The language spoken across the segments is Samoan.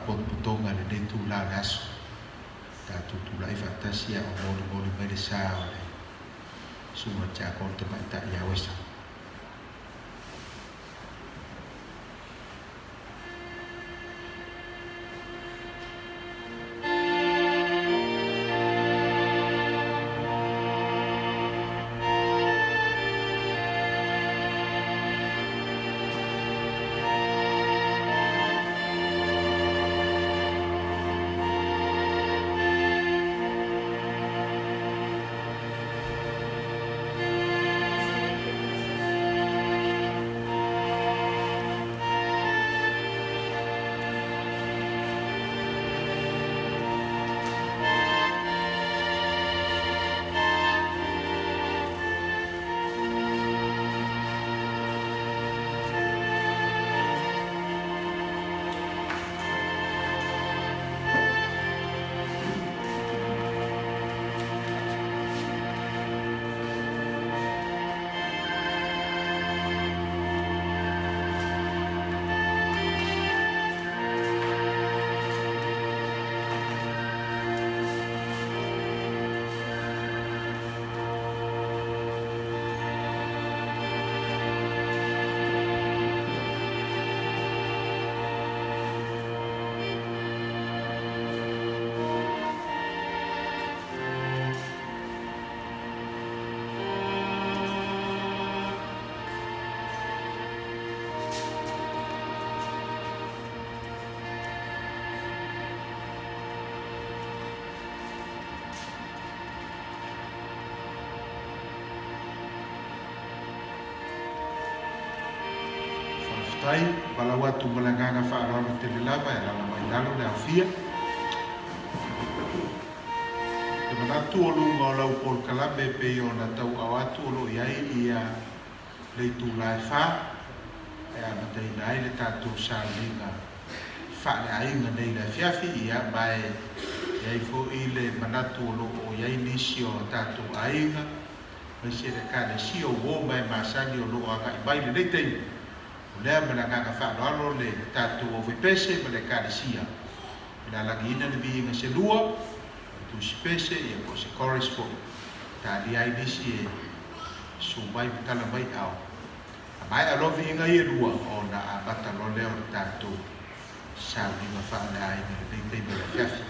faapotopotoga i lenei itulā o le aso. Tatou tulai faatasi a o molimoli mai le sa o le Susuga i le Tiakono Tamaitai ia Wesa. Faafetai, valaau atu ma le agaga faaaloalo tele lava e alaala mai lalo le aofia. Ou te manatu o luga o lau polokalame e pei ona tauaao atu o lo o i ai ia le itula e fa e amataina ai le tatou sauniga faaleaiga nei i le afiafi, ia ma e i ai foi le manatu o lo o i ai nisi o tatou aiga aemaise le Ekalesia o uo ma e masani o lo o agai mai i lenei taimi. O lea ma le agaga faaaloalo le tatou aufaipese ma le Ekalesia e lalagiina le viiga selua, o le tusi pese, ia po o se chorus foi, e talia ai nisi e susu mai ma tala mai ao. A maea loa viiga ia e lua, ona amata loa lea o le tatou sauniga faaleaiga i lenei taimi o le afiafi.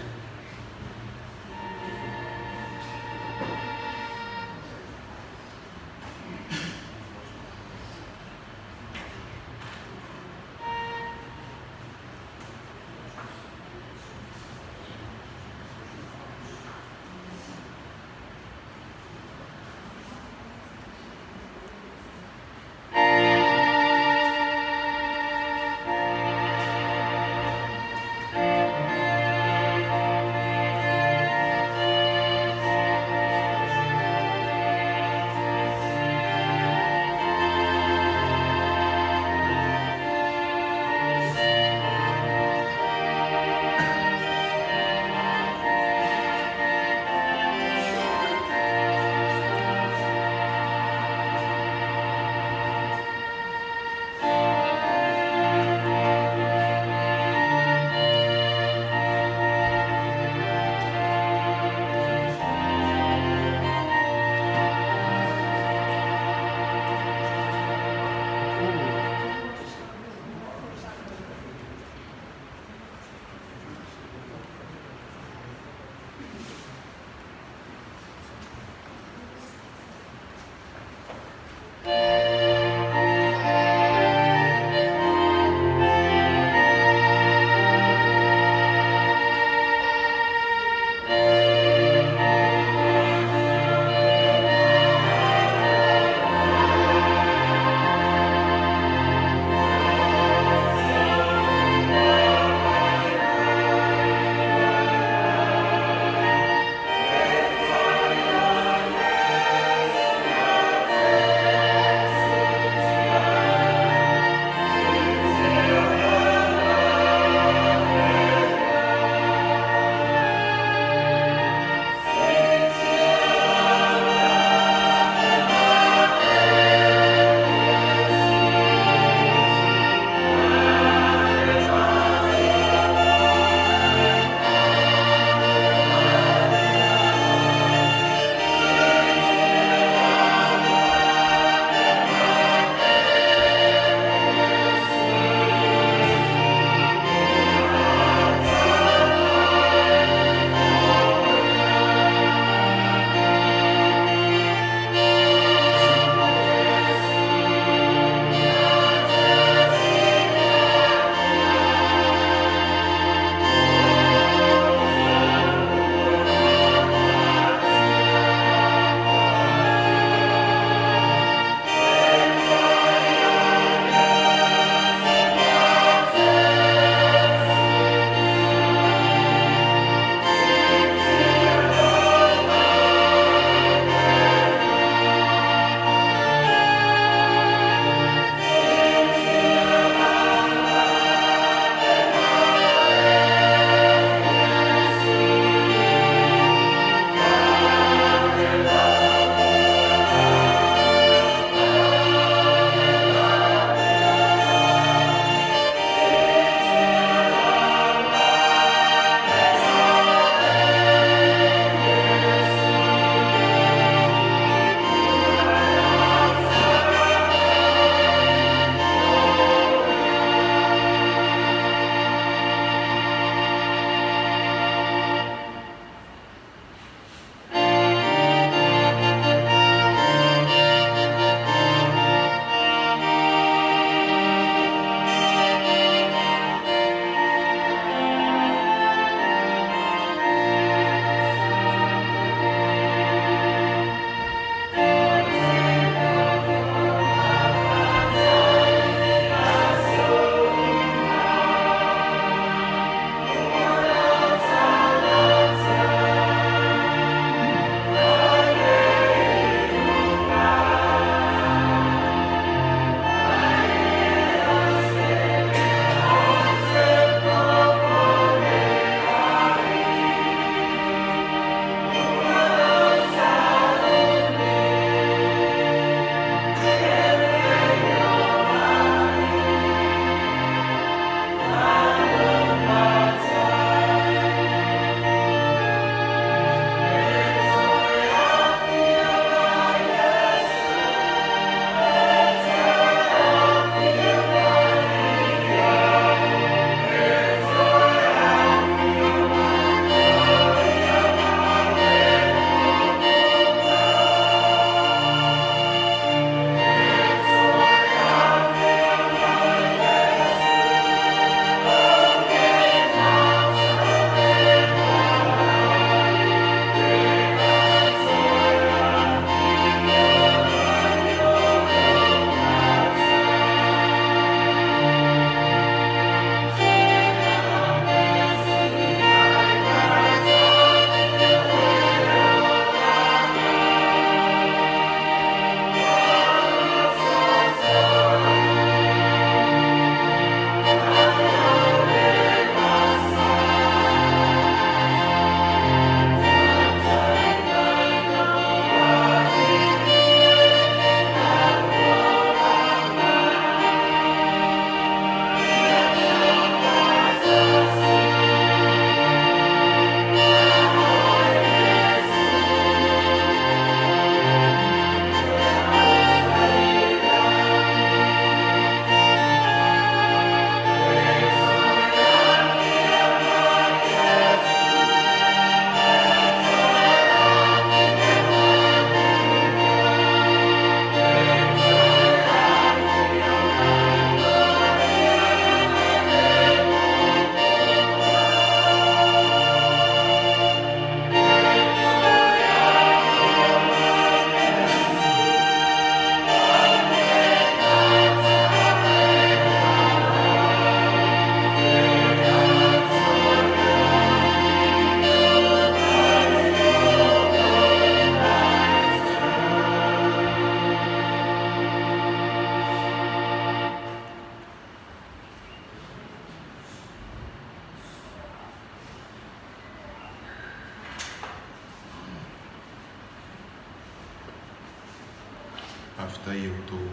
Faafetai i outou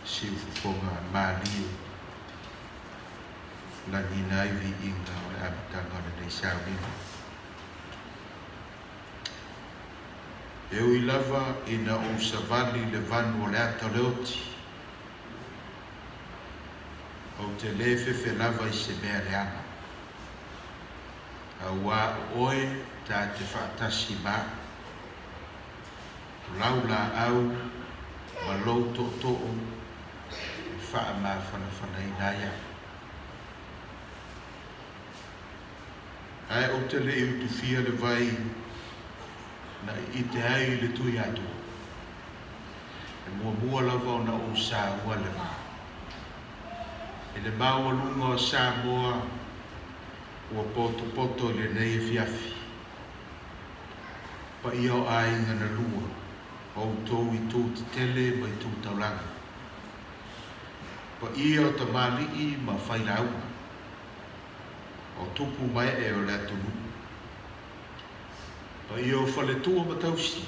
siufofoga malie lagiina ai viiga o le amataga o lenei sauniga. E ui lava ina ou savali i le vanu o le ata o le oti, ou te lē fefe lava i se mea leaga, auā o oe ta te faatasi ma a'u. O lau laau ma lou tootoo e faamafanafanaina ai a'u. Ae ou te le i utufia le vai na i ite ai i le Tuiatua, e muamua lava ona ou saua le va. I le maualuga o Samoa ua potopoto i lenei afiafi, paia o aiga na lua, outou i tu tetele ma i tu taulaga, paia o tamalii ma failauga, o tupu ma ee o le atunuu. Paia o faletua ma tausi,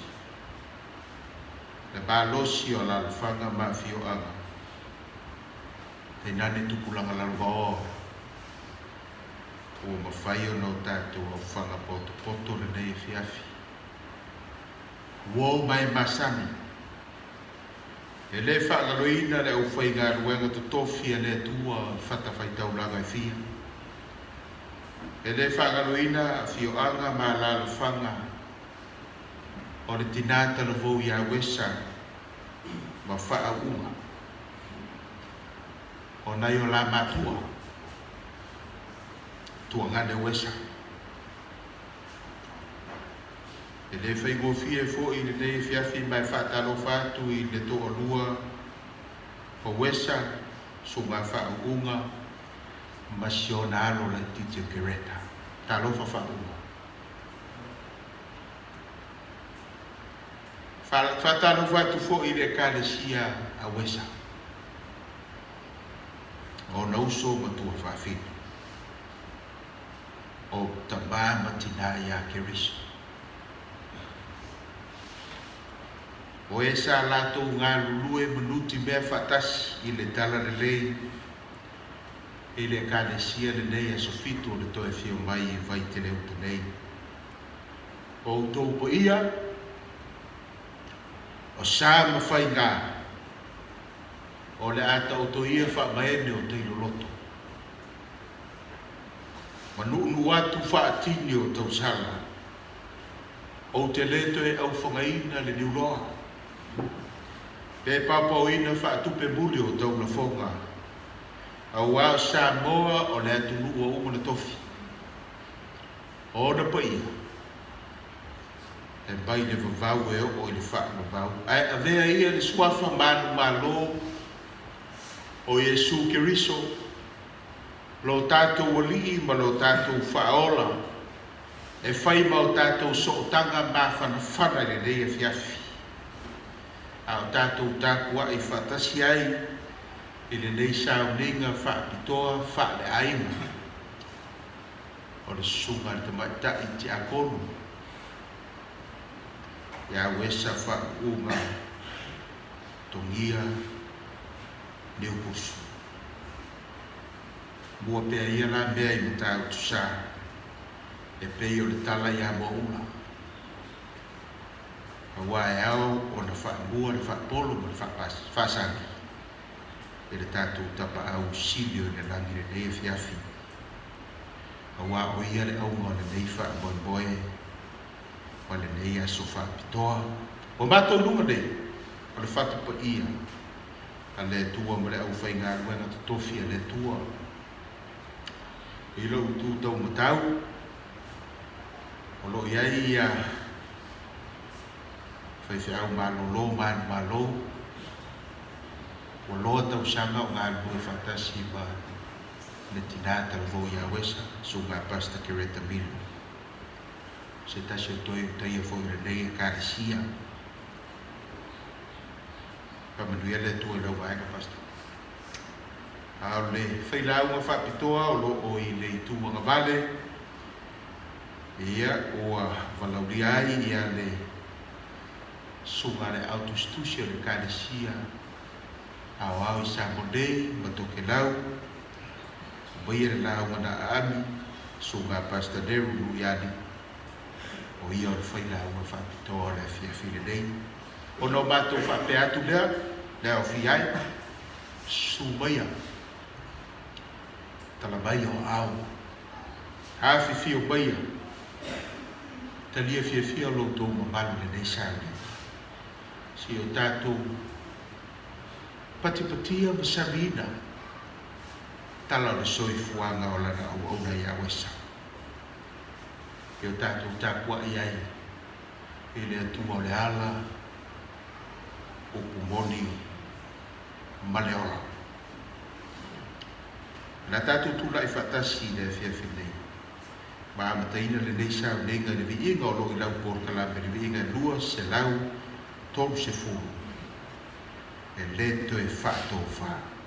le malosi o alalafaga ma afioaga, tainane tupulaga lalovaoa ua mafai ona o tatou aufaga potopoto lenei afiafi. Uo ma e masani, e le faagaloina le aufaigaluega totofi a le Atua i fatafaitaulaga e fia. E le faagaloina afioaga ma alalafaga o le tinā talavou iā Wesa ma faauuga o nai o la matua, Tuagane Wesa. E le faigofie foi lenei afiafi ma e faatalofa atu i le toalua o Wesa, Suga Faauuga ma si ona alo laitiiti o Kereta. Talofa Faauuga. Faatalofa atu foi i le Ekalesia a Wesa ma ona uso ma tuafaafine. O tamā ma tinā iā Keriso. O e sa latou galulue ma nutimea faatasi i le Talalelei i le Ekalesia lenei aso 7 o le toe afio mai i Vaiteleuta nei. O outou paia, o sa ma faigā, o le a taoto ia faamaene o tailoloto. Ma nuunuu atu faatini o tausala. Ou te lē toe aufagaina le niuloa, pe paopaoina faatupe muli o taulafoga, auā o Samoa o le atunuu ua uma ona tofi. O ona paia, e mai le vavau e oo i le faavavau, ae avea ia le suafa manumalo o Iesu Keriso, lo tatou Alii ma lo tatou Faaola, e fai ma o tatou sootaga mafanafana i lenei afiafi, a o tatou tapuai faatasi ai i lenei sauniga faapitoa faaleaiga o le Susuga i le Tamaitai Tiakono ia Wesa Faauuga Togia Niupusu. Mua pea ia la mea i Matautu-sa, e pei o le tala iā Moaula. Auā e ao ona faamua le faapolo ma le faasagi e le tatou Tapaau sili o i le lagi lenei afiafi, auā o ia le auga o lenei faamoemoe ma lenei aso faapitoa. Ua matou luga nei o le fatu paia a le Atua ma le aufaigaluega totofi a le Atua i lou tu taumatau, o lo o i ai ia faifeau malolo manumalo, ua loa tausaga o galulue faatasi ma le tinā talavou ia Wesa, Susuga Pastor Kereta Milo, se tasi o toe utaia foi o lenei Ekalesia. Faamanuia le Atua i lau vaega Pastor. A o le failauga faapitoa o lo o i le itu agavale, ia ua valaulia ai ia le. Susuga a le Au Tusitusi o le Ekalesia Aoao i Samoa nei ma Tokelau, aumaia le lauga na aami, Susuga a Pastor Nehru Luiali, o ia o le failauga faapitoa o le afiafi lenei. Ona o matou faapea atu lea, le aofia ai, susu maia, tala mai o aao, afifio maia, talia fiafia o lo outou mamalu i lenei sauniga. Se i o tatou patipatia ma samiina tala o le soifuaga o lana auauna ia Uesa. E o tatou tapuai ai i le Atua o le ala, upu moni ma le ola. O le a tatou tulai faatasi i le afiafi nei ma amataina lenei sauniga i le viiga o lo o i lau polokalame, le viiga e 230 e le toe faatofa.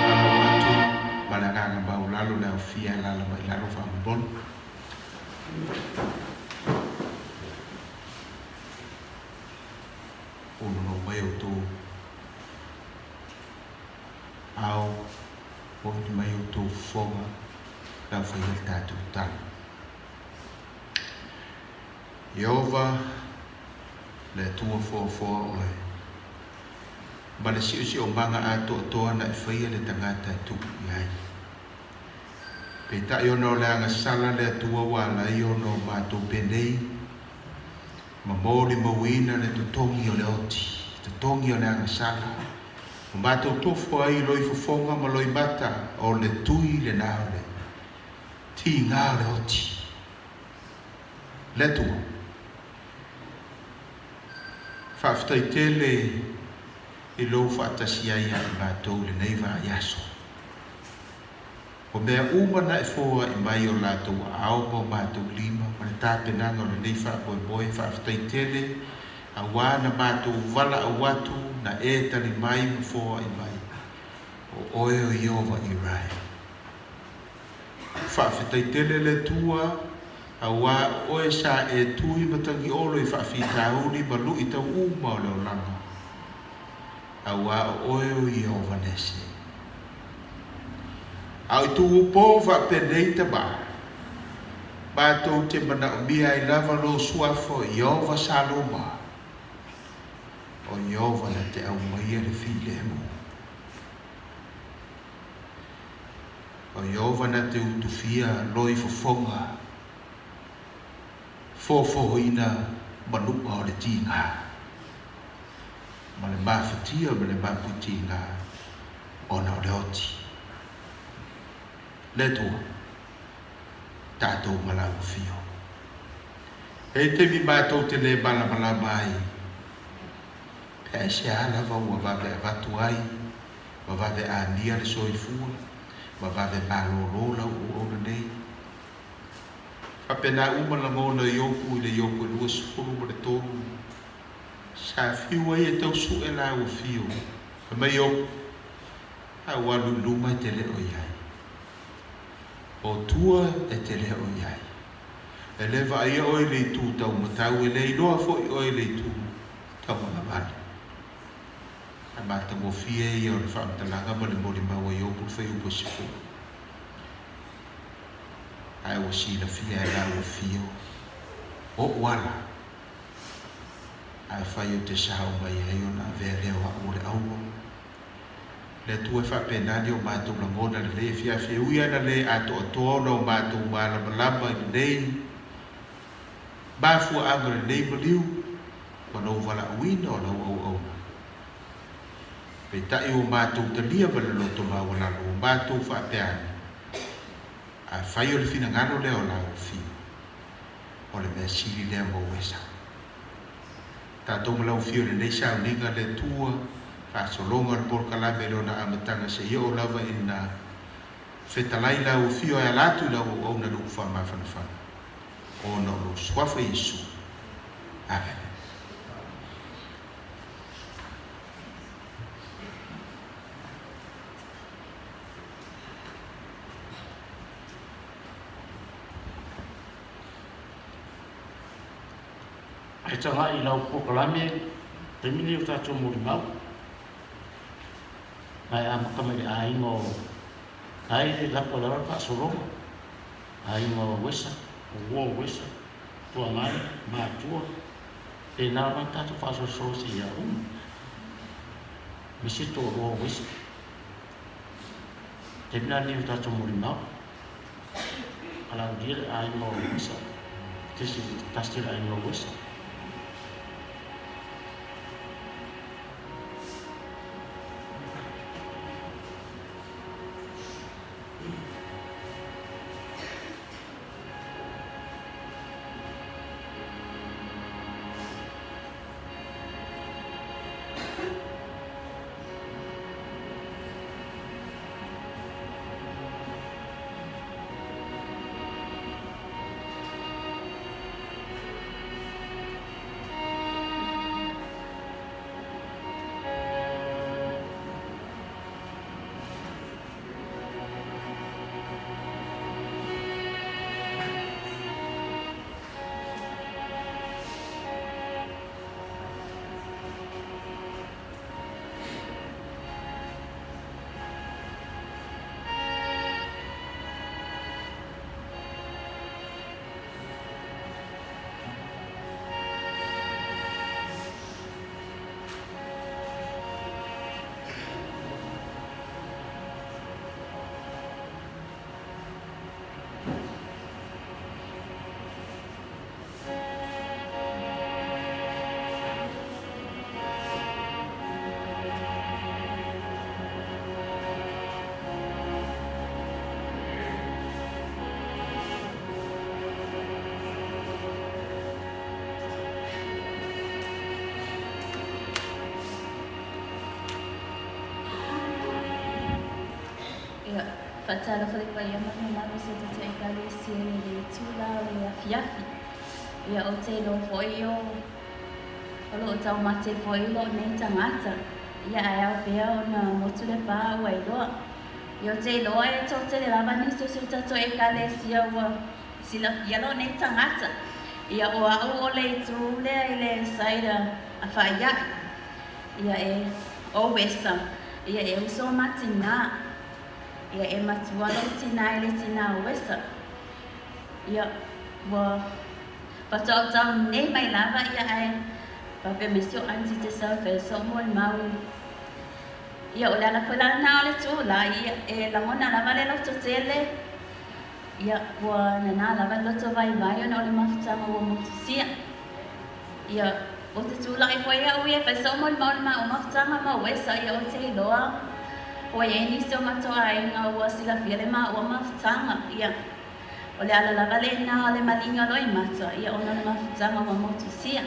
Tatalo atu ma le agaga maualalo le aofia e alaala mai lalo faamolemole. Punonou mai outou ao, poini mai outou fofoga, lau faia le tatou tala. Ieova, le Atua foafoa oe, ma le siosiomaga atoatoa na e faia le tagata e tupu i ai. Peitai ona o le agasala le Atua ua ala ai ona o matou penei, ma molimauina le totogi o le oti, totogi o le agasala, ua matou tofo ai i loi fofoga ma loi mata, o le tui lena o le tiga o le oti. Le Atua, faafetai tele i lou faatasi ai ia i matou i lenei vaiaso. O mea uma na e foai mai o latou aao ma o matou lima ma le tapenaga o lenei faamoemoe, faafetai tele auā na matou valaau atu na e tali mai ma foai mai, o oe o Ieova Irae. Faafetai tele le Atua auā o oe sa e tui matagiolo i faafitauli ma luʻi tau uma o le olaga, auā o oe o Ieova Nese. A o i tuupo faapenei tama, matou te manaomia ai lava lou suafa o Ieova Saloma, o Ieova na te aumaia le filemu. O Ieova na te utufia loi fofoga, fofohoina manuʻa o le tiga, ma le mafatia ma le mapuitiga ona o le oti. Le Atua, tatou ma lau afio. E i ai taimi matou te le malamalama ai, pe aisea lava ua vave avatu ai ma vave amia le soifua, ma vave malōlō lau auauna nei. Faapena uma lagona i Iopu i le Iopu e 23, sa fiu ai e tau suʻe lāua fio, fai mai Iopu, A ua alu i luma e te le o i ai. O tua e te le o i ai. E le vaaia oe i le itu taumatau, e le iloa foi oe i le itu tauagavale. A matagofie ia o le faamatalaga ma le molimau a Iopu le fuaiupu e 10. Ae ua silafia e lau afio oʻu ala, afai ou te sao mai ai ona avea lea o a'u o le aua. Le Atua e faapena ni o matou lagona lelei afiafi e ui ana le atoatoa ona o matou malamalama i lenei mafuaaga o lenei maliu ma lou valaauina o lau auauna. Peitai ua matou talia ma le loto maualalo ua matou faapea ane, Afai o le finagalo lea o lau afio, o le mea sili lea mo Uesa. Tatou ma lau afio i lenei sauniga le Atua, faasologa o le polokalame i lona amataga seia oo lava ina fetalai lau afio e ala atu i lau auauna lou faamafanafana, ona o lou Suafa Iesu. Amene. Ae tagai i lau polokalame taimi nei o tatou molimau. Ma e amata mai le aiga o ai le lapa o le ala faasologa, aiga o Wesa, o uo o Wesa, tuagai, matua, pēnā lava tatou faasolosolo seia uma. Aemaise toalua o Wesa. Taimi la lenei o tatou molimau. Alaulia le aiga o Wesa. Tesi tasi le aiga o Wesa. Faatalofa le paia ma le mamalu o si o tatou Ekalesia i lenei itula o le afiafi. Ia ou te iloa foi o o lo o taumate foi lou nei tagata, ia ae ao pea ona motu le pa ua iloa. Ia ou te iloa e toatele lava nisi o si o tatou Ekalesia ua silafia lou nei tagata. Ia o au o le itu lea i le side a Faia'i. Ia e o Wesa, ia e uso ma tinā. Ia e matua lou tinā i le tinā o Wesa. Ia ua faatoautau nei mai lava ia ae faapea mai si o aunty te sau fai sou molimau. Ia o le ala foi la lena o le tulai, ia e lagona lava le loto tele. Ia ua nanā lava le loto vaivai ona o le mafutaga ua motusia. Ia, ou te tulai foi au ia e fai sou molimau i le maua mafutaga ma Wesa, ia ou te iloa ua i ai nisi o matou aiga ua silafia le maua mafutaga. Ia, o le ala lava lena o le maliga loimata, ia ona o le mafutaga ua motusia.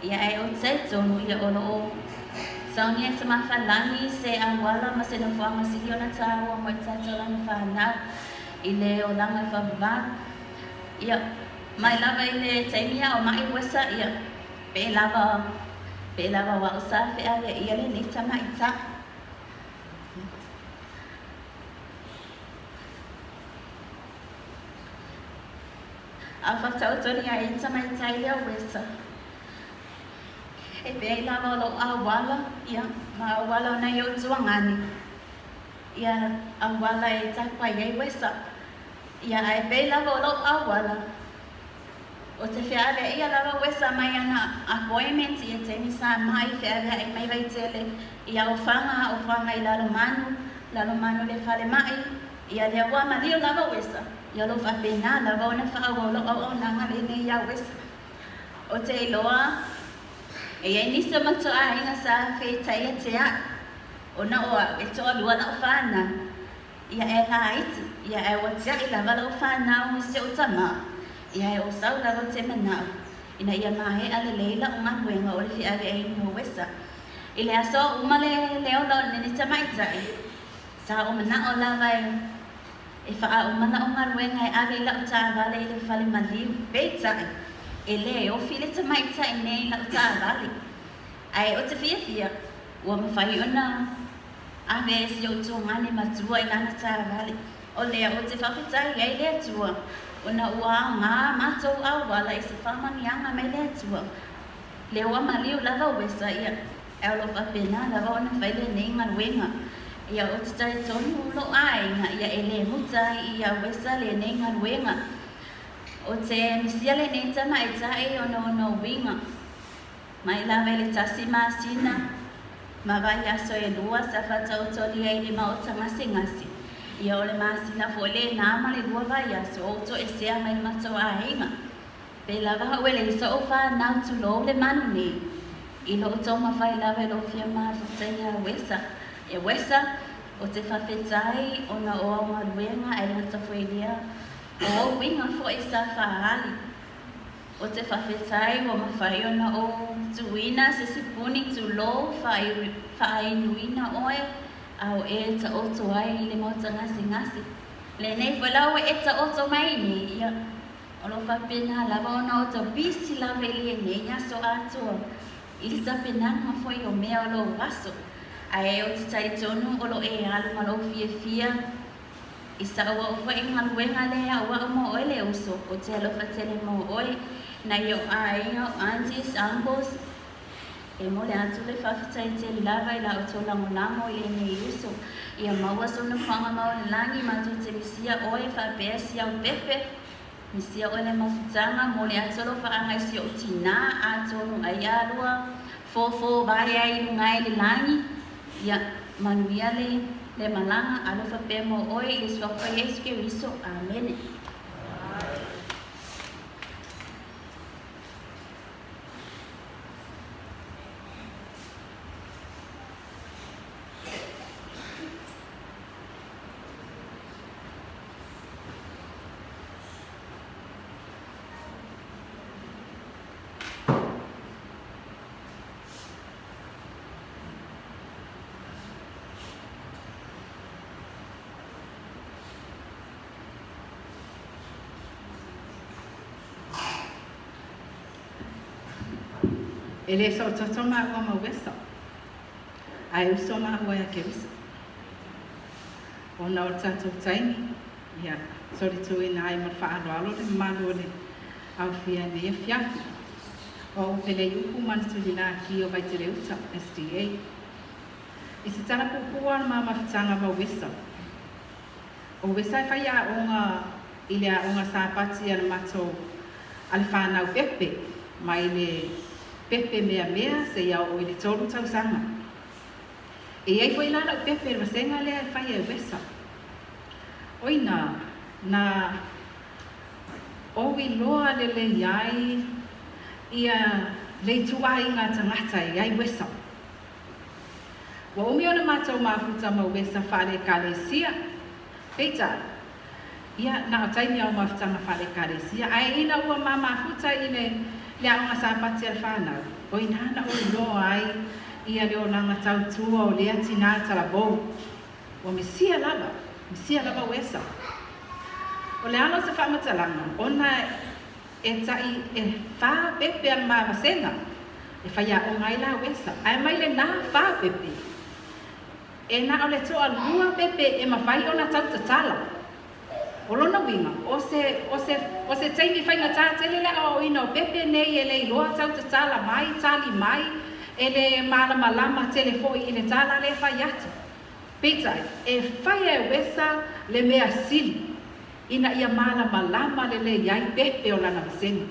Ia, ae ou te talitonu, ia o lo o saunia e Tamafalagi se auala ma se nofoaga sili ona taua mo i tatou lana fanau i le olaga e faavavau. Ia, mai lava i le taimi a o maʻi Wesa, ia, pe lava, pe lava o a'u sa feaveaia lenei tamaita. A faataotolia ai le tamaitai lea o Wesa, e pei lava o lou auala, ia, ma auala o nai ou tuagane, ia, auala e tapae ai Wesa. Ia, ae pei lava o lou auala, o te feaveaia lava Wesa mai ana appointment ia taimi sa mai feaveai mai Vaitele i Aofaga, Aofaga i Lalomanu, Lalomanu le falemai, ia lea ua maliu lava Wesa, ia o lou faapena lava ona faaauau lou auaunaga lenei ia Wesa. O te iloa, e i ai nisi o matou aiga sa feitaia te a'u, ona o a'u e toalua la'u fanau, Ia e laiti, ia ae ua tiaʻi lava lau fanau i si ou tama, ia ae o sau lava te manao, ina ia maeʻa lelei la'u galuega o le feaveaiina o Wesa. I le aso uma le le ola o lenei tamaitai, sa ou manao lava e e faauma la'u galuega e ave i la'u taavale i le fale maliu, peitai, e le ofi le tamaitai nei i la'u taavale. Ae ou te fiafia, ua mafai ona Ave e si ou tuagane matua i lana taavale. O lea ou te faafetai ai le Atua, ona ua aoga matou auala i se faamanuiaga mai le Atua. Lea ua maliu lava Wesa ia, ae o lo o faapena lava ona fai lenei galuega. Ia ou te talitonu lou aiga ia e le muta ai ia Wesa lenei galuega. O te misia lenei tamaitai ona ona uiga. Mai lava i le tasi masina ma vaiaso e lua sa faataotolia i le maota gasegase, ia o le masina foi lena ma le lua vaiaso ou toesea mai le matou aiga. Pei lava au e leai so'u fanau tulou le manu nei. I lou taumafai lava e lou fia mafuta ia Wesa. E Wesa, o te fafetai ona o au galuega ae le gata foi i lea, o ou uiga foi sa faaali. O te faafetai ua mafai ona ou tuuina se sipuni tulou faainuina oe a o e taoto ai i le maota gasegase. Lenei foi la ua e taoto mai nei, ia, o lo o faapena lava ona o tau pisi lava i lenei aso atoa i le tapenaga foi o mea o lou aso. Ae ou te talitonu o lo o e alu ma lou fiafia I sa'u au foi galuega lea au a'u mo oe le uso, ou te alofa tele mo oe, nai o'u aiga, o'u aunties, uncles, e mole atu le faafetai tele lava i la outou lagolago i lenei uso. Ia maua sou nofoaga mau i le lagi, matou te misia oe faapea si au pepe, misia oe le mafutaga, mole atu alofaaga i si o'u tinā, atonu ai alua fofo vae ai i luga i le lagi, Ia manuia le le malaga, alofa pea mo oe i le Suafa Iesu Keriso. Amene. E le soototo maua ma Uesa, ae uso maua ia Keriso. Ona o le tatou taimi, ia, solituina ai ma le faaaloalo le mamalu o le aofia i lenei afiafi. O au o Peleiupu Manatulilaki o Vaiteleuta, SDA. I se tala puupuu lava o le ma mafutaga ma Uesa. O Uesa e faiaoga i le aoga Sapati a le matou a le fanau pepe mai le pepe meamea seia oo i le 3 tausaga. E i ai foi la lau pepe i le vasega lea e faia e Uesa. O ina na ou iloa lelei ai ia le ituaiga tagata e i ai Uesa. Ua umi ona matou mafuta ma Uesa faale-Ekalesia. Peitai, ia, na o taimi lava o mafutaga faale-Ekalesia, ae ina ua ma mafuta i le le aoga Sapati a le fanau, o ina na ou iloa ai ia le olaga tautua o lea tinā talavou. Ua misia lava, misia lava Uesa. O le ala o se faamatalaga, ona E taʻi e fa pepe a le ma vasega e faiaoga ai la Uesa, ae mai lenā fa pepe, e na o le toalua pepe e mafai ona tau tatala. O lona uiga, o se, o se, o se taimi faigata tele le aoaoina o pepe nei e le iloa tau tatala mai, tali mai, e le malamalama tele foi i le tala lea e fai atu. Peitai, e faia e Uesa le mea sili. ina ia malamalama lelei ai pepe o lana vasega.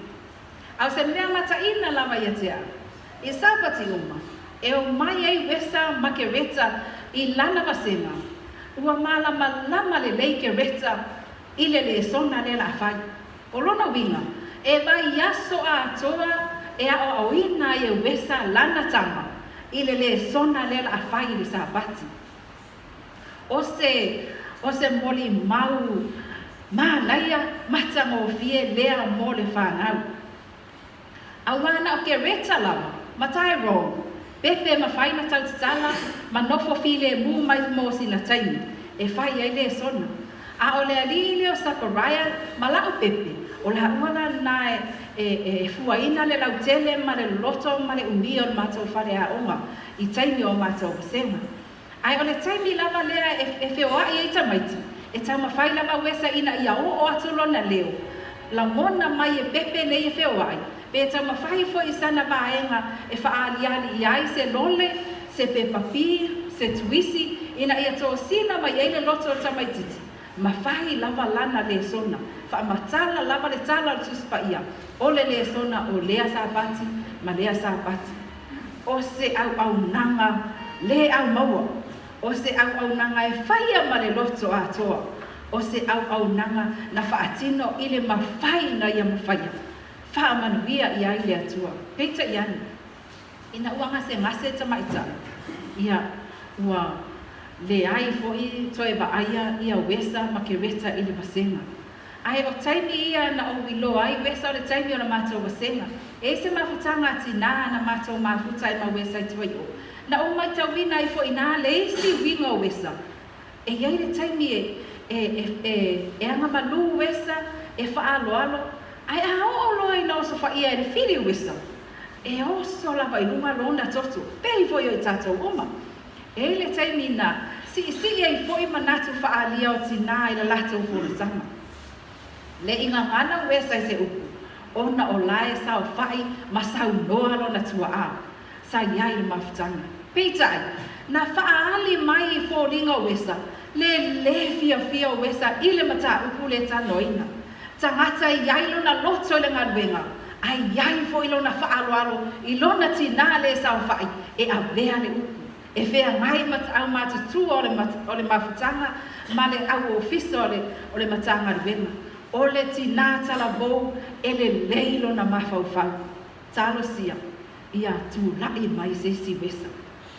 A o se mea mataʻina lava ia te au, i Sapati uma, e omai ai Uesa ma Kereta i lana vasega, ua malamalama lelei Kereta i le lesona lea la fai. O lona uiga, e vaiaso atoa e aoaoina ai e Uesa lana tama i le lesona lea la fai i le Sapati. O se, o se molimau manaia matagofie lea mo le fanau. Aua na o Kereta lava, ma Tyrone, pepe e mafai na tau tatala ma nofo filemu mai mo sina taimi e fai ai lesona. A o le alii lea o Sakaraia ma la'u pepe, o la'ua la lena e, e, e fuaina le lautele ma le loloto ma le umi o le matou faleaoga i taimi o matou vasega. Ae o le taimi lava lea e feoai ai tamaiti, e taumafai lava Uesa ina ia oo atu lona leo, lagona mai e pepe nei e feoai, pe taumafai foi i sana vaega e faaaliali i ai se lole, se pepa pi, se tuisi, ina ia tosina mai ai le loto o le tamaititi. Mafai lava lana lesona, faamatala lava le tala o le Tusi Paia, o le lesona o lea Sapati ma lea Sapati. O se auaunaga lē aumaua, o se auaunaga e faia ma le loto atoa, o se auaunaga na faatino i le mafai ina ia mafaia. Faamanuia i ai le Atua. Peitai ane, ina ua gasegase tamaitai, ia, ua leai foi toe vaaia ia Wesa ma Kereta i le vasega. Ae o taimi ia na ou iloa ai Wesa o le taimi o la matou vasega. E ai se mafutaga a tinā na matou mafuta ai ma Wesa i tua i o. Na ou maitauina ai foi inā le isi uiga o Wesa. E i ai le taimi e, e, e, e, e agamalū Wesa, e faaaloalo, ae a oo loa ina osofaia e le fili Wesa, e oso lava i luga lona toto, pei foi o i tatou uma. E i ai le taimi na siisii ai foi manatu faaalia o tinā i la latou folasaga. Le i gagana Wesa i se upu, ona o la e saofai ma saunoa lona tuaa, sa i ai le mafutaga. Peitai, na faaali mai i foliga o Wesa le lē fiafia o Wesa i le mataupu le talanoaina. Tagata e i ai lona loto i le galuega, a i ai foi lona faaaloalo i lona tinā lē saofai e avea le upu, e feagai ma aumatutua o le o le mafutaga ma le au ofisa o le o le Matagaluega. O le tinā talavou e lelei lona mafaufau. Talosia ia tulai mai se isi Wesa.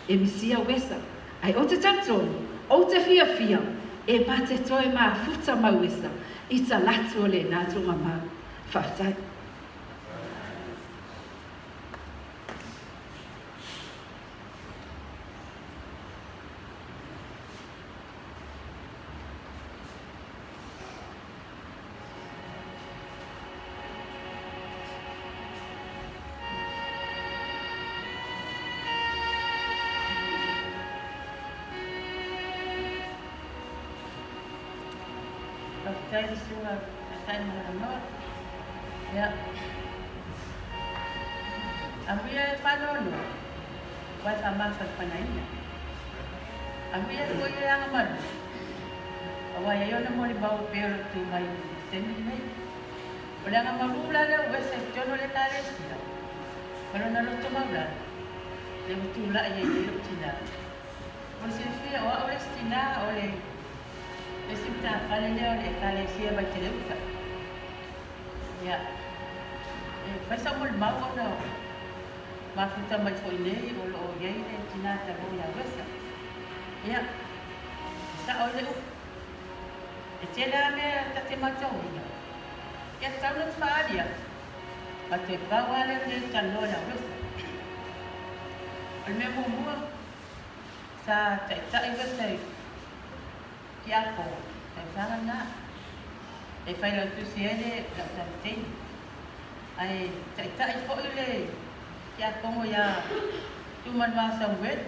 E misia Wesa, ae ou te talitonu, ou te fiafia e mate toe mafuta mau Wesa i talatu o lena tuugamau. Faafetai. Faafetai i le susuga Taitai mo le avanoa. Ia, amuia e faanoanoa, ua e faamafanafanaina. Amuia foi e agamalu, aua e i ai ona molimau pei o lou tu mai i le taimi lenei. O le agamalu la lea ua ese i totonu o le Ekalesia ma lona loto maualalo, lea ua tulai ai nei lou tinā. Mo le silafia, o au le isi tinā o le isi matafale lea o le Ekalesia Vaiteleuta. Ia, e fai sau molimau ona mafuta mai foi nei o lo o i ai le tinā talo ia Wesa. Ia, e sao ai le upu. E tele lava mea ta te matauina. Ia tatau ona faaali atu, ma toe pau lava lea mea e talanoa ia Wesa. O le mea muamua, sa taitai Wesa i Tiakono, tausaga lena. E failautusi ai le lau tamateine. Ae taitai foi le Tiakono ia Tumanuā Samueli.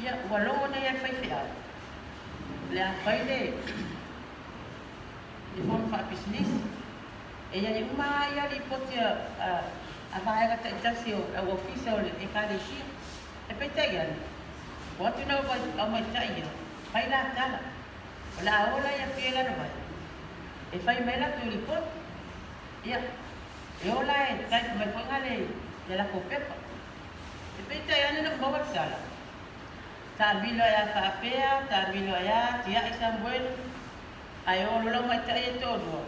Ia, ua logo nei e le faifeau, o le a fai le le fono faapisinisi. E i ai uma lava ia lipoti a vaega taitasi o au ofisa o le Ekalesia. E peitai ane, o atu na aumaitai ia, fai la tala, o le a ola ia pia i lalo mai, e fai mai latou lipoti. Ia, e ola e type mai foi ngale ia lakou pepa. E peitai ane na maua le tala, Taamilo ai a faapea, taamilo ai a, tiai Samuelu, ae o lola maitai e toalua.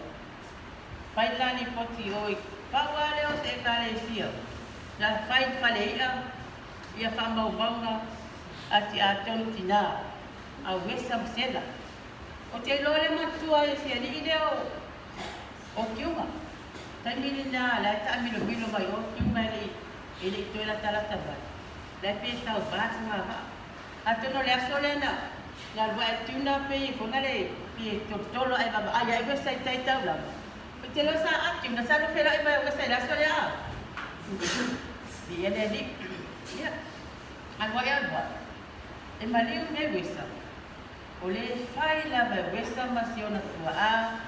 Fai la lipoti oi, pau lava lea o se Ekalesia, na fai i fale i'a ia faamaumauga a tiatonu tinā, a Wesa ma Sela. Ou te iloa le matua i se alii lea o Kiuga. Taimi lena la e taamilomilo mai o Kiuga e le i toe latalata mai. La e pei e tau ba se vavaa. Atonu o le aso lea na alu ae tuna pei e fona le pei e tolotolo ae vavaai ae wesa i tai taulaga. Ou te iloa sa ati ona sa lofelai mai o wesa i le aso lea a. Viia le Alii. Ia, alu ae alu ae. E maliu nei wesa. O le fai lava e wesa ma si ona tuaa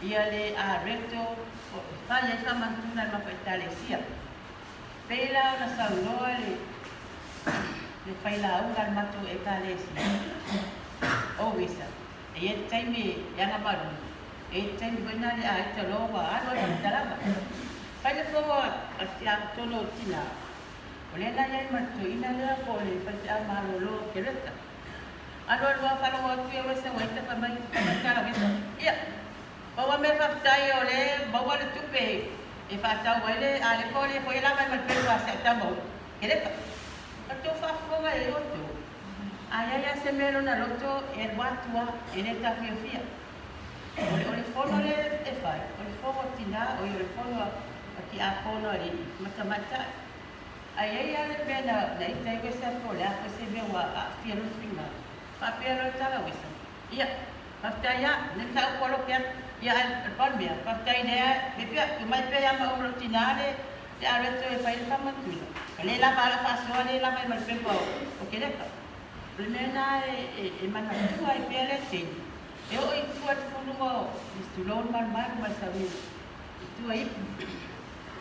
ia le areto o e fai ai faamantuga i le matou Ekalesia. Pei la ona saunoa le le failauga a le matou Ekalesia o Wesa, e i ai le taimi e agamalu, e i ai le taimi foi lena le aita loa ua alu ai faamatalaga. Fai le fono a tonu o tina, o lea la i ai ma le toeaina lea po o le faifeau malolo o Kereta. Alu alu lava faalogo atu ia Wesa ua ita fai mai tala Wesa, ia, Pau a mea faafetai o lea maua le tupe e faatau ai le alepa o lea foi e lava ai ma le pelu a Siatama o Keleta. O tou faafofoga e outou, a i ai a se mea lona loto e alu atu a, e le tafiafia. O le o le fono lea e fai, o le fono a tina, oi o le fono a tiakono alii ma tamaitai. A i ai a le mea na na ita ai wesa po o le a foi se mea ua aafia lona finagalo, faapea loa le tala wesa, Ia, faafetai lava, o lea mataupu ua loke atu. Ia, ae o le pau le mea, faafetai lea, pea, tuu mai pea ia maua ma lou tinā le, le alu atu e fai le faamanatuina. Ua le lava lava lau faasoa le lava ai ma le pepa o Keleka. O le mea lena e, e, e manatua ai pea lea teine, e oo i tua i le fuluga o, tulou le malumalu ma le saui i tua ipu.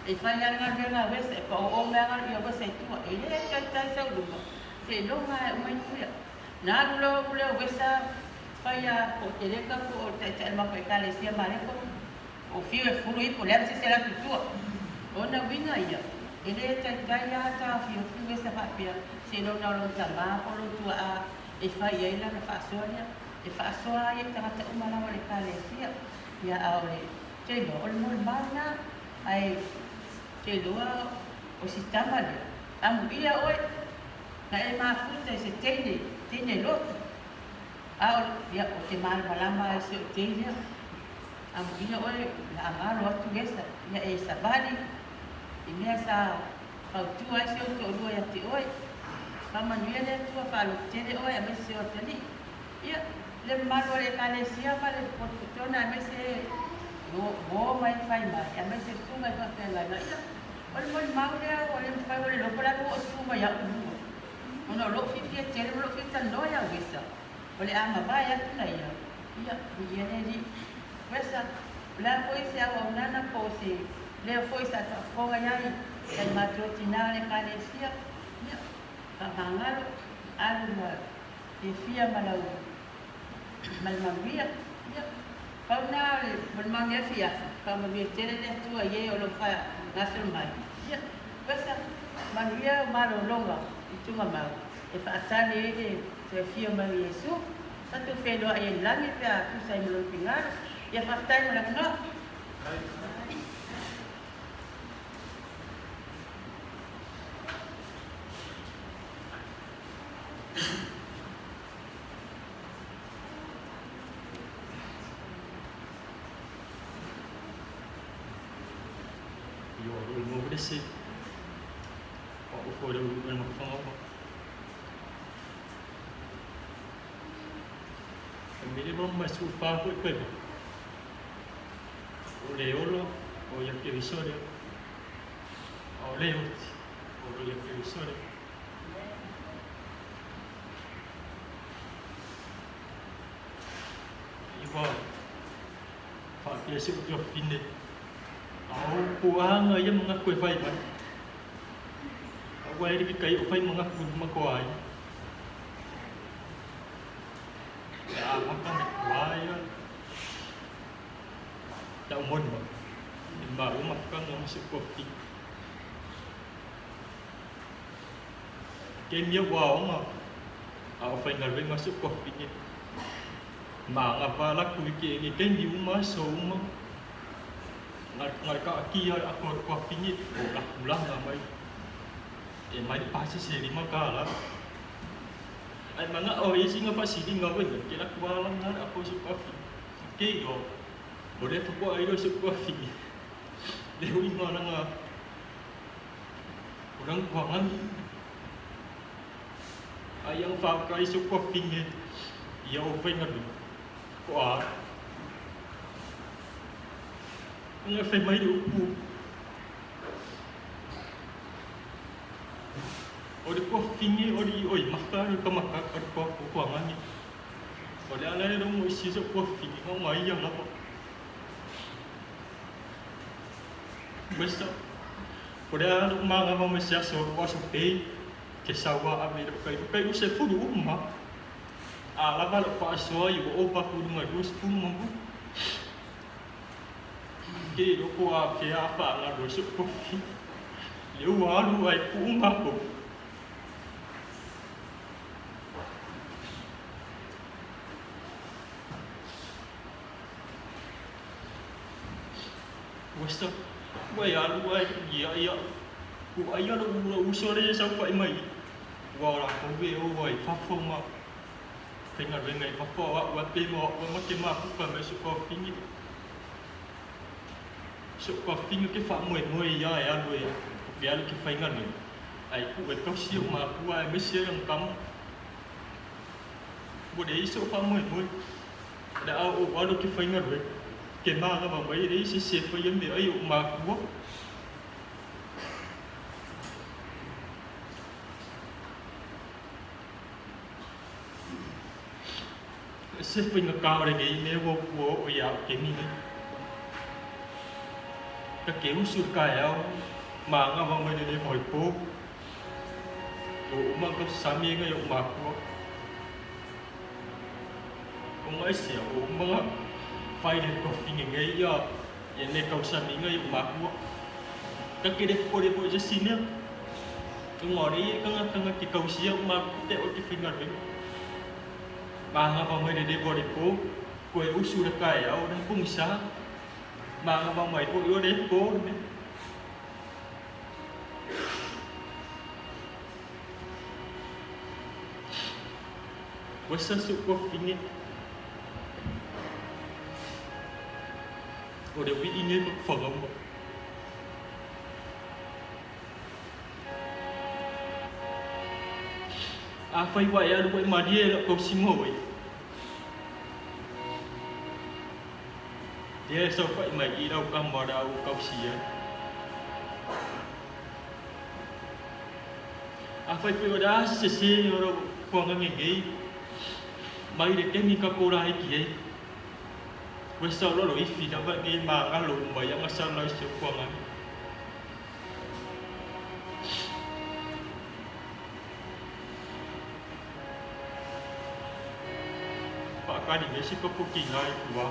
E fai lava le galuega a Wesa, e paooo mai lava ia Wesa i tua. E le taitai sau i luma, seiloga lava e uma ipu ia. Na alu loa ulu lea o Wesa fai a po o Teleka po o le taitai o le matou Ekalesia Mareko o fiu e fulu ipu leai ma se isi e alu atu i tua. O ona uiga ia, e le taitai lava taofiofi Wesa faapea seiloga o lona tama po o lona tuaa e fai i ai lana faasoa lea. E faasoa ai e tagata uma lava o le Ekalesia. Ia a o le te iloa o le molimau lena ae te iloa o si tama lea, amuia oe. Na e mafuta i se teine, teine lotu. A o, ia, o te malamalama ai se o teine. Amuia oe, na agalo atu esa, ia e savali, i mea sa fautua ai si ou toalua ia te oe. Faamanuia le Atua faalototele oe aemaise se o atalii. Ia, le mamalu o le Ekalesia ma le potopoto aemaise uo mai fai mai, aemaise susuga i faafeagaiga. Ia, O le molimau lea ua le mafai ua le iloa po o le a le ua oo tu mai au i luga ona o lou fiafia tele ma lou fia talanoa ia Wesa o le a mavae atu na ia, ia, viia le Alii. Wesa, o le a foi se auaunaga po o se leo foi sa e faafofoga i ai nai matou tinā o le Ekalesia, ia, faamagalo, alu ma fiafia ma lau ma le manuia. Ia, pau lena o le molimau i lenei afiafi, faamanuia tele le Atua i e o lo o faagasolo mai. Ia, Wesa, manuia malologa i tugamau e faatali ai le toe afio mai o Iesu. Tatou feiloai ai i le lagi pe a tusa ai ma lona finagalo. Ia faafetai mo le avanoa. Io o le mo le se. O fo le o le mo E mele mo mai su fa foi pe. O le olo o ia ke visore. O le oti o ia ke visore. Iwa fa se o fine. Au puanga ia mga koe fai mai. Au ai ri kai o fai mga ku ma ko ai. A maka me kuai ta mon ma. Ma o maka nga se ko fi. Ke mia wa o a o fai nga renga se ko fi ni. Ma nga va la ku ke ke ke ni uma so uma. Nga nga ka ki a ko ko fi ni o la kula nga mai. E mai pa se se ri ma ka la. Ai mga o isi nga fasili nga wen ke la kwa la nga a ko se ko fi. Ke yo. O le fa ko ai ro se ko fi. Le hui nga la nga. Orang kuangan ai ang fa ka isu ko fi ni. Ia o fai nga ko a. Nga fai mai upu. O le ko finge o le oi maka le ka maka ka ko ko ko ngani. O le ala le mo isi so ko finge nga mai ya la ko. Besta. O le ala ma nga ma se so ko so pe ke sa wa a me kai kai o se fu uma. A la va fa so i o pa ku ma du fu mo. Ke ro ko a fe a fa nga ro so ko fi. Le wa lu ai ku ma ko. Westa wa ya lu ai ia ia ku ai lo u so le sa fa mai. Wa la ko ve o wa fa fo ma. Fenga renga fa fo wa wa pe mo wa ma ke ma ku pa me so ko fingi. So ko fingi ke fa mo mo ia ya lu e. Ke alu ke fa inga ni. Ai ku e to si ma ku ai me si yang kam. Bo de so fa mo mo. Da au o wa lu ke fa inga lu. Ke ma ga ba mai le se se fa ye me ai o ma ku. Se fa inga ka re ngai me wo ku o ya ke ni ni. Ka ke u su ka ya ma nga ba mai le hoi po. O ma ka sa mi nga yo ma ku. O ngai se o ma fai le ko finge ngai ya ye ne ka sa mi nga yo ma ku. Ka ke de ko de po je sine. Ka ngori ka nga ka nga ki kau sia ma te o ki finga re. Ma nga ba mai le bo de po ko e u su ka ya o na kung sa. Ma nga ba mai po yo de po ne. Wasa su ko finge. O de wi inge ko fa ga mo. A fai wa ya lu ma die lo ko si mo we. Die so fai mai i rau kam ba rau kau si ya. A fai fai wa da se se ro ko nga nge nge. Mai de ke mi ka ko ra ki e. Wesa o lo lo ifi lava lenei magalo uma i agasala i si ou tuagani. Faakali mai se papokiga i tua.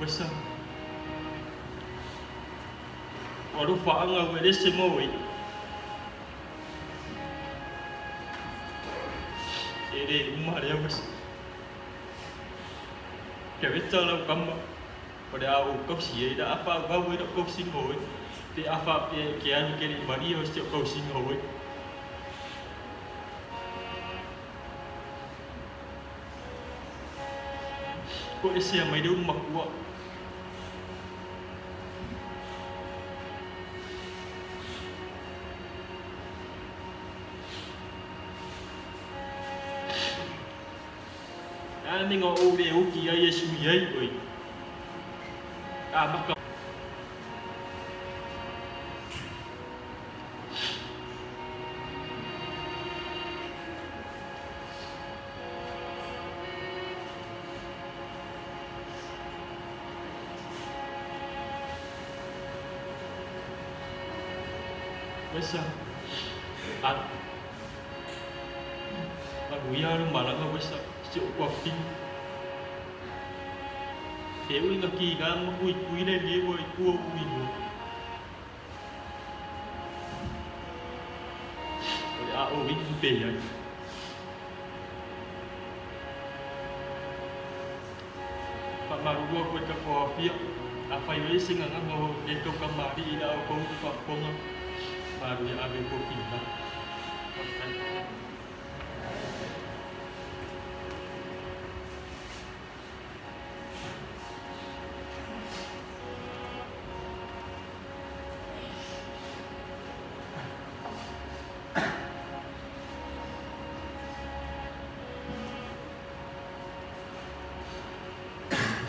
Wesa. O alofaaga ua le se mo e. E le uma lea wesa. Ke lau kama o le a ou kausi ai la a faaauau ai la'u kausiga o oe, pe a faapea e te alu e te le i malie o si o'u kausiga o oe. Toesea mai le ulu matua. A mea ou le uki ai e sui ai oe. A maka. Wesa. A. Manuia le malaga wesa si o tuafine. E ui nga kiga ma puipui le nei ua i tua o iloa. O le a ou inu pe ai. Faamalulu atu ai tatou aofia, afai o i ai se gagana o le tou kamali'i i la outou faafofoga, malu ia ave i tou finagalo. Faafetai.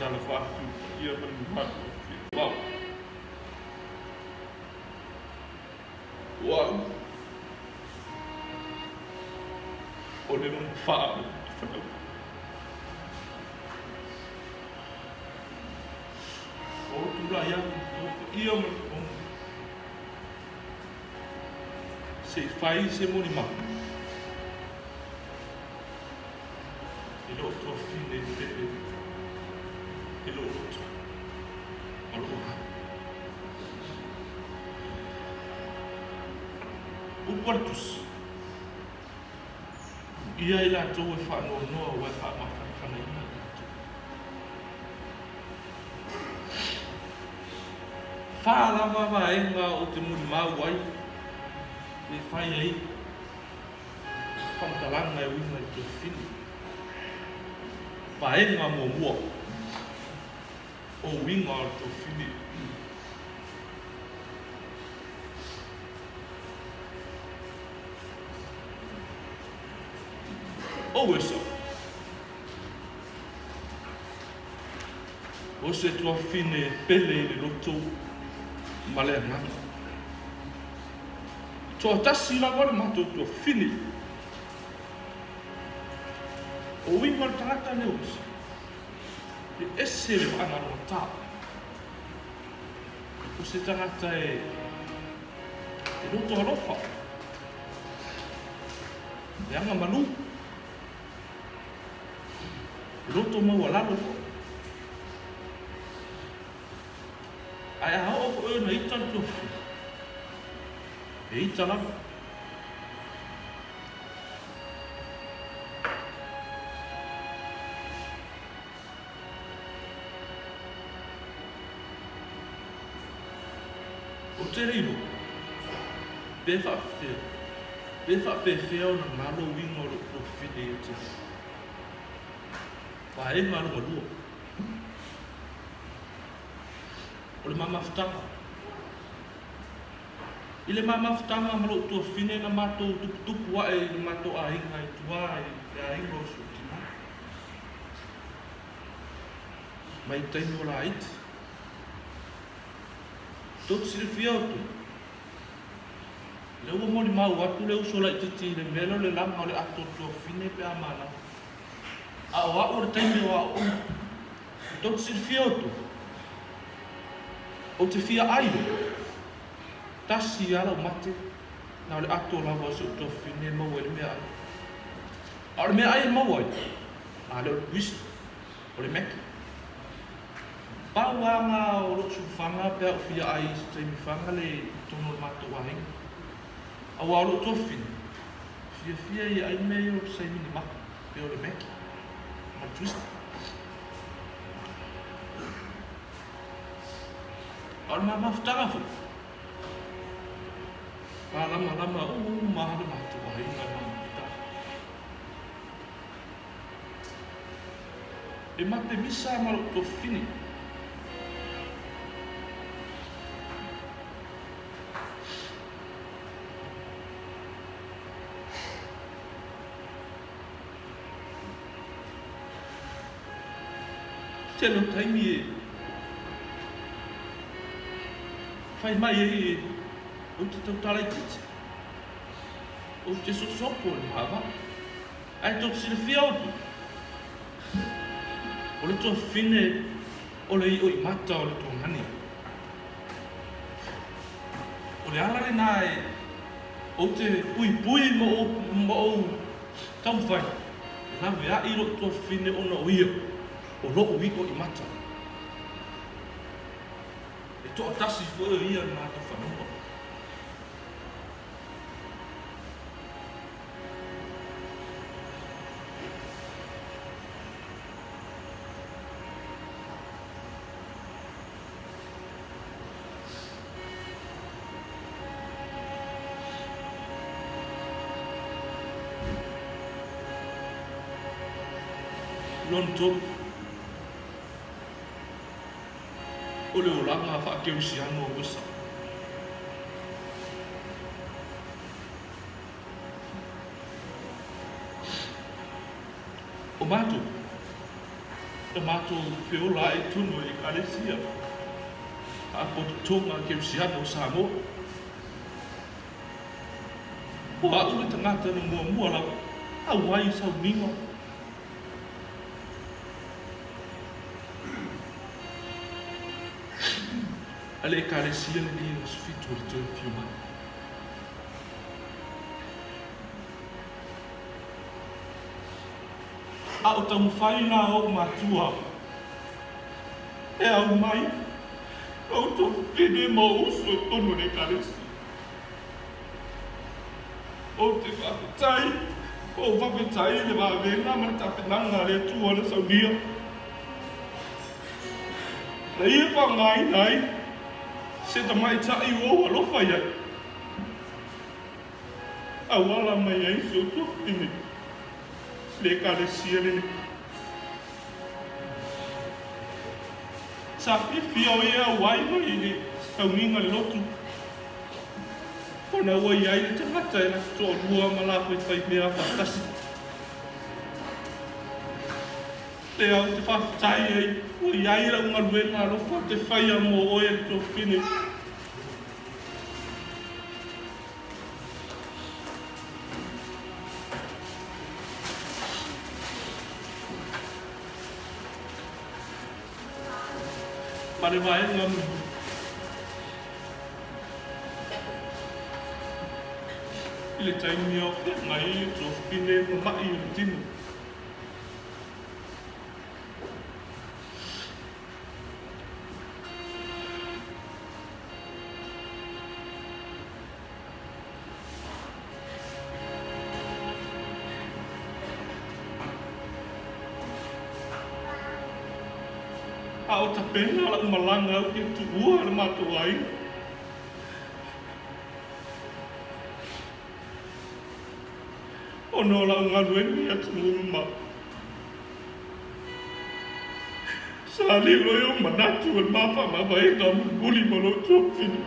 Talofa atu i paia ma le mamalu o le Folau. O au, o le lona fā o le fanau. O tulai atu i le paia ma le mamalu. Se i fai se molimau. I lou tuafine pele i lou loto ma lou agaga. Upu a le Tusi, Ia i latou e faanoanoa ua e faamafanafanaina i latou. Whā lava vaega ou te molimau ai e whai ai whangatalanga e uiga i tuafine. Vaega muamua o uiga o le tuafine. O esa. O se tuafine e pele i le loto ma le agaga. Toatasi lava le matou tuafine. O uiga o le tagata nei o Esa, e ese le vaagalogata. O se tagata e loto alofa, e aga malu. E loto maualalo foi. Ae a oo foi ona ita le tuafafine, e ita lava. Ou te riro, pe faapefea, pe faapefea ona galo uiga o lou tuafafine ia te au. Vaega lona lua. O le mamafutaga. I le mamafutaga ma lou tuafafine na matou tuputupu ae i le matou aiga i tua i le aiga o si ou tina. Mai taimi o laiti. Tou te silafia outou. Lea ua molimau atu le uso laitiiti i le mea lea o le laga o le ato o le tuafafine pe a manava. A o au o le taimi o aoaoga. Tou te silafia outou? Ou te fia ai oe. Tasi lava lau mate, na o le ato lava o si ou tuafafine e maua ai le meaai. A o le meaai e maua ai, a le o le uisi, o le meki. Pau lava na o lou sulufaga pe a ou fia ai i se taimi fagale i totonu o le matou aiga. Aua o lou tuafafine, fiafia ia ai mea ia o le saimini maka, pe o le meki, ma le twister. A o le mafutaga foi, malamalama uma lava le matou aiga i le mafutaga. E mate misa ma lou tuafafine. Tele o taimi e fai mai ai ou te tautala itiiti, ou te sosopo i le maavaa. Ae tou te silafia outou, o le tuafafine o le ioimata o le tuagani. O le ala lena e ou te puipui ma ou taumafai e laveai lou tuafafine ona o ia o lou ioimata. E toatasi foi o ia i le matou fanua. Lona tolu, o le olaga faakerisiano o Wesa. O matou, na matou feola ae i totonu o le Ekalesia Faapotopotoga Kerisiano o Samoa. O a'u le tagata na muamua lava auai i sauniga. A le Ekalesia lenei i le aso 7 o le toe afio mai. A o taumafai la ou matua e aumai outou fine ma ou uso i totonu o le Ekalesia. Ou te faafetai, ou faafetai i le vavega ma le tapenaga a le Atua na saunia. Na ia faaaogaina ai se tamaitai ua ou alofa i ai. Auala mai ai si ou tuafafine i le Ekalesia lenei. Sa fiafia o ia auai mai i le sauniga i le lotu, ona ua i ai le tagata e latou toalua ma la faifaimea faatasi. Lea ou te faafetai ai ua i ai lau galuega alofa ou te faia mo oe le tuafafine. Ma le vaega mulimuli. I le taimi o feagai ai le tuafafine ma ma'i o le tino. A o tapena lau malaga au ke tuua le matou aiga. Ona o lau galuega i atunuu mamao. Sa lilo ai ou manatu o le ma faamavaega mulimuli ma lou tuafafine.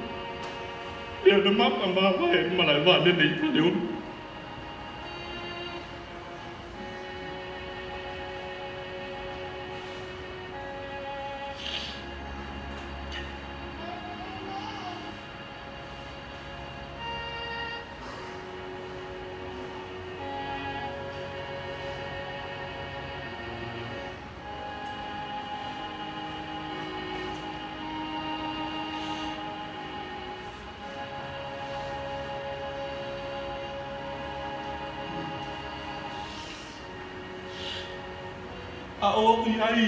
Lea na ma faamavae i le malae vaalele i Faleolo. A o au i ai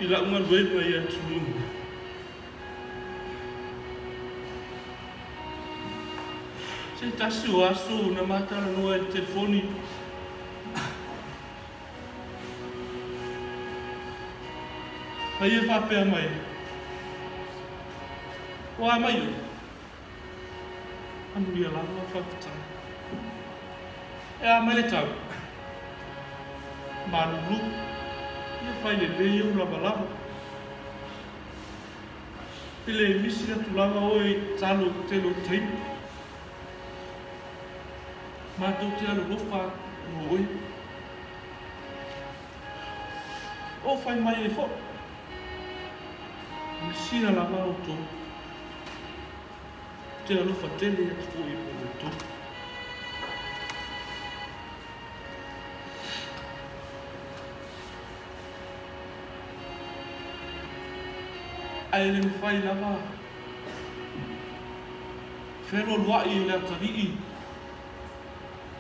i lau galuega i atunuu. Se tasi o aso na ma talanoa i le telefoni. Na ia faapea mai, Ua a mai oe? Amuia lava, faafetai. E a mai le tau? Malulu, ia fai lelei ou lavalava. E le misi atu lava oe i talo tele o taimi. Matou te alolofa mo oe. O fai mai ai foi. Misia lava outou. Te alofa tele atu foi mo outou. Ae le mafai lava fealualuaʻi e le atalii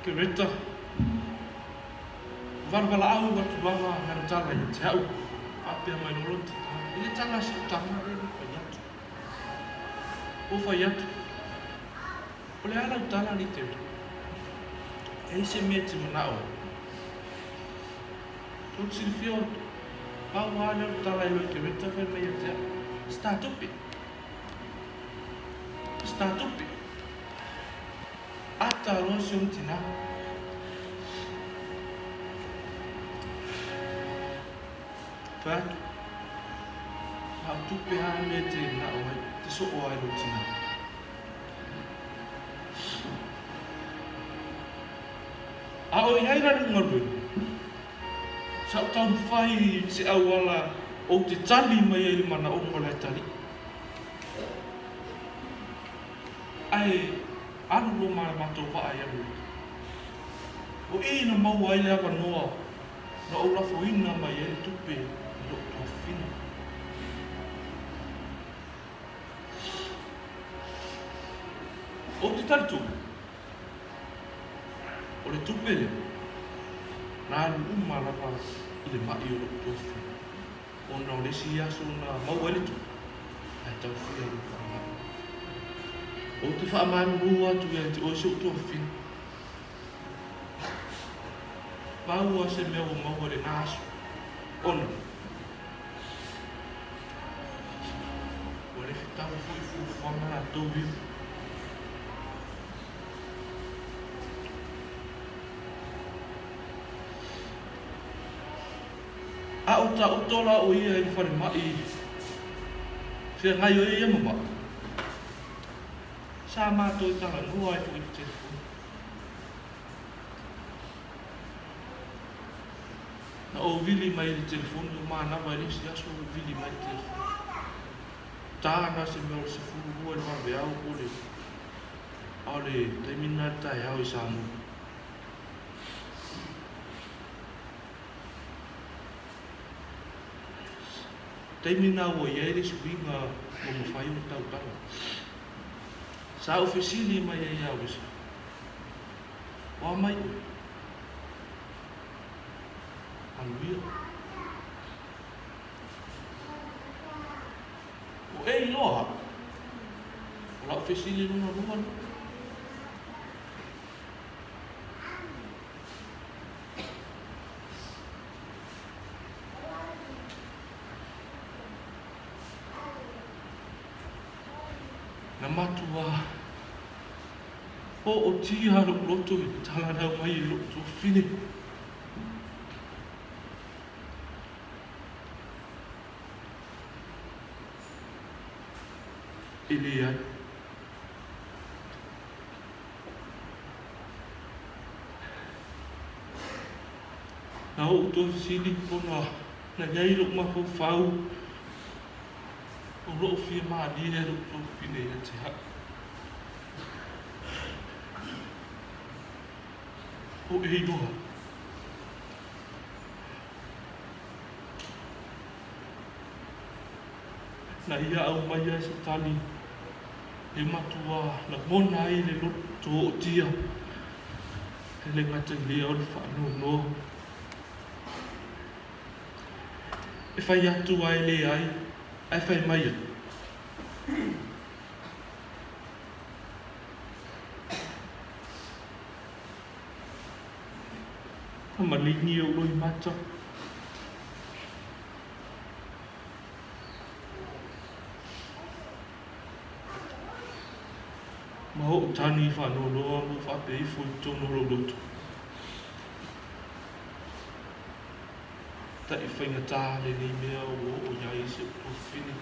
Kereta Valevalaau atu lava lana tala ia te au, faapea mai loa lona tita, E le tala si ou taga lea na fai atu. Ua fai atu, O le a lau tala alii Terry? E ai se mea e te manao ai? Tou te silafia o pau lava lea o le tala e loi Kereta fai mai ia te au, Se tā tupe. Se tā tupe. Ata loa si ona tinā. Fai atu, Na o tupe lava mea e te manao ai, te soo ai lou tinā. A o i ai la lou galuega, sa ou taumafai i se auala ou te tali mai ai i le manaoga o le atalii. Ae alu loa ma le matou vaa i Amerika. O i na maua ai le avanoa na ou lafoina mai ai le tupe i lou tuafafine. Ou te talitonu, o le tupe lea, na alu uma lava i le maʻi o lou tuafafine. Ona o le isi aso na maua ai le tupe, ae tau fia lou faamai. Ou te faamalulu atu ia te oe si ou tuafafine. Pau lava se mea ua maua i lena aso, ona ua le fetau foi fuafuaga latou ia. A o taoto la o ia i le falemai feagai o ia ma maʻi, sa matou talanoa ai foi i le telefoni. Na ou vili mai i le telefoni, o manava i le isi aso ou vili mai i le telefoni. Ta ana se mea o le 12 i le vaveao po o le, a o le taimi lena i le taeao i Samoa. Taimi na ua i ai le suiga ua mafai ona tautala. Sa ou fesili mai ai ia Wesley, O a mai oe? Manuia. O e iloa au? O lau fesili lona lua lea. Na matua ootia lou loto i le talanau mai e lou tuafafine. E leai. Na ou toe fesili ona na i ai lou mafaufau o lo o fia malie lou tuafafine ia te au. O e iloa. Na ia aumaia se tali e matua lagona ai le loto ootia, e le gata i lea o le faanoanoa. E fai atu a e leai, ae fai mai ai. Na maligi ou loimata. Ma ou tani faanoanoa ma ou faapea ifo i totonu o lou loto. Taʻi faigata lenei mea ua oo i ai si ou tuafafine.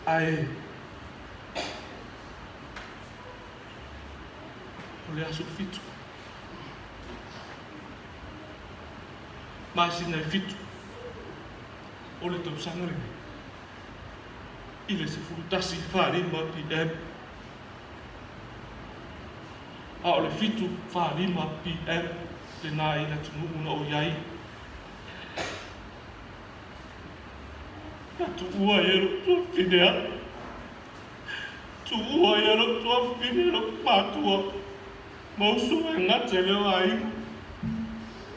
Ae o le aso 7 masina e 7 o le tausaga lenei i le 11:45 PM a o le 7:45 PM lena i le atunuu na ou i ai. Na tuua ai e lou tuafafine au. Tuua ai e lou tuafafine lou matua ma uso e gata i leo aiga.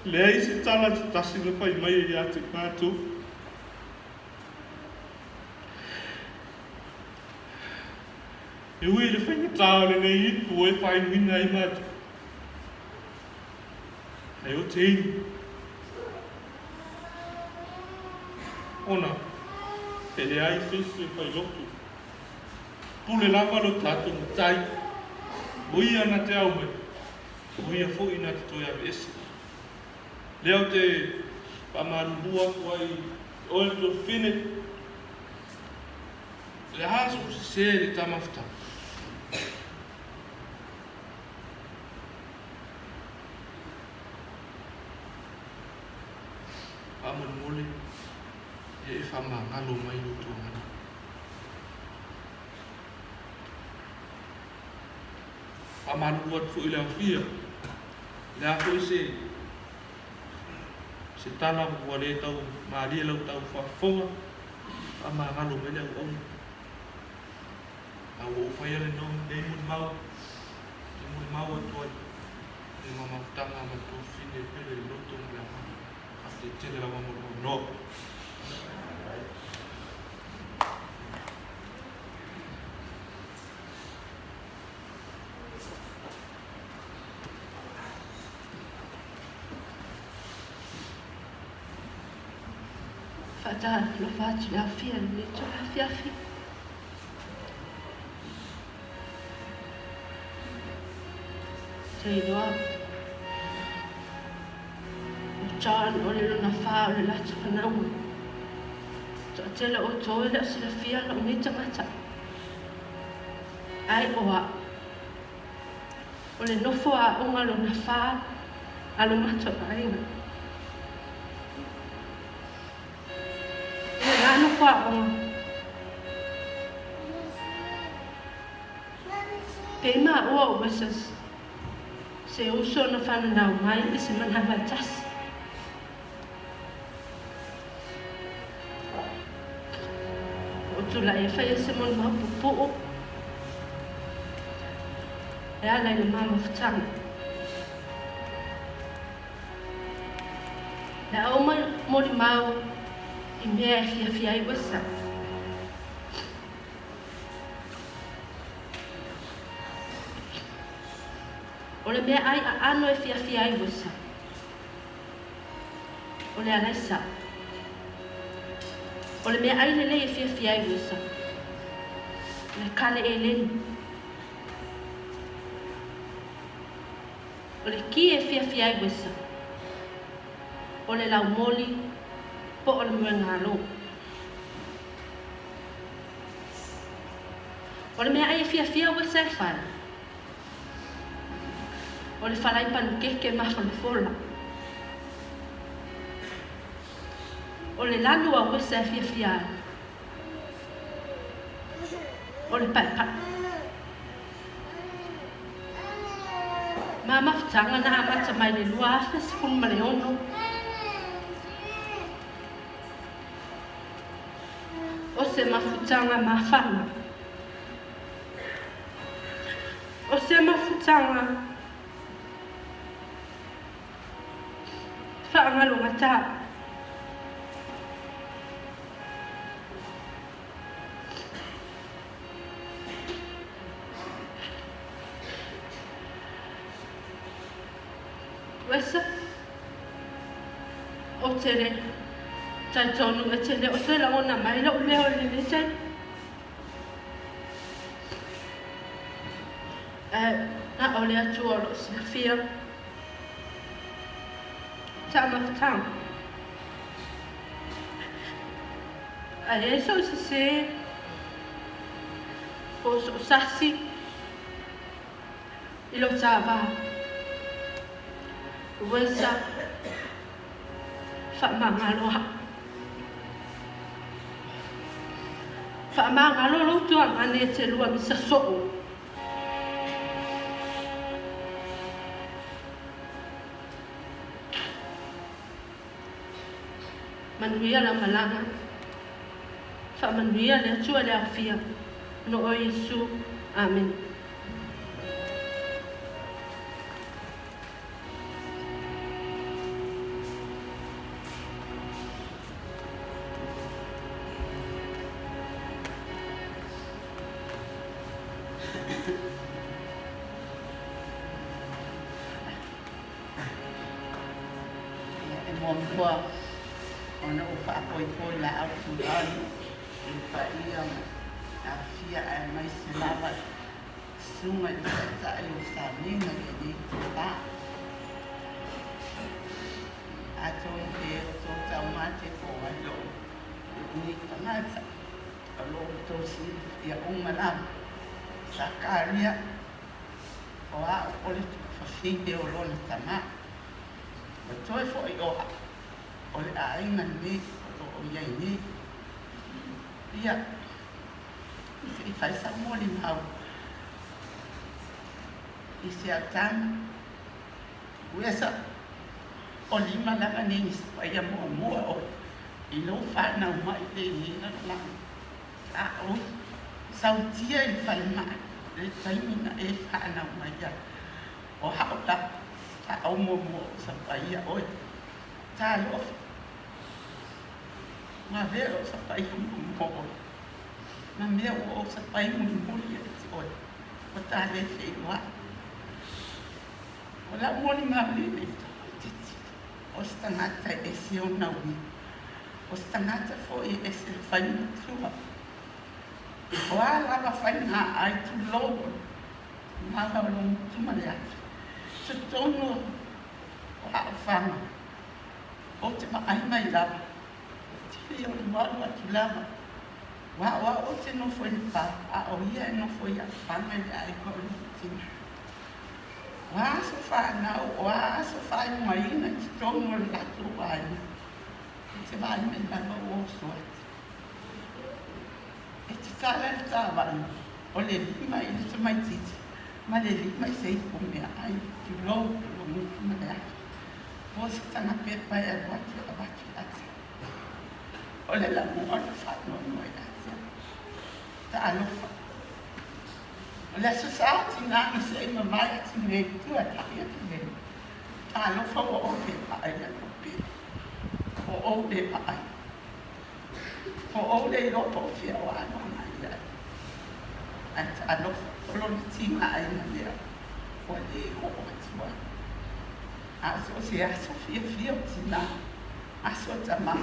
Leai se tala se tasi na fai mai ai ia te matou. E ui i le faigata o lenei ipu e faainuina ai matou. Ae o te inu. Ona e leai se isi e fai lotu. Pule lava lo tatou matai. O ia na te au mai, o ia foi na te toe aveese. Lea ou te faamalulu atu ai i oe le tuafafine, o le a sou sese i le ta mafutaga? Faamolemole, ia e faamagalo mai lou tuagana. Faamalulu atu foi i le aofia, o le a foi se se tala ua le tau malie lau tau faafofoga, faamagalo mai le auauna. A ua ou faia lenei molimau, e molimau atu ai i le mamafutaga ma le tuafafine e pele i le loto ma le agaga. Faafetai tele lava mo le avanoa. Faatalofa atu i le aofia i lenei itula afiafi. Te iloa o John o le lona fa o le latou fanauga. Toatele o outou e le o silafia lou nei tagata. Ai o a'u. O le nofo aoga lona fa a lo matou aiga. I le la nofo aoga. Pei maua o Wesses se uso na fananau mai i se manawa e tasi. Ua ou tulai e fai se molimau pupuu e ala i le ma mafutaga. Le a ou molimau i mea e fiafia ai Wesa. O le meaai aano e fiafia ai Wesa. O le alaisa. O le meaai lelei e fiafia ai Wesa. O le kale eleni. O le ki e fiafia ai Wesa. O le laumoli po o le moegalo. O le meaai e fiafia Wesa e fai. O le falai panukeke mafolafola. O le lanu a Wesa e fiafia ai. O le paepae. Ma mafutaga na amata mai le 2016. O se mafutaga mafana. O se mafutaga faagalogata. Wesa, Ou te le talitonu e te le o toe lagona mai lou leo i lenei taimi. Ae na o le Atua o lo o silafia taamafutaga. A i ai sou sese po o sou sasi i lou taavā, uesa faamagalo au. Faamagalo lou tuagane e te lua misa soo. Manuia lau malaga. Faamanuia le Atua i le aofia. No oe Iesu. Amene. E muamua ona ou faapoipoi laau tulaga i le paia ma aafia aemaise lava i susuga i le Taitai o Salega i lenei itula. Atonu e outou taumate po o ai lou nei tagata o lo outou silafia uma lava. Sakaria o au o le tuafafine o lona tama. Ua toe foi o au o le aiga lenei o lo o i ai nei. Ia, se i fai sau molimau i se autaga. Uesa, o lima lava nei ni paia muamua oe i lou fanau mai lenei lalolagi. Sa ou sautia i le falemai i le taimi na e fanau mai ai. O ha'u la, sa ou muamua o sapaia oe. Talofa, ua avea lou sapaia muamua oe, ma mea ua ou sapai mulimuli ia te oe, ua ta le feiloai. O lau molimau lenei tamaitiiti, o se tagata e ese ona uiga, o se tagata foi e ese le fai matua. O a lava faiga ai tulou o lava o lou gutu ma le afi, totonu o aafaga, ou te vaai mai lava, tele o le malu atu lava. Ua o au ou te nofo i le pā, a o ia e nofo i aafaga i le aiga o lona tina. O a aso fanau, o a aso faaiugaina i totonu o le latou aiga, ou te vaai mai lava ua oso atu. E tatala le taavale o le lima i le tamaitiiti ma le lima i se ipu meaai, tulou lou gutu ma le afi. Po se taga pepa e alu atu e avatu ia te au. O le lagona faanoanoa ia te au. Talofa. O le aso sa tinā na seʻi mamae atu nei i tua e paʻi atu nei. Talofa ua ou le vaai ia lou pele. Ua ou le vaai. Ua ou le iloa po o fea o alu agai i ai. Ae talofa, o lona tigaina lea ua le oo atu ai. A so o se aso fiafia o tinā, aso tamā,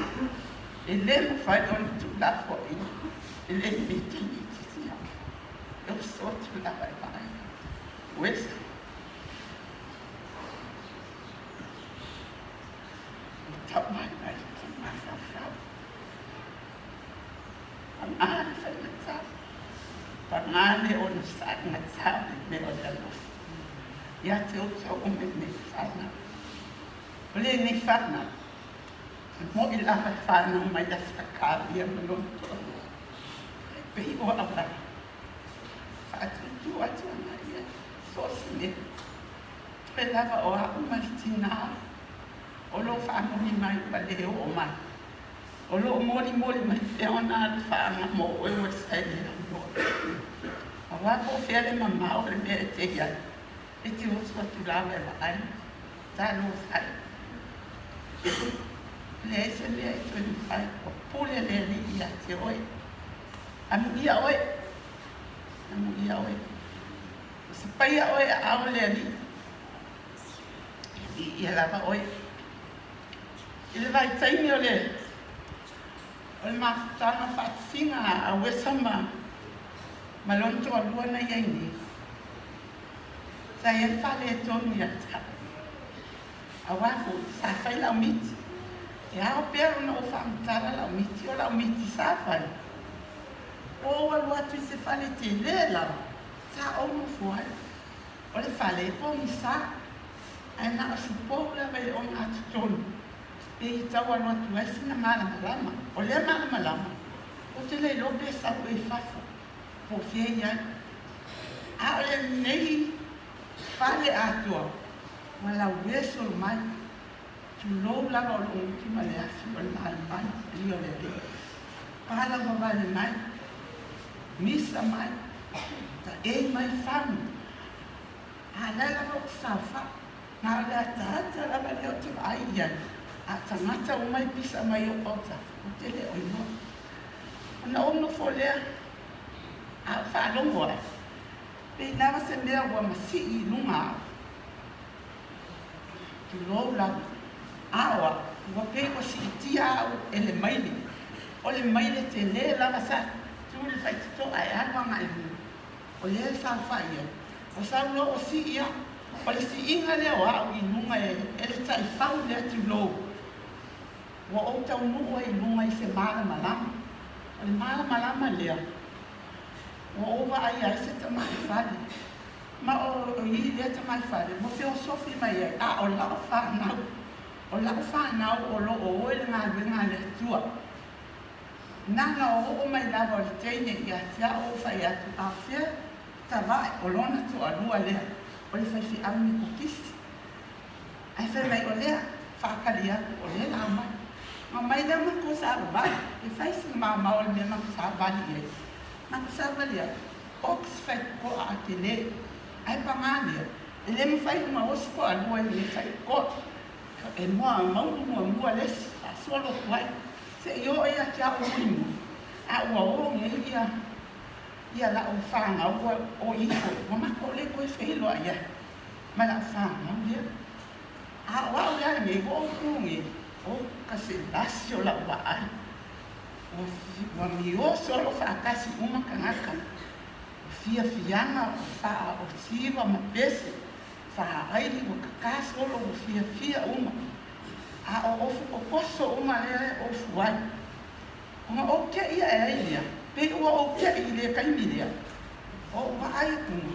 e le mafai ona tuulafoaiina e le miti itiiti ake. E oso atu lava e vaai atu. Uesa. Ua tau mai ai ki mafaufau. Pagā le faigata, pagā le onosai gata o le mea o le alofa. Ia te outou o lenei fanau. O lenei fanau, e moʻi lava e fanau mai ia Sakaria ma lona toalua. E pei o au lava, faatutu atu ana ia so o se mea. Toe lava o au ma le tinā o lo o faamuli mai ua le oo mai. O lo o molimoli mai pea ona alofaaga mo oe ua e le lauloa. Auā po o fea le mamao o le mea e te i ai, e te oso atu lava e vaai. Talofa e! E leai se mea e toe mafai, ua pule le Alii ia te oe. Amuia oe! Amuia oe! Ua sapaia oe e aao le Alii. E viia lava oe. I le vaitaimi o le o le mafutaga faatasiga a Wesa ma ma lona toalua na i ai nei, sa i ai le faaletonu ia te au. Auā foi, sa fai lau miti. E ao pea ona ou faamatala lau miti, o lau miti sa fai. Ua ou alu atu i se fale tele lava, sa ou nofo ai. O le fale e pogisa, ae na o si pou lava i le ogatotonu pei e tau alo atu ai sina malamalama. O lea malamalama, ou te le iloa pe sau ea i fafo, po o fea i ai. A o lenei fale atoa, ua lauē solo mai, tulou lava o lou gutu ma le afi o le malimali ia o le Alii. Palauvavale mai, misa mai, taei mai fagu, a o la e lava ou te saofai. Na o le ataata lava lea ou te vaai i ai, a o tagata uma e pisa mai i ou autafa, ou te le o iloa. Ona ou nofo lea, a ou faalogo ae, pei lava se mea ua masii i luga au. Tulou lava, a o au, ua pei ua siitia au e le maile. O le maile tele lava sa tu i le faitotoa e alu agai i luga. O lea e saofai ai, ua sau loa ua sii au. O le siiga lea o au i luga e le taifau lea tulou. Ua ou taunuu ai i luga i se malamalama. O le malamalama lea, ua ou vaaia ai se tamai fale. Ma o i lea tamai fale, ua feosofi mai ai, a o lau fanau, o lau fanau o lo o o i le galuega a le Atua. Na ona oo mai lava o le teine ia te au ou fai atu, a fea tavae o lona toalua lea o le faifeau Metotisi. Ae fai mai o lea, faatali atu o lea la mai. Na omai lea matou savavali, e fai sina maomao o le mea matou savavali i ai. Matou savavali atu, oka se faitotoa a tele. Ae paga lea, e le mafai ona osi toalua i lenei faitotoa. E moa maunu muamua le isi, faasolo atu ai. Se i oo ia te au mulimuli, a ua o nei ia ia lau fanau ua o ifo, ua matou le toe feiloai ai ma lau fanau lea. A o au lea lenei, ua ou tu nei, o ka se lasi o lau vaai. Ua, ua mio solo faatasi uma tagata. O fiafiaga, o faa, o siva ma pese, faaili, ua kaka solo, ua fiafia uma. A o ofu kokoso uma lea e ofu ai. Ona ou teʻi aʻe ai lea, pei ua ou teʻi i lea taimi lea, o ou vaai akuga,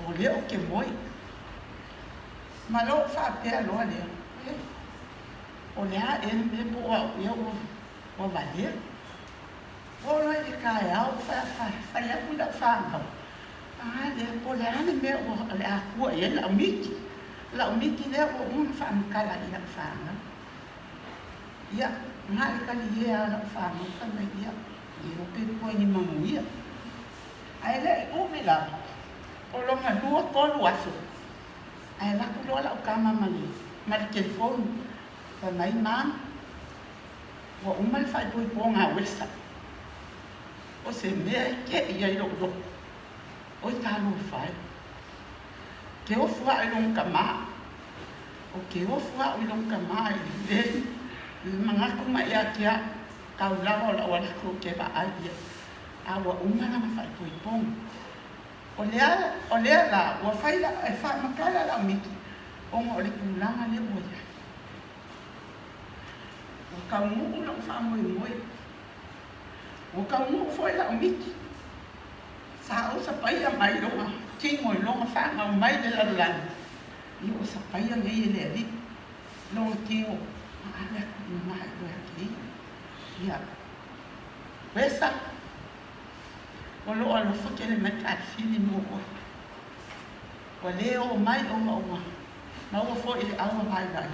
o lea ou te moe. Ma lou faapea loa lea, E, o le a ea le mea po o au ea ua, ua valea? Oo loa i le taeao ua fai atu i lau fanau, A lea, po o le a le mea ua o le a tua i ai lau miti? Lau miti lea ua uma ona faamatala i lau fanau. Ia, na le kaliē a lau fanau fai mai, ia, e iloa pe tua i ni manuia. Ae le i umi lava, o lona lua tolu aso, ae alu atu loa lau tama ma le, ma le telefoni, fai mai, Mum, ua uma le faaipoipoga a Wesa. O se mea e teʻi ai lou loto, oi talofa e. Ke ofu aʻu i lona kamā. O ke ofu aʻu i lona kamā i le manatu mai ia te au, kau lava o lau ala atu ou te vaai i ai. A ua uma lana faaipoipoga. O lea, o lea la, ua fai la, e faamatala lau miti, ona o le tulaga lea ua i ai. Ua taunuu lou faamoemoe. Ua taunuu foi lau miti. Sa ou sapaia mai lona tino i lona fanau mai le lalolagi, ia ua sapaia nei e le Alii lona tino ma ave atu i luga i oe ake ia. Ia, Wesa, o loo alofa tele mai Kalifini mo oe. Ua le oo mai ona ua maua foi i le aua vaivai,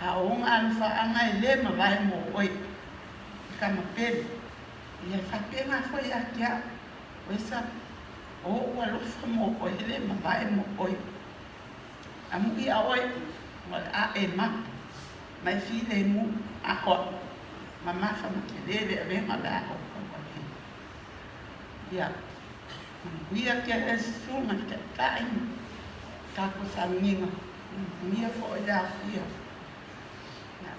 a o ona alofaaga e le mavae mo oe. tama pele. Ia, e faapena foi ia te au, Wesa, o ou alofa mo oe e le mavae mo oe. Amuia oe, o le a e mapu, ma e filemu, a o a'u, mamafa ma tele le avega o le a ou tauavea. Ia, manuia ke e susuga i le Taitai ma tatou sauniga, manuia foi le aofia. Ia,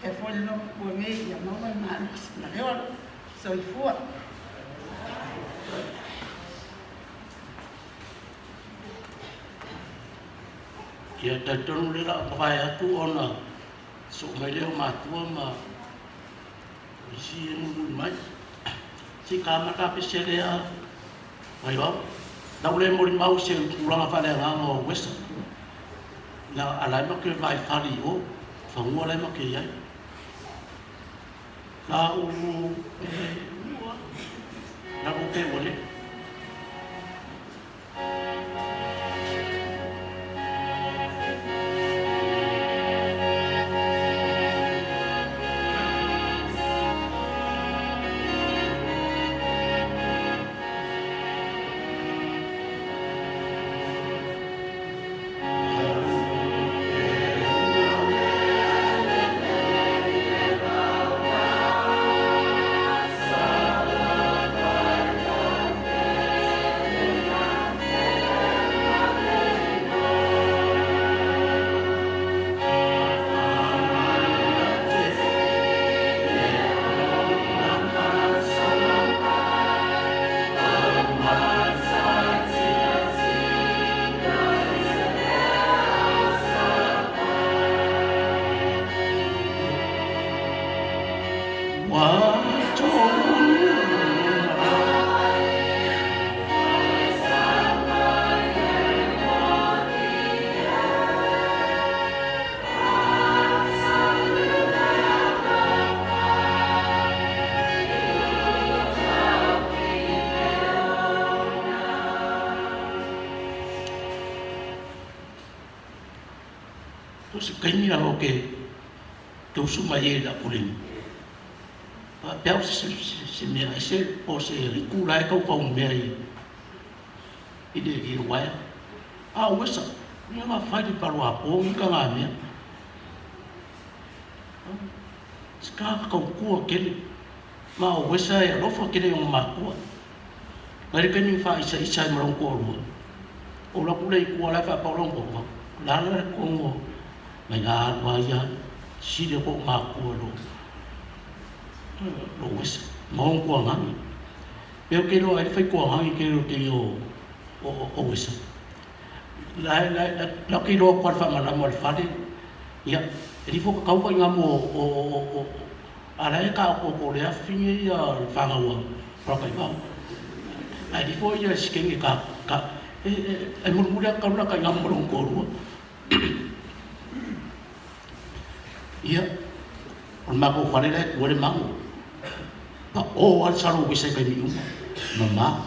faapea foi le lotu nei, ia maua le malosi ma le ola. Soifua. Ia talitonu lea la o mavae atu ona soo mai lea o matua ma isi e mulimuli mai. Se i kamata a pese lea mai vau. Lau le molimau se tulaga faaleagaga o Wesa. Na alai ma ke vai fali o fangua lai ma ke iai. La u e ua la u pe ua le. O se kaimi lava o ke ke usu mai ai i le apolima. Faapea o se, se, se mea ese po o se riku la e kaukau mea i, i le, i le uaea. A o wesa, ia ma fai le palo a po i ka ngā mea. Se ka kaukua kele. Ma o wesa e alofa kele o makua. Ngai le kaimi wha isa isa e marong ko rua. O la pule i kua lai wha paulong ko. La la kongo mai ngā alua ia sile ko makua lo. Lo wesa. Maong kua ngangi. Peo ke loa ai whai kua ngangi ke lo te o o wesa. La la la la ke loa kua wha malama o le whare. Ia, e rifo ka kauka i ngā mo o o o a la e ka o ko le awhinge ia le whangaua parakai wao. Ai rifo ia sikenge ka ka e e e murumuri a kaula ka i ngā mo rong kōrua. Ia, o le makou fale la e kua le mago. Pa o a le salo wesa i kaimi uma. Mama.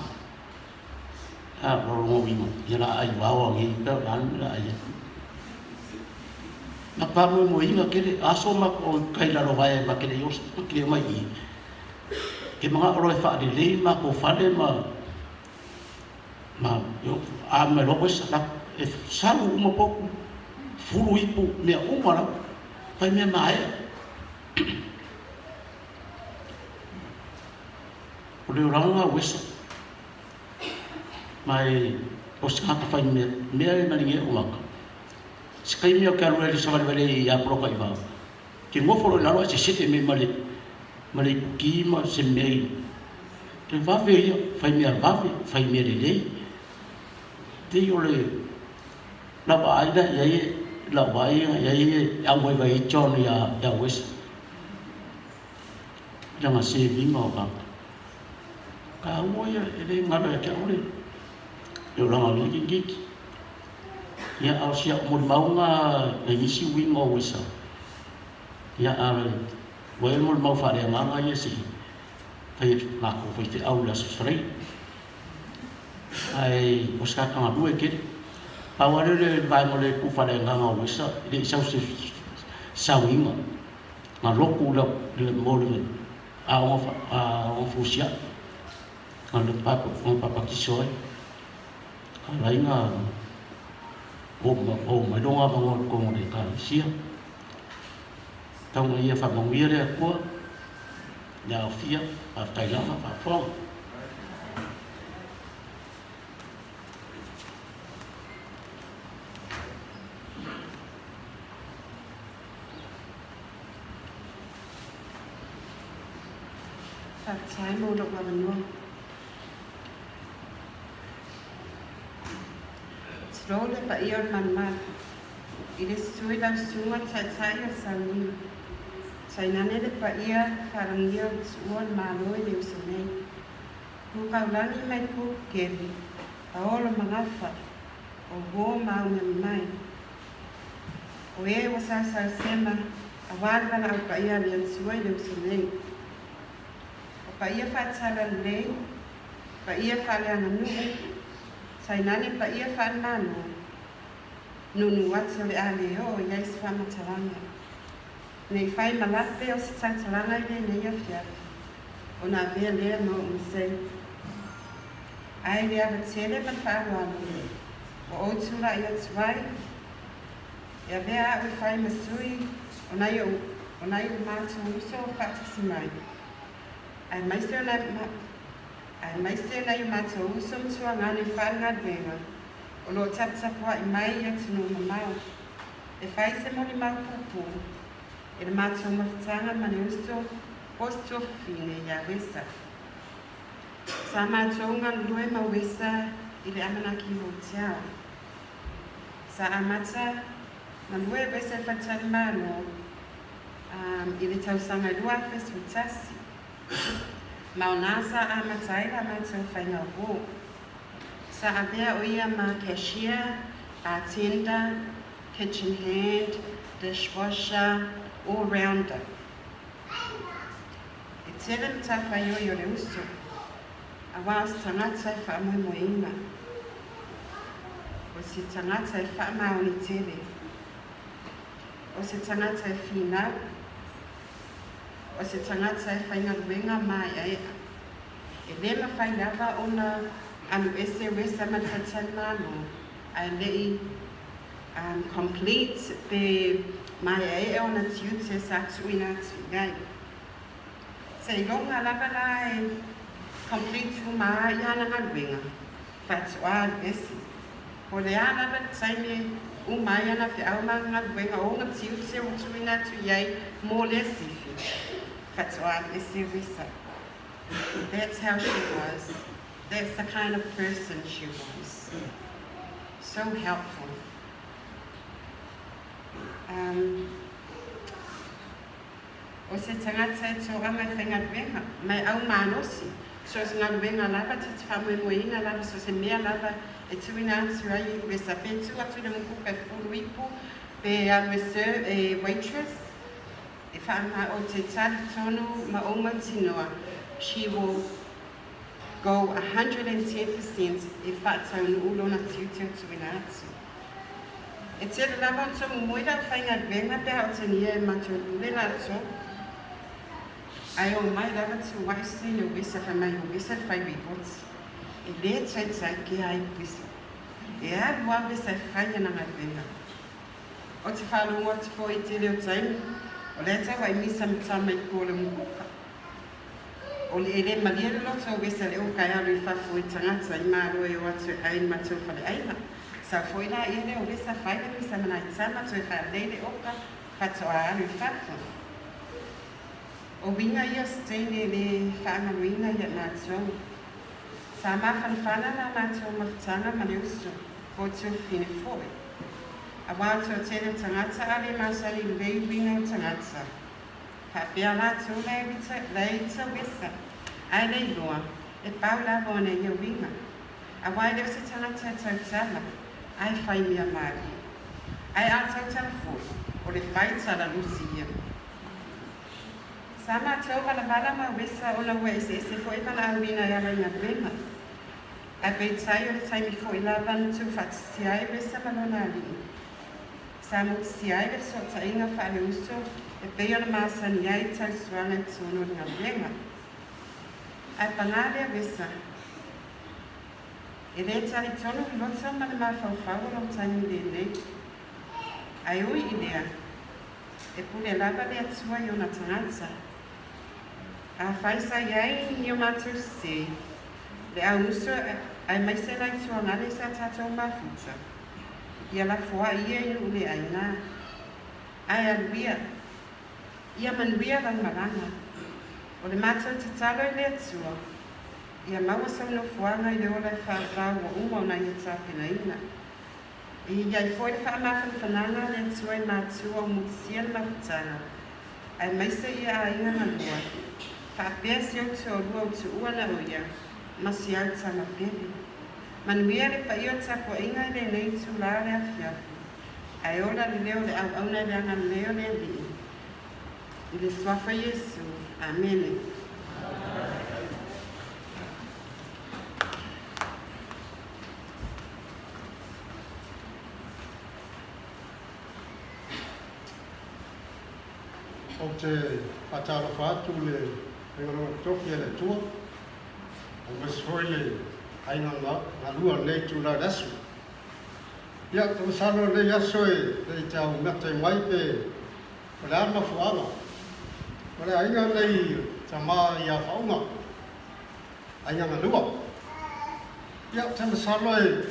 A roro ngo ingo. Ia la ai wao angi pe la la ai. Na pa mo mo inga kele aso ma o kai lalo vai ma kele yo kele mai i. Ke mga oro e wha lelei ma ko fale ma ma yo a me lo wesa la e salu uma poku fulu ipu mea uma la pai mea maea. O le olaga wesa mai o se tagata fai mea mea e malingia o maka. Se kaimi o ke alu ai le savalivali ai ia poloka i vao. Ke ngofo lo i lalo ai se se'e me ma le ma le ipuki ma se mea i le vave ia, fai mea vave, fai mea lelei. Te o le lau vaai la i ai e lau vaai i ai e auvaivai ai John ia ia Wes. Langa saving o ka ka ua ia e le ngalo ia te au le le olaga o lenei keikeiki. Ia a o si a'u molimau ga e nisi uiga o Wesa. Ia a ua e molimau faaleagaga ia se'i fai makou faifeau i le Aso Faraile. Ae o se tagata galue tele. Pau lava lea o le vaega o le tu faaleagaga o Wesa e le i sau se sauiga na lotu mo le Aoga Aoga Fusia'i, na papatiso ai, ala ai na oo mai lona avanoa i totonu o le Ekalesia. Tau ina ia faamanuia le Atua i le aofia, faafetai lava, faafofoga. Faafetai mo lou avanoa. Tulou le paia o le malumalu i le sui lau susuga le taitai o le sauniga. Tainane le paia faalagia o le tuua o le Malo i le uso nei. Kūkaulagi mai Kūkukeli, Paolo Magafa, o uō ma aumeamemai. O e ua sausausema aua le valaau paia a le Atua i le uso nei. O paia faatalalelei, paia faaleaganuu, tainane paia faale-Malo, nuunuu atu o le a le oo i ai se faamatalaga. Ne i fai ma lape o se tautalaga i lenei afiafi, ona avea lea ma ou masei. Ae i le ava tele ma le faaaloalo ua ou tulai atu ai, e avea a'u e fai ma sui o nai o nai o matou uso faatasi mai, aemaise o nai aemaise nai o matou uso ma tuagane faale-galuega o lo o taputapua'i mai i atunuu mamao, e fai se molimau puupuu i le matou mafutaga ma le uso po o se tuafafine iā Wesa. Sa matou galulue ma Wesa i le Amanaki Hotel. Sa amata galue Wesa i Faletalimalo i le tausaga e 2011, ma o nā sa amata ai la matou faiga uō. Sa avea o ia ma cashier, bartender, kitchen hand, dishwasher, all rounder. E tele matafaioi o le uso, auā o se tagata e faamoemoeina, o se tagata e faamaoni tele, o se tagata e finau, o se tagata e faigaluega maeaea. E lē mafai lava ona alu ese Wesa ma le faletalimalo ae le i complete pe maeaea ona tiute sa tuuina atu i ai. Seiloga lava la e complete uma ai ana galuega, faatoa alu ese. Po o le a lava le taimi e uma ai ana feau ma galuega o ona tiute ua tuuina atu i ai mo lea sifi, faatoa alu ese Wesa. That's how she was. That's the kind of person she was. So helpful. Um, o se tagata e toaga e faigaluega, ma e au malosi, so o se galuega lava ta te faamoemoeina lava, so o se mea lava e tuuina atu ai i Wesa, pe tuu atu i le mukuka e fulu ipu, pe alu e serve, e waitress, e faama o te talitonu ma ou mautinoa, she will go 110% e faataunuu lona tiute o tuuina atu. E tele lava ona tomomoi lau faigaluega pe a otegia e matou pule latou. Ae omai lava tuuai se o Wesa fai mai o Wesa le fai ripoti. E le taitai ke ai Wesa. E alu a Wesa e fai ana galuega. O te faalogo atu foi i tele o taimi, o lea tau ai misa ma tama i tua o le mukuka. O le e le malie le loto o Wesa le oka e alu i fafo i tagata i malo e o atu e ai i le matou faleaiga. Sau foi laia lea o Wesa fai le misa ma nai tama toe faalelei le oka faatoa alu i fafo. O uiga ia o se teine e le faagaloina ia matou. Sa mafanafana la matou mafutaga ma le uso po o tuafafine foi. Auā o le toatele o tagata a le masani lelei uiga o tagata. Faapea latou laita Wesa, ae le iloa, e pau lava ona ia uiga. Auā e le o se tagata e tautala, ae fai mea malie. Ae a tautala foi, o le fai tala lusi ia. Sa matou valavala ma Wesa ona ua eseese foi valaauina e ala i galuega. Ae peitai o le taimi foi lava na tuufaatasia ai Wesa ma lona alii. Sa motusia ai le fesootaiga faale-uso e pei ona masani ai i tausuaga i totonu o le galuega. Ae pagā lea Wesa, e le talitonu le loto ma le mafaufau o lou taimi lenei. Ae ui i lea, e pule lava le Atua i ona tagata. Afai sa i ai ni o matou sese, le au uso aemaise la Ituagane sa tatou mafuta, ia lafoai ia i nuu le aina. Ae alu ia. Ia manuia lau malaga. O le matou tatalo i le Atua, ia maua sau nofoaga i le ola e faavavau ua uma ona ia tapenaina. E i ai foi le faamafanafanaga a le Atua i matua ua motusia le mafutaga, aemaise ia aiga galua, faapea si ou toalua o tuua na o ia, ma si au tama pele. Manuia le paia o le tapuaiga i lenei itula o le afiafi, ae ola le leo o le auauna i le agalelei o le Alii. I le Suafa Iesu. Amene. Ou te faatalofa atu i le faigaluega totofi a le Atua, aemaise foi le aiga galua i lenei itula i le aso. Ia, ou te masalo o lenei aso e le i taumate mai pe o le a le mafuaaga. O le aiga lenei tama ia Faauga, aiga galua. Ia, ou te masalo e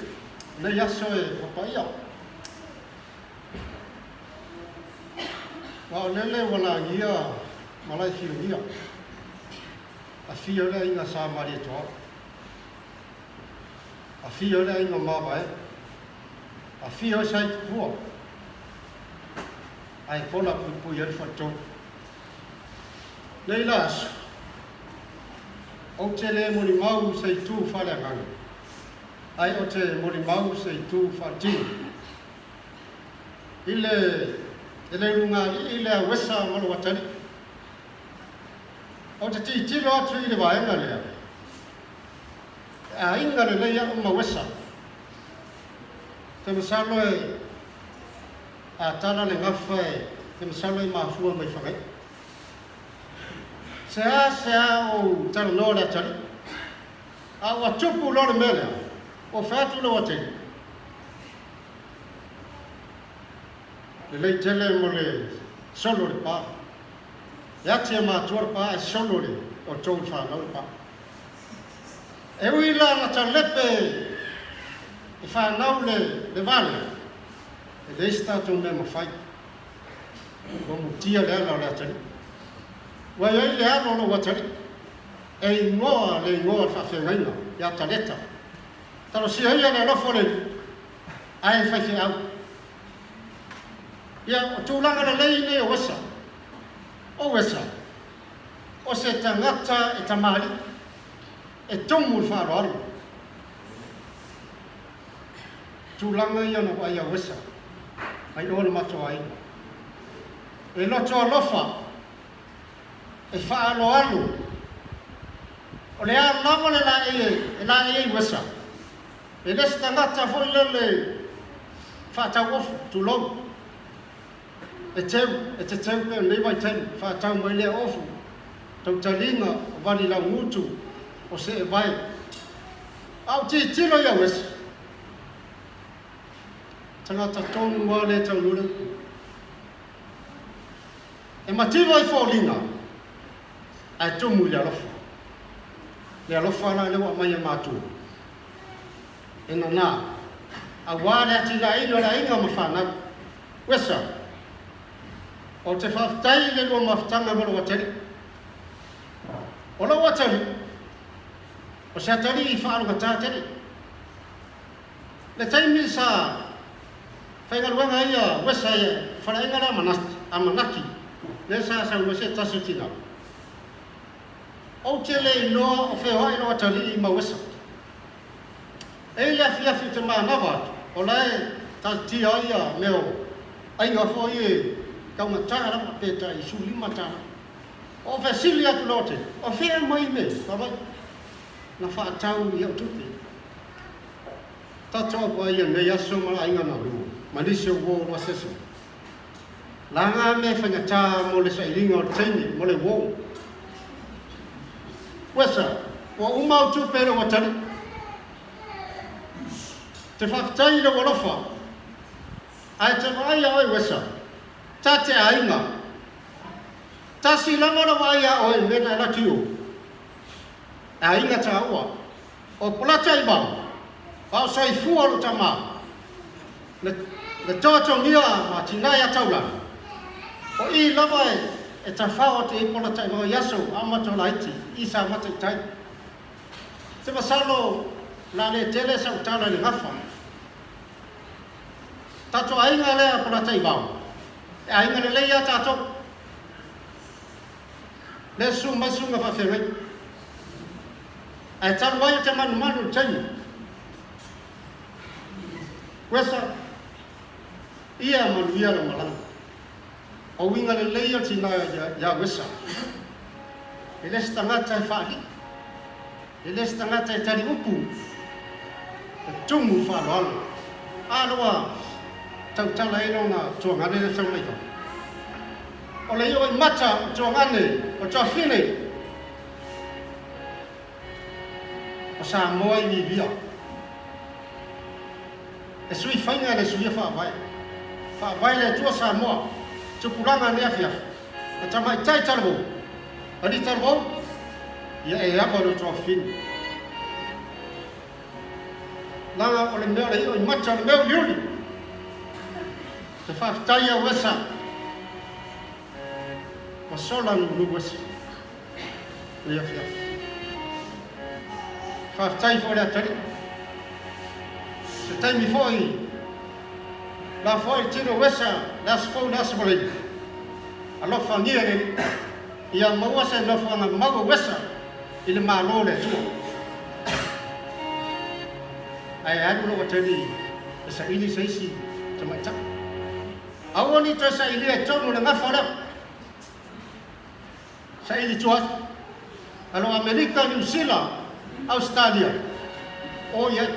lenei aso e papaia. Aua o lele ua lagia malae fiugia, afio le aiga Sa Malietoa, afio le aiga Mavae, afio ai Sa Itupua, ae pola puipui ai le faletolu. Nei la aso, ou te le molimau i se itu faaleagaga, ae ou te molimau i se itu faaletino. I le e le ulugalii le auesa ma lou atalii. Ou te tilotilo atu i le vaega lea, e aiga lelei au ma uesa. Te masalo e a tala le gafa e te masalo e mafua mai Fagai'a. Seā seā ou talanoa le atalii. A ua tupu loa le mea lea, ua fai atu lou atalii. Lelei tele mo le solo le pa. E ati e matua le pa ae solo le outou le fanau le pa. E ui la na talepe e fanau le le va lea, e leai se tatou mea mafai. Ua mutia le ala o le atalii. Ua i ai le alo o lou atalii e igoa le igoa o le faafeagaiga ia Taleta. Talosia ia le alofa o le Alii ae faifeau. Ia, o tulaga lelei nei o Esa. O Esa, o se tagata e tamalii, e tumu i le faaaloalo. Tulaga ia na vaai au Esa, mai o le matou aiga. E loto alofa, e faaaloalo, o le a lava le laei e laei ai Esa, E le se tagata foi lele faatauofu, tulou, e teu, e te teu pea i lenei vaitaimi, faatau mai lea ofu, tautaliga o vali laugutu, o seevae. A ou tilotilo i au ese, tagata tonu lava lea e taunuu le upu. E mativa i foliga, ae tumu i le alofa. Le alofa la lea ua aumai e matua. E nanā, aua le atinaeina o le aiga ma fanau. Wesa, Ou te faafetai i le lua mafutaga ma lou atalii. O lou atalii, o se atalii faalugatā tele. Le taimi sa faigaluega ai a Wesa i faleaiga lea a Manaki, lea sa saunoa se tasi o tinā. Ou te le iloa o feoai lou atalii ma Wesa. E i le afiafi ou te manava atu, o la e talitia ai ia mea o aiga foi e taugata lava pe tai $15. O fesili atu loa te, o fea mai mea ia? Fai mai, na faatau i au tupe. Tatou vaai i lenei aso ma aiga na lua, ma nisi o uo o aseso. Laga mea faigata mo le sailiga o le teine mo le uo. Wesa, ua uma au tupe i lou atalii. Te faafetai i lou alofa. Ae te vaai ia oe Wesa, ta te aiga. Tasi lava lou vaai ia oe i mea na e laki o. E aiga taua. O Polata i vao, a o soifua lou tama. Le, le toatogia ma tina ia taulagi. O i lava e, e tafao atu i ai Polata i vao i aso a matou laiti i sa mata i tai. Se masalo la le tele sau tala i le gafa. Tatou aiga lea Polata i vao, e aiga lelei a tatou. Le susu mai susuga faafeagai. Ae talu ai o te manumanu i le taimi. Wesa, ia manuia lau malaga. O uiga lelei o tina ia Wesa. E le se tagata e faalii. E le se tagata e tali upu. E tumu faaaloalo. A loa tautala ai lona tuagane le sau mai fafo. O le io i mata o tuagane o tuafine. O Samoa i Vivia. E sui faiga le suia faavae. Faavae le Atua Samoa, tupulaga nei afiafi. A tamaitai talavou, alii talavou, ia e ava lo tuafafine. Laga o le mea o le io i mata o le mea uliuli. Te faafetai au esa. Ua sola nunu esa. Nei afiafi. Faafetai foi le atalii. Se taimi foi la foi le tino wesa le aso fou le aso malaia. Alofagia le Alii ia maua se nofoaga maua wesa i le Malo o le Atua. Ae alu lou atalii e saili se isi tamaitai. Aua ne i toe sailia i totonu o le gafa lea. Saili tua atu. Alo Amerika, Niu Sila, Ausetalia, o i ai.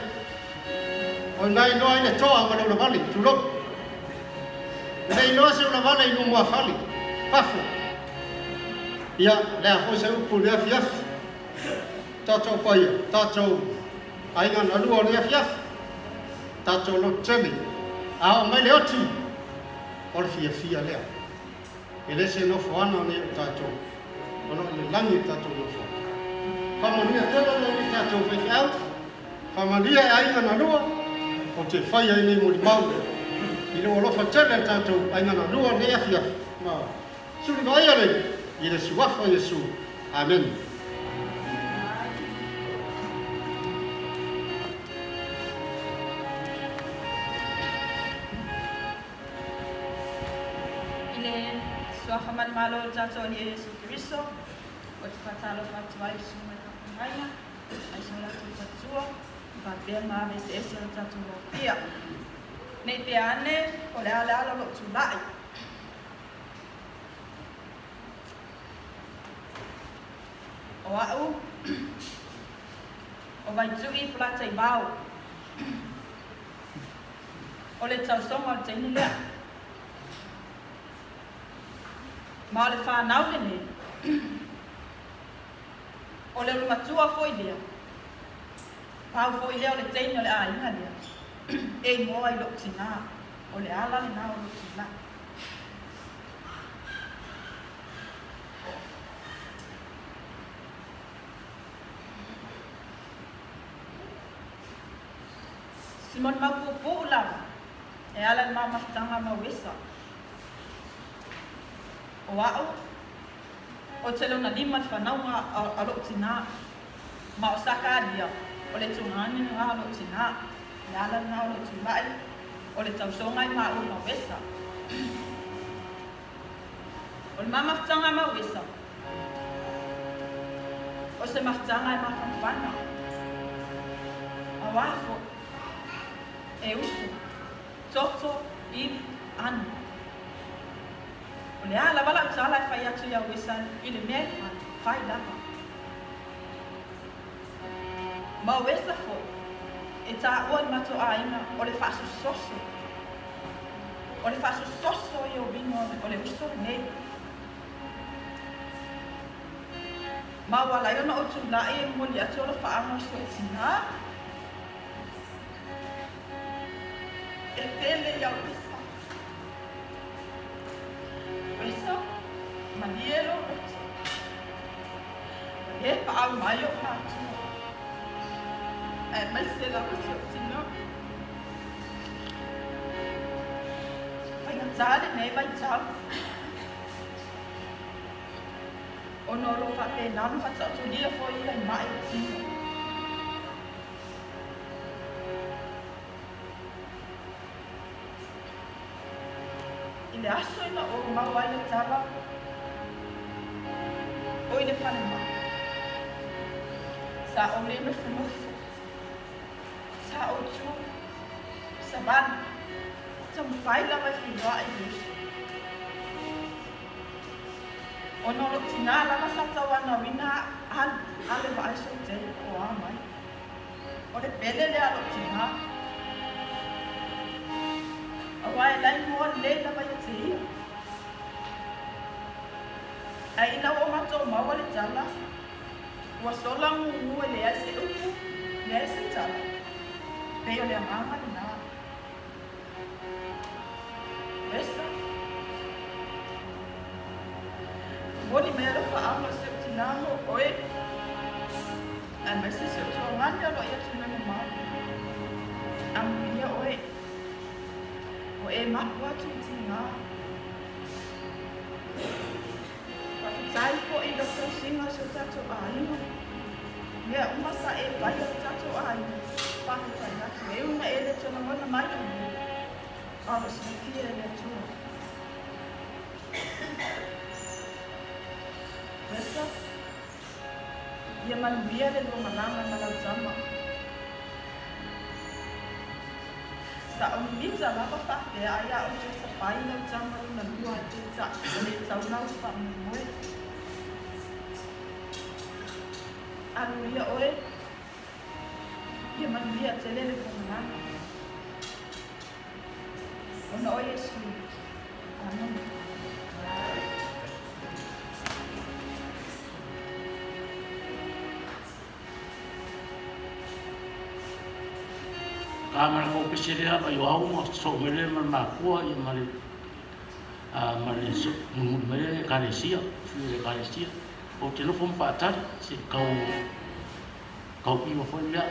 O ina iloa ai le toa ma le ulavale, tulou. E le iloa se ulavale i Numuafale, fafo. Ia, lea foi se upu i le afiafi. Tatou paia, tatou aiga na lua o le afiafi. Tatou lotu tele. A oo mai le oti, o le fiafia lea. E le se nofoaga nei o tatou, ona o le lagi o tatou nofoaga. Faamanuia tele le Alii tatou faifeau, faamanuia e aiga na lua, ou te fai ai nei molimau i lou alofa tele le tatou aiga na lua nei afiafi, ma suli vaaia le i le suafa o Iesu. Amen. I le Suafa manumalo o le tatou Alii Iesu Keriso, ou te faatalofa atu ai i susuga i faafeagaiga, aemaise o latou faletua, faapea ma ave eseese o le tatou lofia. Nei pea ane, o le a le ala o lou tulai. O a'u, o Vaitu'i Polataivao. O le tausoga o le taimi lea. Ma o le fanau lenei, o le ulumatua foi lea, pau foi lea o le teine o le aiga lea, e igoa i lou tinā, o le ala lena o lou tinā. Se molimau puupuu lava e ala i le mamafutaga ma Wesa. O a'u, ou te lona lima le fanauga a lo'u tinā, ma o Sakaria, o le tugane lena o lo'u tinā, le ala lena o lo'u tula'i, o le tausoga i maua ma Wesa. O le mamafutaga ma Wesa, O se mafutaga e mafanafana, auā foi, e usu, toto, ili, anu. O le a lava lau tala e fai atu iā Wesa i le mea e fai, fai lava. Ma o Wesa foi, e tāua i le matou aiga o le faasososo. O le faasososo ia o uiga o le uso lenei. Ma ua ala ai ona ou tulai e momoli atu alofaaga o si ou tinā. E pele iā Wesa. Wesa, malie lou loto. Ua lē paau mai ou matua. Aemaise lava si ou tinā. Faigata lenei vaitau. Ona o lo o faapena ona faataotolia foi ia ma'i o tino. I le aso ina ou mau ai le tala o i le falemai, sa ou le nofonofo, sa ou tu, savali, taumafai lava e feiloai i le uso. Ona o lou tinā lava sa tauanauina alu a le vaai soitei po o a mai. O le pele lea a lou tinā. Aua e laimoa lelei lava ia te ia. Ae ina ua matou maua le tala, ua sola gugu e leai se upu, leai se tala, pei o le agaga lena. Wesa. Momoli mai alofaaga o si ou tinā mo oe. Aemaise si ou tuagane o lo o i atu nei mamao. Amuia oe. Ua e mapu atu i tigā. Faafetai foi i lau tausiga o si o tatou aiga. Mea uma sa e faia lo tatou aiga, faafetai atu. E ui na e le toe lagona mai ka mea, a o lo o silafia e le Atua. Wesa. Ia manuia le lua malaga ma lau tama. Sa ou mita lava faapea ai a ou toe sapai lau tama lona lua ai peitai ua le tau lau faamoemoe. Aluia oe, ia manuia tele le lua malaga. Ona o Iesu. Amene. Ka ma le kou pese lea ma Ioau ma soo mai lea ma le makua ia ma le ma le mulimuli mai lea Ekalesia, sui o le Ekalesia. Ou te nofo ma faatali se i kau kau iwa foi mea.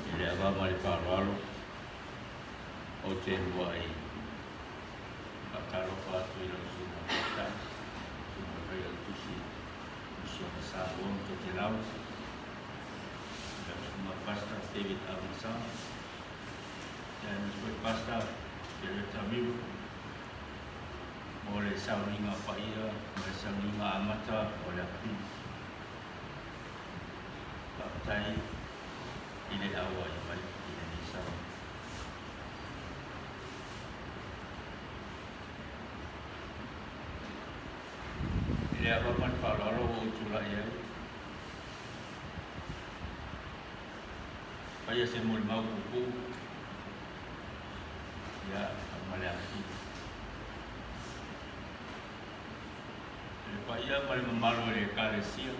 I le ava ma le faaaloalo, ou te uluai faatalofa atu i lau Susuga Taitai, Susuga Failautusi, Uso ma Samoa ma Tokelau. Susuga Pastor David Afamasaga, ia aemaise foi Pastor Jereta Miro mo le sauniga paia ma le sauniga amata o le Afafine. Faafetai i le auai mai i lenei sauni. I le ava ma le faaaloalo ua ou tulai ai, faia se molimau puupuu, ia, ma le afifio. I le paia ma le mamalu o le Ekalesia,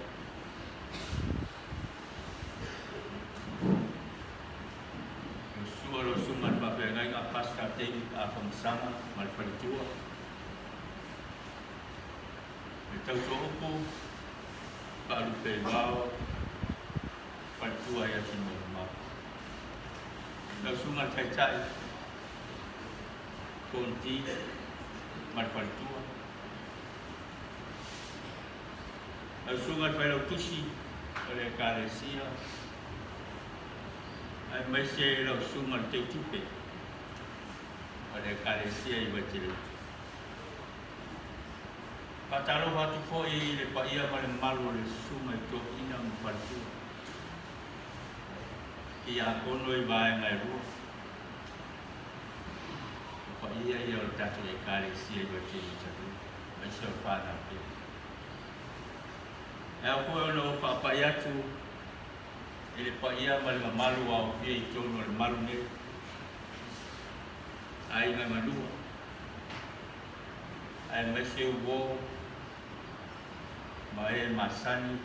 Iosua lau Susuga i le Faafeagaiga Pastor David Afamasaga ma le faletua, le tautoaupu Faalupe i Vao, faletua ia Tinoimau. Lau Susuga i le Taitai Fonti ma le faletua, lau Susuga i le Failautusi o le Ekalesia, aemaise lau Susuga i le Teutupe o le Ekalesia i Vaitele. Faatalofa atu foi i le paia ma le mamalu o le Susuga i Toeaina ma Faletua, Tiakono i vaega e lua. O paia ia o le tatou Ekalesia i Vaitele talu, aemaise o le whanau pea. E ao foi ona ou faapai atu i le paia ma le mamalu ua aofia i totonu o le malu nei, aiga e manua, aemaise uo ma e masani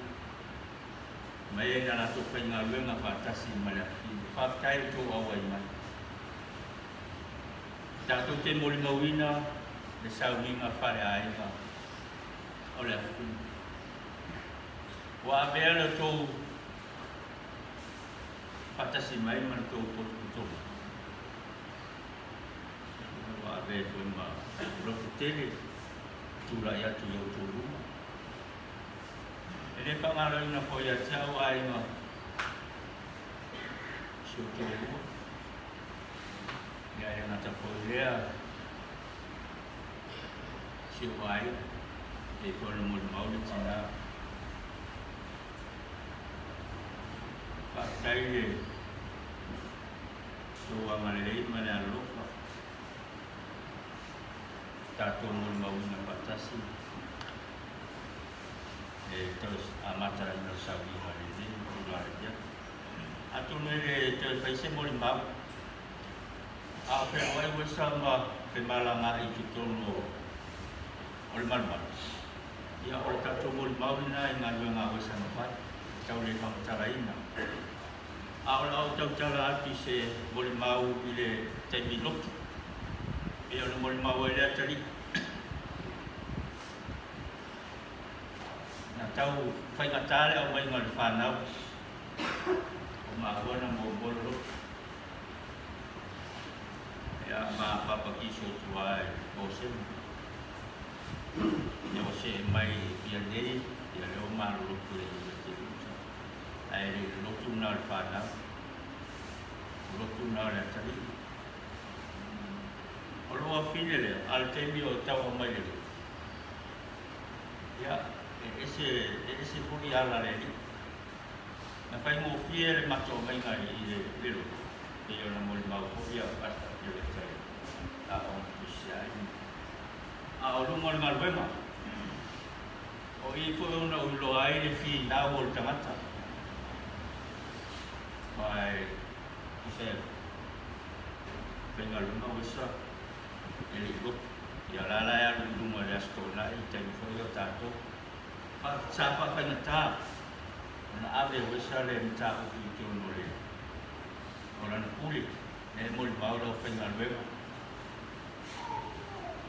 ma e na latou faigaluega faatasi ma le afifio. Faafetai i le tou auai mai. Tatou te molimauina le sauniga faaleaiga o le afifio. Ua avea le tou faatasi mai ma le tou potopotoga. Ua avea foi ma loto tele tulai atu i outou luma. E le faagaloina foi ia te au aiga si o toalua. Ia e le gata foi i lea si ou aiga, e pei foi ona molimau le tina. Faafetai i le tou agalelei ma le alolofa, tatou molimauina faatasi le toe amataina o le sauniga i lenei itula afiafi. Atonu e le toe fai se molimau, a o feoai uesa ma femalagaai i totonu o le malumalu, ia o le tatou molimau lena i galuega a uesa na fai, e tau le faamatalaina. A o le a ou tautala atu i se molimau i le taimi lotu, pei ona molimau ai le atalii. Na tau faigata le aumaiga o le fanau o maua na muamua le lotu. Ia ma papakiso atu lava i Kosema. Ia ua see mai ia nei, ia lea ua malolotu e le te uta. Ae le i le lotu lena o le fanau, o lotu lena o le atalii. O lou afine lea, a le taimi o tau aumai le lotu, ia, e ese, e ese foi ala le alii. Na faigofie le matou aumaiga i le le lotu, pei ona molimau foi a Pastor Pieretta i aoga tusi ai. A o luga o le galuega, o i foi ona ou iloa ai le finau o le tagata. Ma e tusa e faigaluega uesa e le i lotu. Ia o la la e alu i luga i le Aso Toonai i taimi foi ia o tatou. Sa faafaigata ona ave e Wesa le mataupu i totonu o le o lana pule e molimau le aufaigaluega.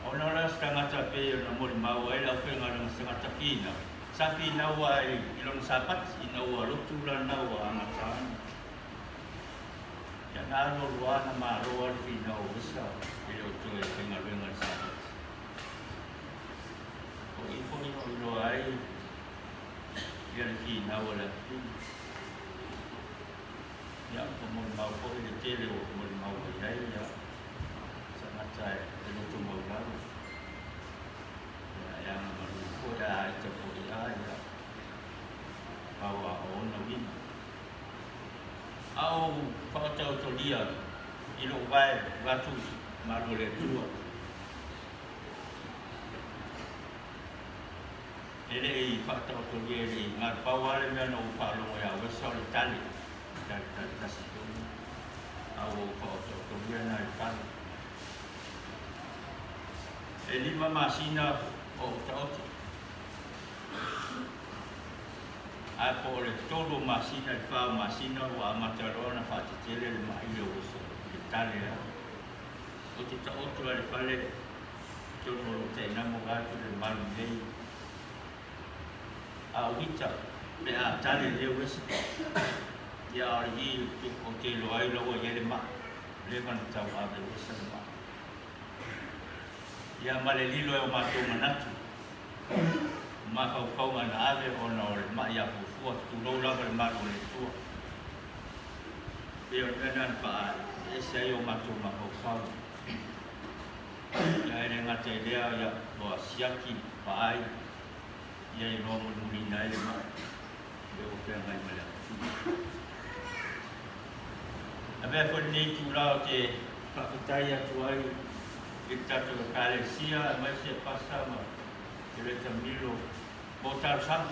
Ona o la se tagata pei ona molimau ai le aufaigaluega se tagata finau, sa finau lava i lona Sapati ina ua lotu lana ua amata ana. Ia na alualu lava na malo lava le finau o Wesa e le o toe faigaluega i le Sapati. O i foi o iloa ai ia le finau a le Afioga. Ia, ua molimau foi le tele o molimau ua i ai ia tagata e loto maulalo. Ia, e agamalu foi a ita foi a ia, pau a o ona uiga. A o faataotolia i lou vae vatu malu o le Atua, E le i faataotolia e le i galo. Pau lava le mea na ou faalogo ia Wesa o le tale, tale, tale tasi tonu. A ua ou faataotolia lena i le tale. E 5 masina o ou taoto. Ae po o le 3 o masina i le 4 o masina ua amata loa ona faatetele le mai lea o Wesa i le tale lava. Ou te taoto lava i le fale Totonu o lou tainamu vaeatu le malu nei a o ita pe a tale lea uesa ia a o le i o te iloa ai la ua i ai le maa leva na tau ave uesa le maa ia ma le lilo e o matou manatu o mafaufauga na ave ona o le ma'i afuafua tulou lava le malu o le Atua pei o le mea lena na faaese ai o matou mafaufau. Ia e le gata i lea, ia ua siaki, vaai, ia iloa mulimuliina ai le mai, lea ua feagai ma le agatino. Avea foi lenei itula ou te faafetai atu ai i le tatou Ekalesia aemaise Pasa ma Keleta Milo mo talosaga,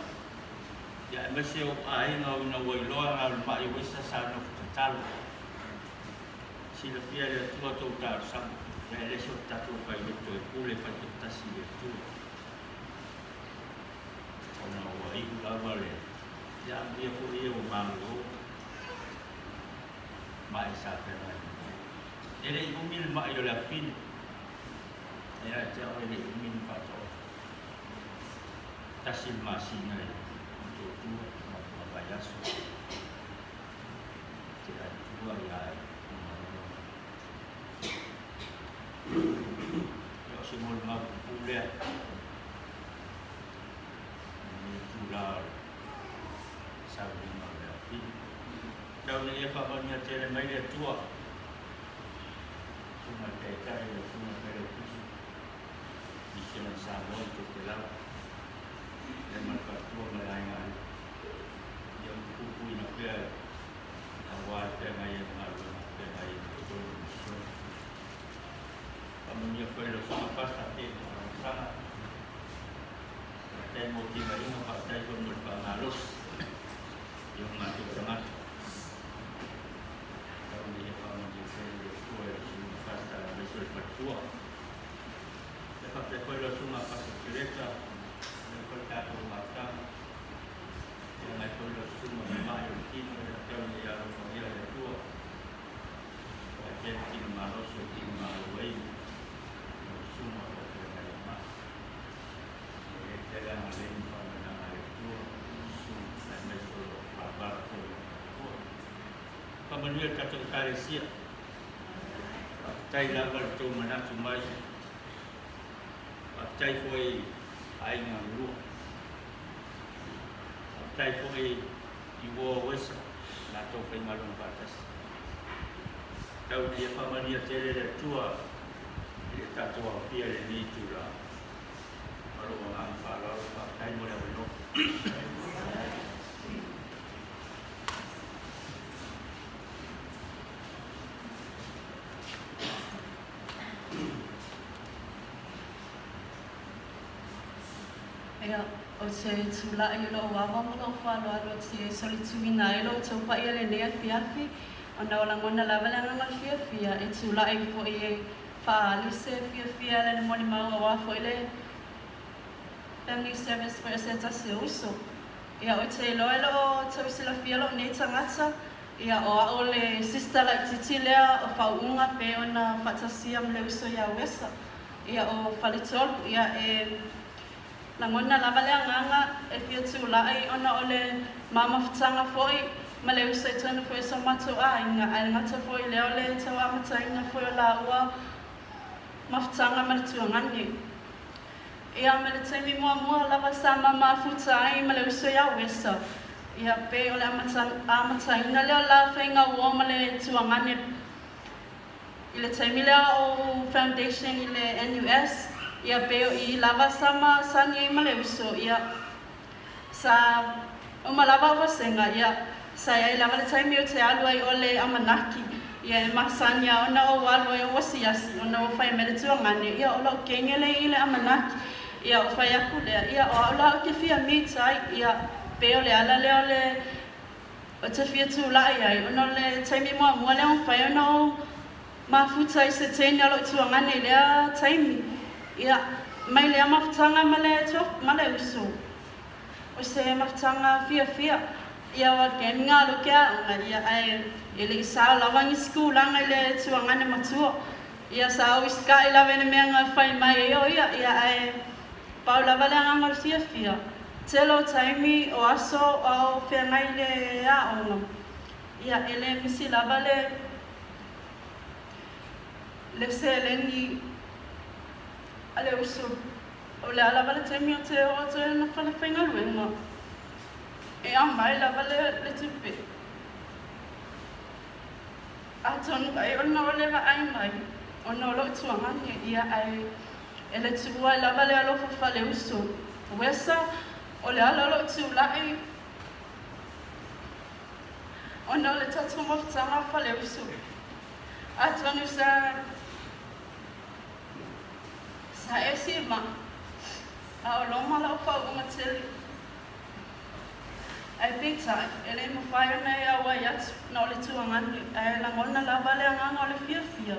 ia aemaise ou aiga ina ua iloa na o le mai uesa sa nofo tatalo. Silafia e le Atua tou talosaga, ia e le so tatou failoto e pule faitoatasi i le Atua. Ona ua iu lava le ia amuia foi ia ua malolo mai sa feagai. E le i umi le mai o le afine, ia te au e le i umi ni faataoto. Tasi le masina i Motootua ma vaiaso. Te Atua ia e malo. Ia o se molimau pupū lea. Lenei itula o le sauniga o le afili. Tau ina ia faamanuia tele mai le Atua. Susuga i le Taitai, le Susuga i le Failautusi, Misiona Samoa i Tokelau, le ma le faletua ma le aiga alii. Ia utupupuina pea aua le feagai ai ma galuega feagai ai ma totonu o misiona. Faamanuia foi lau Susuga Pasta te talosaga. Faafetai mo timaiga, faafetai foi mo le faamalosi i o matou tagata. Tau ina ia faamanuia pea le Atua i lau Susuga Pasta aemaise o le faletua. E faapea foi lau Susuga Pasta Kereta, lea foi le tatou mafutaga. Ia mai foi lau susuga ma mai o le tino ia tau ina ia alofagia le Atua. Faapea le tino malosi o le tino malo ai lau susuga o lo o feagai ai mai. Ia i ai pea le agalelei ma faamanuiaga a le Atua i susuga aemaise o lo o valavala foi i le Atua. Faamanuia le tatou Ekalesia. Faafetai lava i le tou manatu mai. Faafetai foi i aiga lua. Faafetai foi i uo Wesa, latou faigaluega faatasi. Tau ina ia faamanuia tele le Atua i le tatou aofia i lenei itula. Ma lou agaga faaaloalo, faafetai mo le avanoa. Ia, ou te tulai i lou ava ma lou faaaloalo ou te solituina ai lo outou paia i lenei afiafi, ona o lagona lava le agaga o le fiafia e tulai foi e faaali se fiafia e ala i le molimau aua foi le family service foi a se tasi o uso. Ia, ou te iloa e le o tau silafia lou nei tagata, ia, o au le sister laitiiti lea o faauuga pei ona faatasia ma le uso ia Wesa. Ia, o Faletolu, ia, e lagona lava le agaga e fia tulai ona o le mamafutaga foi ma le uso i totonu foi o so matou aiga, ae gata foi i lea o le tau amataina foi o laua mafutaga ma le tuagane. Ia, ma le taimi muamua lava sa mamafuta ai ma le uso ia Wesa. Ia, pei o le amataina lea o le la faiga uo ma le tuagane i le taimi lea o foundation i le NUS, ia pei o i lava sa masani ai ma le uso, ia sa uma lava au vasega, ia sa i ai lava le taimi ou te alu ai o le amanaki, ia e masani lava ona ou alu ai ou asiasi ona ua fai mai le tuagane, ia o lou kenge lea i le amanaki. Ia ou fai aku lea, ia o au la ou te fia meet ai, ia pei o le ala lea o le ou te fia tulai ai ona o le taimi muamua lea ua mafai ona ou mafuta i se teine o lou tuagane i lea taimi. Ia, mai lea mafutaga ma le ma le uso, o se mafutaga fiafia. Ia o game nga alu ke aoga, ia ae e le i sao lava nisi tulaga i le tuagane matua. Ia sa ou isikaʻi lava i le mea na fai mai ai o ia, ia ae pau lava le agaga o le fiafia. Tele o taimi, o aso a o feagai i le aoga, ia e le misi lava le le seleni a le uso. O le a lava le taimi o te oo atu ai ona fale faigaluega, e aumai lava le le tupe. Atonu ai ona o le vaai mai ona o lou tuagane ia ae e le tuua ai lava le alofa faleuso. Wesa, o le ala o lou tulai ona o le tatou mafutaga faleuso. Atonu sa sa e sima a o loma lau faauuga tele. Ae peitai, e le mafai ona e auai atu na o le tuagane, ae lagona lava le agaga o le fiafia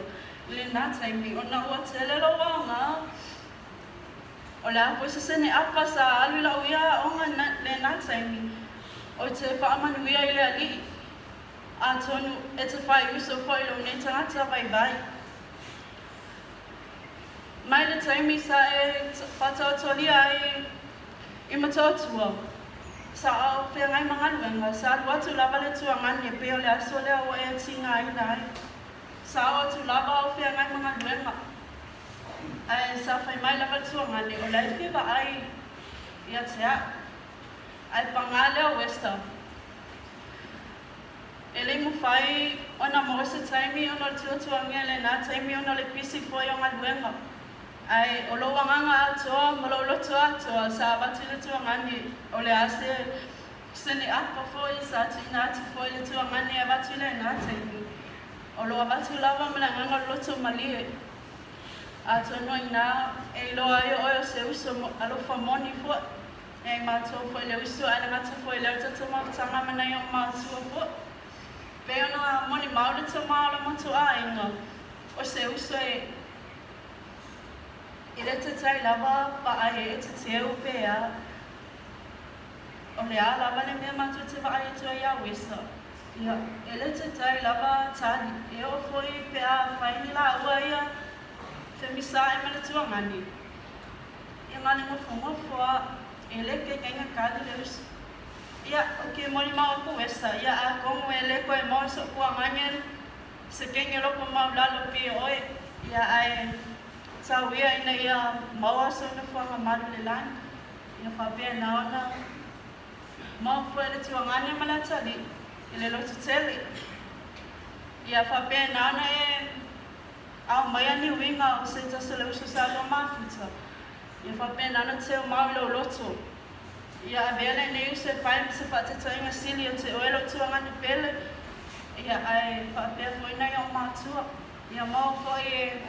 i lena taimi ona ua tele lou aoga. O le a foi se sene apa sa alu i lau ia aoga lena taimi, ou te faamanuia i le Alii, atonu e te faiuso foi lou nei tagata vaivai. Mai le taimi sa e faataotolia ai i Motootua, sa ou feagai ma galuega, sa alu atu lava le tuagane pei o le aso lea ua e tigaina ai. Sa oo atu lava ou feagai ma galuega, ae sa fai mai lava le tuagane o la e fia vaai ia te au. Ae pagā lea o Esther. E le mafai ona maua se taimi ona o le tuatuagia i lena taimi ona o le pisi foi o galuega. Ae o lou agaga atoa ma lou loto atoa sa avatu i le tuagane, o le a se sene apa foi sa tuuina atu foi i le tuagane e avatu i lena taimi. O lo o avatu lava ma le agaga o le loto malie. Atonu ai ina e iloa ai o oe o se uso alofa moni foi. E matou foi le uso ae le gata foi lea o tatou mafutaga ma nai ou matua foi. Pei ona molimau le tama o le matou aiga, o se uso e i le tatai lava vaai ai e te teu pe a. O le a lava le mea matou te vaai atu ai ia Wesa. Ia, e le tatai lava tali, e oo foi pe a fai ni laua ia femisaai ma le tuagani. Ia ma le nofonofo a e le kaikaiga kali le uso. Ia, o ke molimau aku esa, ia a komu e le koe mau so kua ngangel se kenge loko mau lalo pi oe, ia ae tau ia ina ia maua so nofoanga malu le lani, ia faapea na ona mau foe le tuangane ma le atali i le lotu tele. Ia faapea na ona e Ao mai a ni uiga o se tasi o le uso sa lua mafuta, ia faapena ona teu mau i lou loto. Ia avea lenei uso e fai ma se faataitaiga sili ia te oe lou tuagane pele, ia ae faapea foi nai ou matua. Ia maua foi e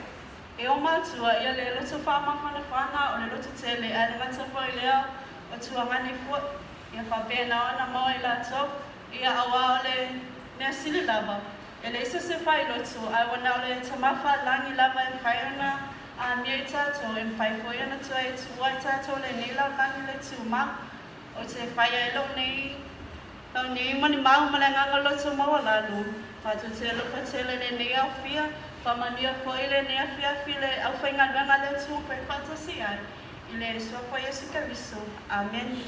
e ou matua ia le loto faamafanafana o le loto tele ae le gata foi lea o tuagane foi. Ia faapena ona maua i latou, ia auā o le mea sili lava, E leai se se failoto, ae ua na o le Tama Faalagi lava e mafai ona amia i tatou, e mafai foi ona toe tuua i tatou lenei lalolagi le tumau. Ou te fai ai lou nei, lou nei molimau ma le agaga loto maualalo, matou te alofa tele i lenei aofia, faamanuia foi lenei afiafi i le aufaigaluega a le Atua fai faatasi ai, i le Suafa o Iesu Keriso. Amene.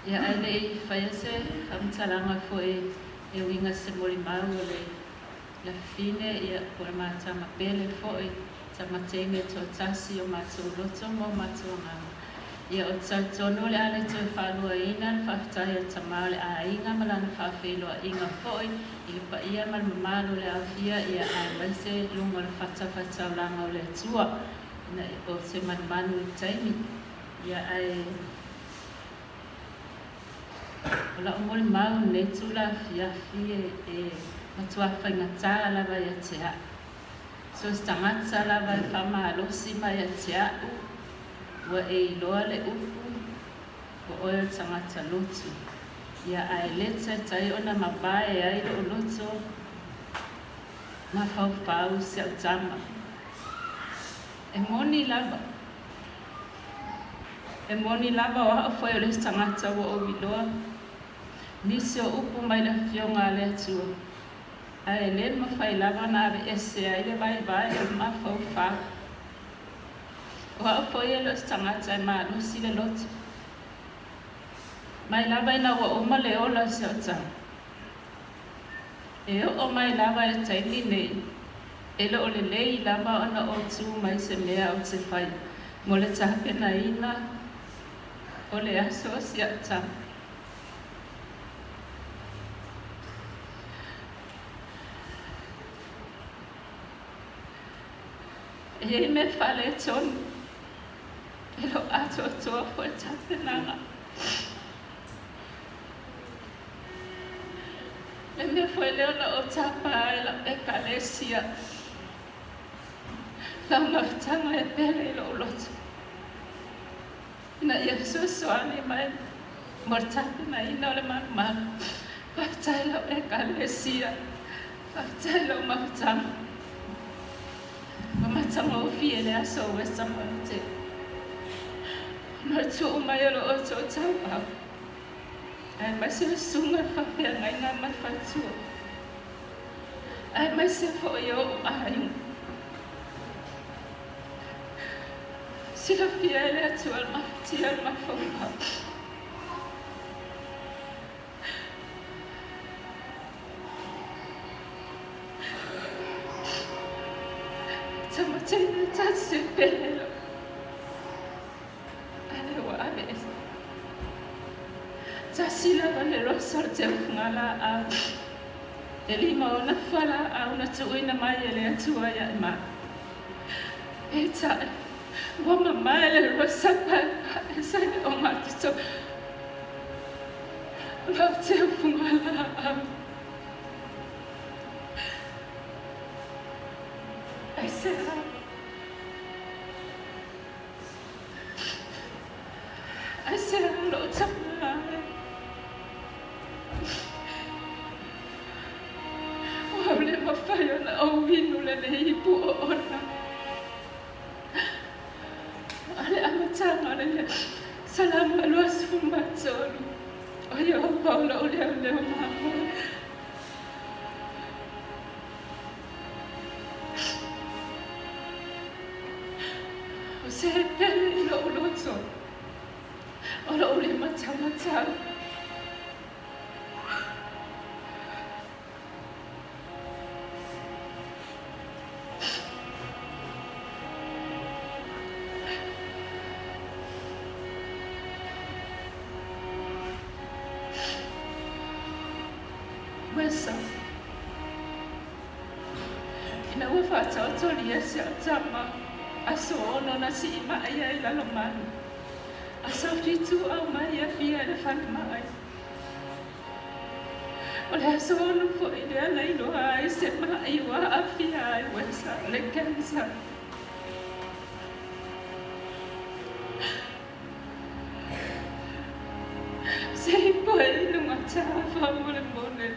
Ia, ae le i faia se faamatalaga foi e uiga se molimau o le Lafine, ia, po o le ma tama pele foi, tama teine toatasi o matou loto ma o matou agaga. Ia, ou te talitonu o le a le toe faaluaina le faafetai a le tama o le aiga ma lana faafeiloaiga foi i le paia ma le mamalu o le aofia, ia, aemaise luga o le fatafaitaulaga o le Atua, ina o se manumanu i le taimi. Ia, ae o lau molimau i lenei itula afiafi e matuā faigata lava ia te a'u. So se tagata lava e faamalosi mai ia te a'u, ua e iloa le upu, o oe o le tagata lotu. Ia, ae le taitai ona mavae ai lo'u loto mafaufau i si a'u tama. E moni lava. E moni lava o a'u foi o le isi tagata ua ou iloa nisi o upu mai le Afioga a le Atua, ae le mafai lava ona aveese ai le vaivai o le mafaufau. O a'u foi e le o se tagata e malosi le loto. Mai lava ina ua uma le ola o si a'u tama. E oo mai lava i le taimi nei, e le o lelei lava ona ou tū mai se mea ou te fai mo le tapenaina o le aso o si a'u tama. E i ai mea faaletonu, e le o atoatoa foi le tapenaga. Le mea foi lea na ou tapa ai lau Ekalesia, lau mafutaga e pele i lou loto, ina ia fesoasoani mai mo le tapenaina o le malumalu. Faafetai lau Ekalesia, faafetai lau mafutaga. Ua matagofie le aso o Western Mountain. Ona o le tuu mai o lo outou tauau. Aemaise o susuga i faafeagaiga ma le faletua. Aemaise foi o ou aiga. Silafia e le Atua le mafatia o le mafaufau. Tamateina tasi e pele lau. Ale ua ave. Tasi lava le rosa o le teufuga-laau, e lima ona fualaau na tuuina mai e le Atua ia Emma. Peitai, ua mamae le rosa paepae sa i le ogatotonu o lau teufuga-laau. Aisea? Aisea lou tama e? Ua le mafai ona ou inu lenei ipu oona. O le amataga o le Salamo 23, o Iehofa o lou leoleo mamoe. O se pele i lou loto, o lou lima taumatau. Wesa. Ina ua faataotolia si au tama, aso ono na siimai ai i Lalomanu. Aso fitu aumai Apia i le falemai. O le aso ono foi lea na iloa ai se maʻi ua aafia ai Wesa, o le cancer. Se i poe i luga tā faamolemole.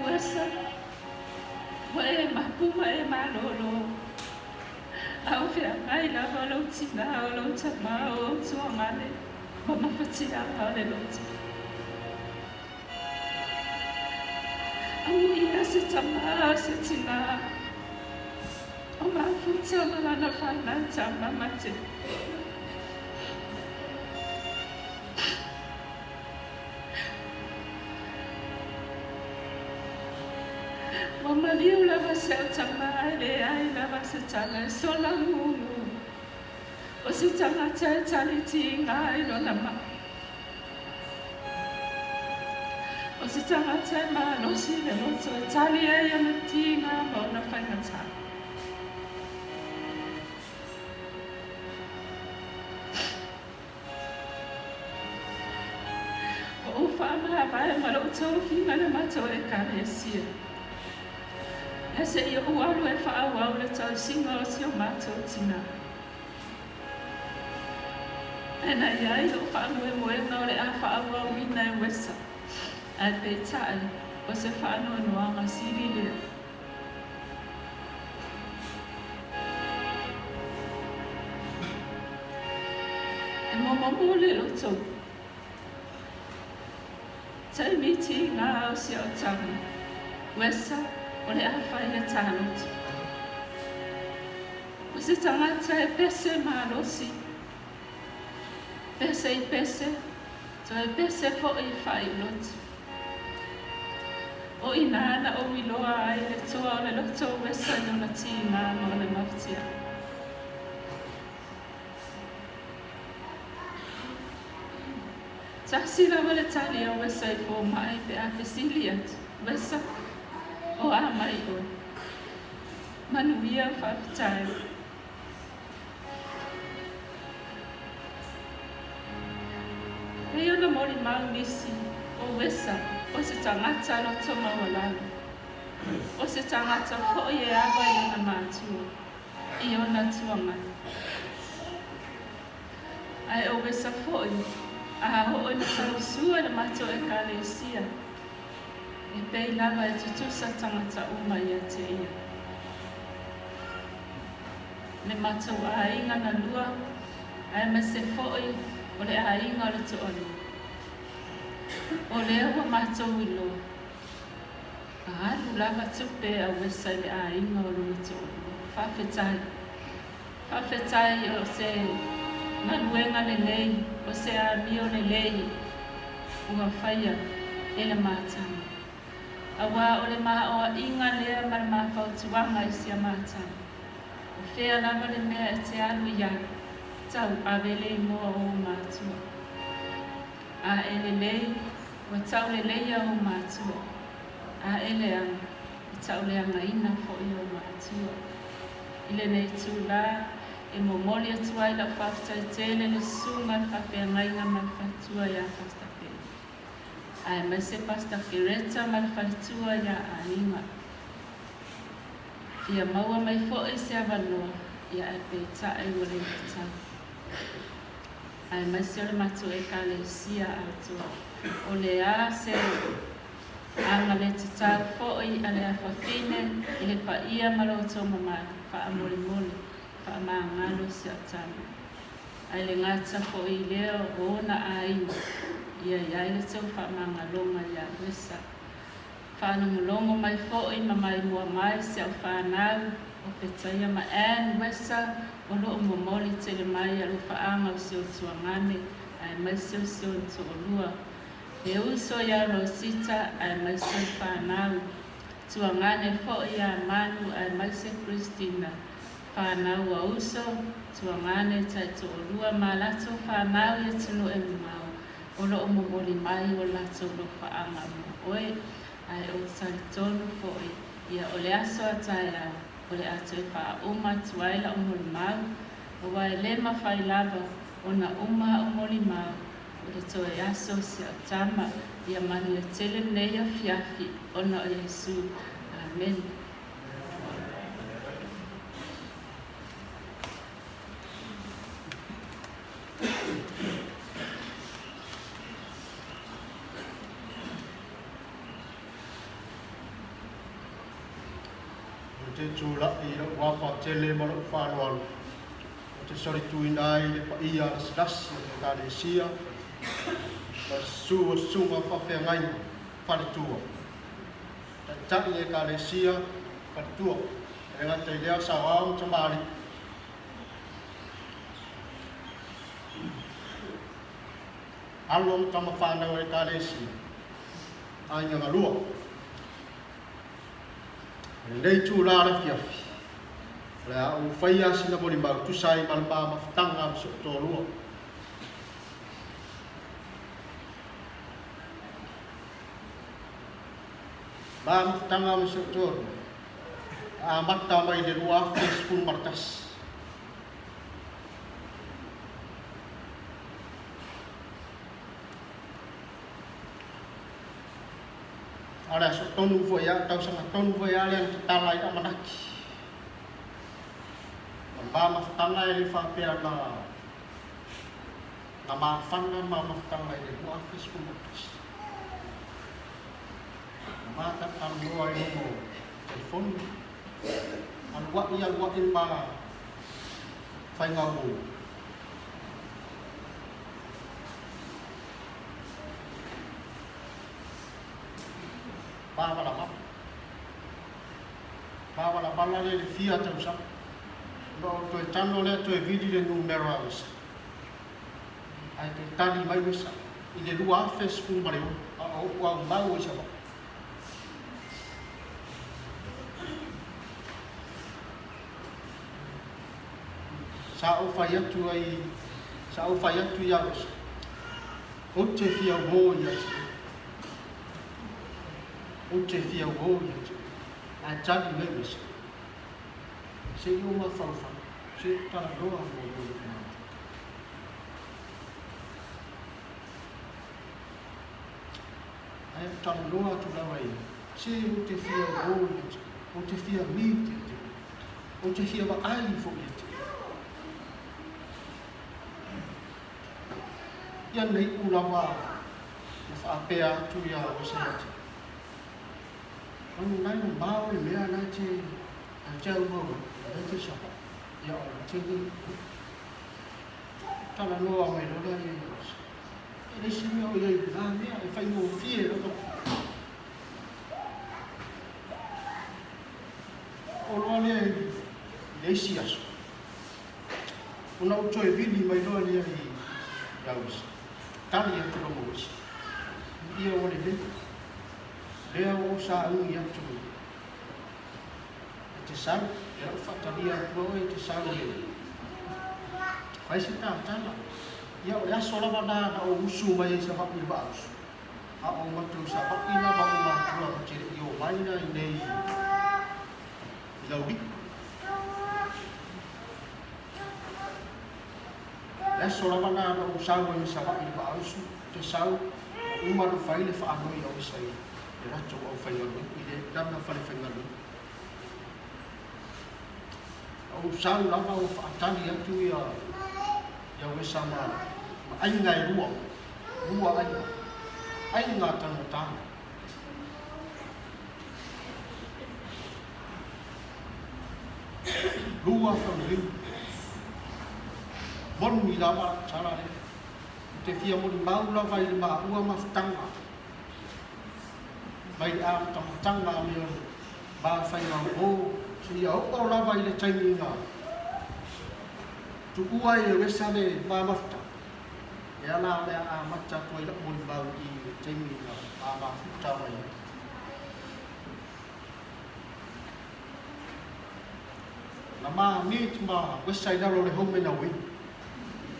Ua sa, ua e mapu ma e malōlō. A o feagai lava lou tinā, o lou tamā, o ou tuagane, ma mafatiaga o le loto. Amuia se tamā, se tinā, o Mafuta ma lana fanau tama mate. Ua maliu lava si au tama e leai lava se tala e sola gugu. O se tagata e tali tiga i lona maa. O se tagata e malosi le loto e tali ai ona tiga ma ona faigatā. Ua ou faamavae ma lou tofiga le matou Ekalesia. Ae se i ou alu e faaauau le tausiga o si o matou tinā. Ae na i ai lou faamoemoega o le a faaauauina e Wesa, ae peitai, o se faanoanoaga sili lea. E momomo le loto. Taimi tīngā o si au tama. Wesa, o le a whai a tāloto. O se tangata e pese malosi. Pese i pese, toe pese foʻi i faaiuloto. O inā na ou iloa ai le toa o le loto o Wesa i ona tīgā ma ona mafatiaʻa. Tasi lava le tali a Wesa i fōmaʻi pe a fesili atu, Wesa, o a mai oe? Manuia, faafetai. Pei ona molimau nisi, o Wesa, o se tagata loto maualalo. O se tagata foi e ava i ona matua, i ona tuagai. Ae o Wesa foi, a oo ina tausua i le matou Ekalesia, E pei lava e tutusa tangata uma ia te ia. Le matou aiga na lua, aemaise foi o le aiga o le toalua. O lea ua matou iloa, a alu lava tupe a Wesa i le aiga o lona toalua. Faafetai. Faafetai o se galuega lelei, o se amio lelei ua faia e le matau. Auā o le maoaʻiga lea ma le mafautuaga i sia matau. O fea lava le mea e te alu i ai, tau ave le igoa o ou matua. A e lelei, ua tau leleia ou matua. A e leaga, e tauleagaina foi ou matua. I lenei itulā, e momoli atu ai lau faafetai tele i le susuga i le faafeagaiga ma le faletua iā Pastor Pele, aemaise Pastor Kereta ma le faletua iā Aiga. Fia maua mai foi se avanoa, ia ae peitai ua le tatau. Aemaise o le matou Ekalesia atoa. O le a se Aga le tatau foi a le afafine i le paia ma lo outou mamalu, faamolemole, faamagalo si au tama. Ae le gata foi i lea o ona aiga, ia i ai le tou faamagaloga ia Wesa. Faalogologo mai foi ma maimoa mai si au fanau o Petaia ma Ann Wesa o loo momoli tele mai alofaaga o si o tuagane aemaise o si ona toalua. E uso iā Rosita aemaise le fanau, tuagane foi iā Manu aemaise Christina, fanau a uso, tuagane taitoalua ma latou fanau i atunuu e mamao o lo o momoli mai o latou lofaaga mo oe, ae ou te talitonu foi ia o le aso a taeao o le a toe faauma atu ai lau molimau, aua e le mafai lava ona uma au molimau O le toe aso si au tama, ia manuia tele lenei afiafi ona o Iesu. Amene. Ou te tulaʻi i loʻu afa tele ma loʻu faaaloalo. Ou te solituina ai le paia lasilasi o le Ekalesia ma le susu o susuga faafeagaiga faletua. Taitai Ekalesia, Faletua, e le gata i lea o saoao ma tamalii. Alo ma tama fanau a Ekalesia, Aiga Galua. O lenei itulā o le afiafi, o le a ou faia sina molimau tusa ai ma le ma mafutaga ma si ou toalua. Ma mafutaga ma si ou toalua, na amata mai i le 2011. A o le aso tonu foi a, tausaga tonu foi a lea na tatala ai Amanaki. O le ma mafutaga e le faapea na na mafana ma mafutaga i le 2011. Na ma talanoa i luga o telefoni, aluai aluai ma faiga uo. Māvalava. Māvalavala lea i le fia tausaga. Ona ou toe tago lea toe vili le numera a Wesa. Ae toe tali mai Wesa i le 2016 a o ou aumau ai Savaii. Sa ou fai atu ai, sa ou fai atu iā Wesa, Ou te fia uō ia te oe. Ou te fia uō ia te oe. Ae tali mai Wesa, Se i ou mafaufau, se i ou talanoa muamua i lou matua. Ae ou talanoa atu lava ia, se ou te fia uō ia te oe, ou te fia meet ia te oe, ou te fia vaai foi ia te oe. Ia nei u lava na faapea atu ia Wesa ia te. Anu nai no mao le mea na te na te au mau na te sapa. Ia o te ni. Tala noa mai lola ia ia Wesa. E le se mea o ia i la mea e whai mo fie lo O loa lea i le isi aso. Ona ou toe vili mai loa lea i Lauisa. Tali atu loa ma Uisa. Ia ua lelei. Lea ua ou sauni atu e te sau, ia ou faatalia atu oe e te sau e fai se tatala. Ia o le aso lava na na ou usu mai ai Savaii i le Vaausu. A o matou Savaii na ma ou matua ma te le i o mai na i nei i Laulii. Le aso lava na na ou sau ai i Savaii i le Vaausu, te sau, ua uma ona fai le faanoi a Wesa i le latou aufaigaluega, i le lana falefaigaluega. Na ou sau lava ua faatali atu ia ia Wesa ma ma aiga e lua, lua aiga, aiga tagata. Lua fanuliu. Moni lava lau tala lea. Ou te fia molimau lava i le maua mafutaga mai le amatamataga me o le ma faigaumō seia oo lava i le taimi na tuua ai e Wesa le ma mafutaga. Lea la o le a amata atu ai lau molimau i le taimi na ma mafuta mai ai. Na ma meet ma wesa i lalo o le home na ui.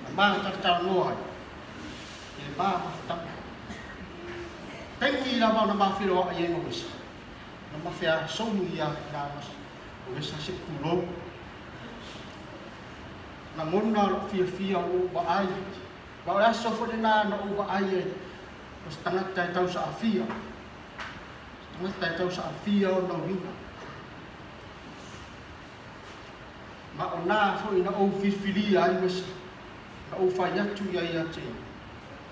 Na ma talatalanoa ai i le ma mafutaga. Taimi lava ona ma feloai ai ma wesa. Na ma feasogi ia i la o wesa se tulou. Lagona lou fiafia ua ou vaai, ma o le aso foi lena na ou vaai ai o se tagata e tausaafia, se tagata e tausaafia ona uiga. Ma o nā foi na ou filifilia ai Wesa, na ou fai atu ia ia te,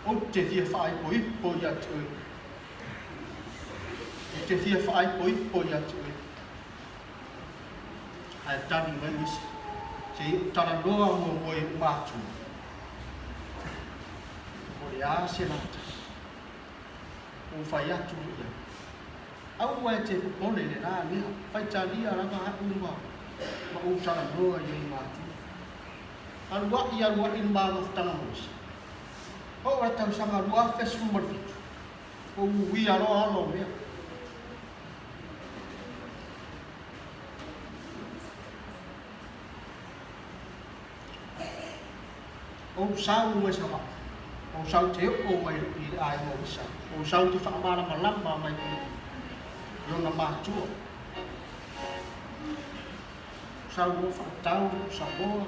ou te fia faaipoipo ia te oe. Ou te fia faaipoipo ia te oe. Ae tali mai Wesa, Se i ou talanoa muamua i ou matua, o le a se lata, ua fai atu i ai. Aua e te popole i lena mea, faitalia lava a'u ma ma ou talanoa i ou matua. Alua'i alua'i le ma mafutaga ma Usa. Oo le tausaga 2017, ua uia loa ala o mea. Ou sau mai Savaii, ou sau te oo mai i le aiga o Usa, ou sau te faamalamalama mai i ona matua. Sau o faatau Samoa,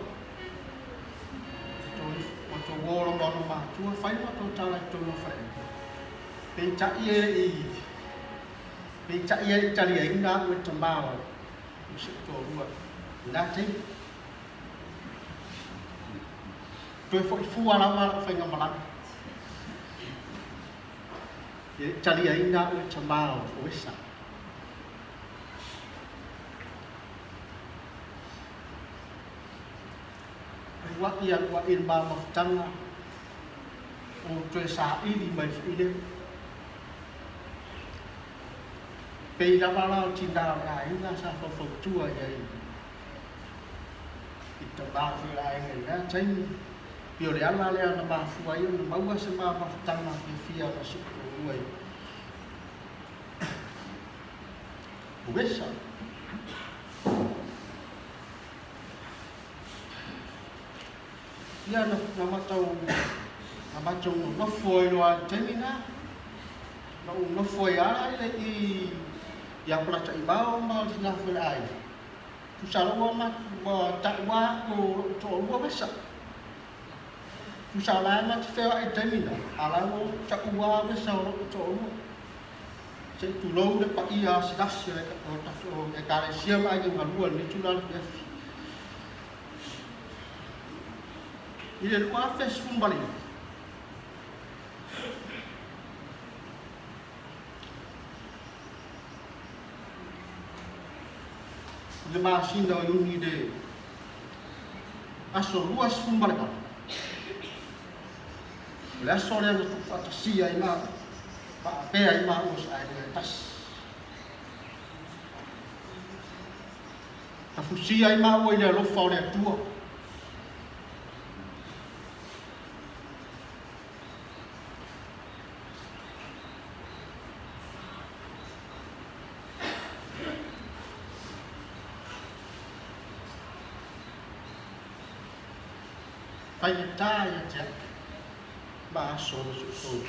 ua tou o loma ona matua, fai le matou tala i totonu o faleaiga. Peitai e le i, peitai e le i taliaina au e tama o si ou toalua i lena taimi. Toe foi fua lava lau faigamalaga. E taliaina au e tama o Esa. Alua'i alua'i le ma mafutaga o toe saili mai foi lea. Pei lava la o tinā o le aiga sa faufautua i ai i tama foi o le aiga i lea taimi. Pei o le ala lea na mafua ai ona maua se ma mafutaga fiafia ma si ou toalua i Uesa. Ia na, na matou na matou nonofo ai loa i le taimi na. Na ou nofo ai lava i le i ia Polataivao ma le tina foi o le aiga. Tusa loa ua ua taua atu o lou toalua vesa. Tusa o la e ma te feoai i le taimi na, a la ua taua vesa o lou toalua. Se i tulou le paia asilasi o le o Ekalesia ma aiga galua i lenei itula afiafi. I le 2019, i le masina o Iuni le aso 28, o le aso lea na tuufaatasia ai ma faapea ai maua se aiga e tasi. Tafusia ai maua i le alofa o le Atua. Faigata ia te au ma aso o si outou.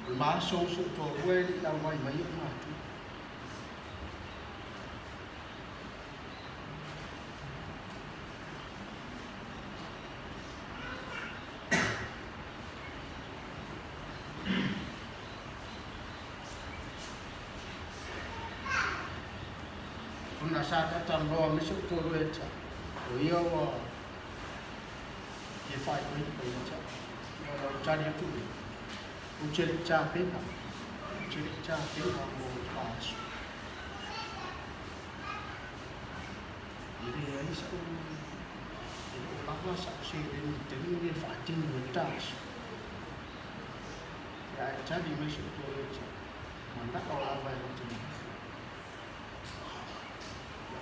O le ma aso o si ou toalua e le i auai mai ou matua. Ona sa talanoa mai si ou toalua ia te au, o ia ua fia faaipoipo ia te au. Ona ou tali atu lea, ou te le i tapena, ou te le i tapena mo le faaso. E leai sa'u, e le o lava sa'u seleni i le taimi lenei e faatino ai le ta aso. Ia ae tali mai si ou toalua ia te au, mana'o lava e te nonofo.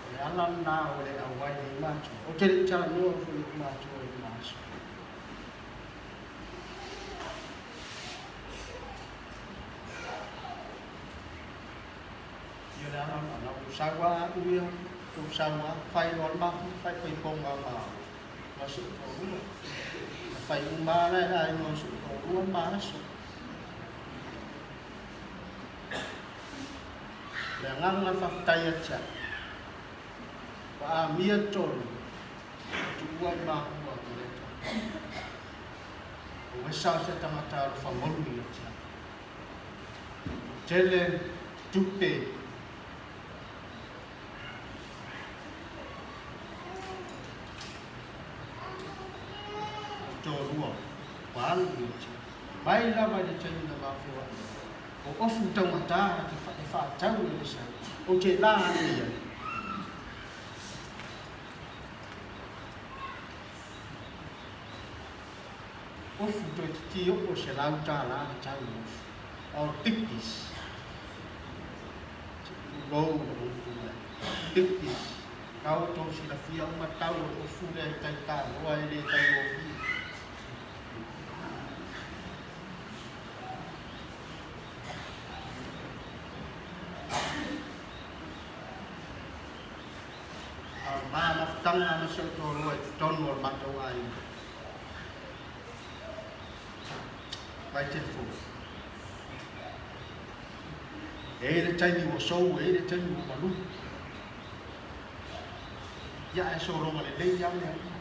Ia o le ala lena ua le auai ai matua. Ou te le i talanoa foi i ou matua i lena aso. Ia le ala na ou sau lava au ia, ou sau lava, fai loa le mafu, fai paipoga ma ma si ou toalua. Na fai uma lava la e le aiga o si ou toalua le ma aso. O le agaga faafetai ia te au, ua amia tonu e tuua i mahua ma le Atua. Ua esa se tagata alofa moni ia te au. Tele tupe o toalua ua alu ia te au. Mai lava i le taimi na mafua ai, o ofu taugata te e faatau i le sau, ou te la ane i ai. Ofu toeitiiti oo i le $100 le tau o le ofu, a o le pipis, se i tulou lou gutu lea, pipis, na ua outou silafia uma tau o le ofu lea i tai tanoa e le taugofie. A o le ma mafutaga ma si ou toalua i totonu o le matou aiga. Mai telefoni. E i ai le taimi ua sou, e i ai le taimi ua malu. Ia ae sologa lelei lava mea uma.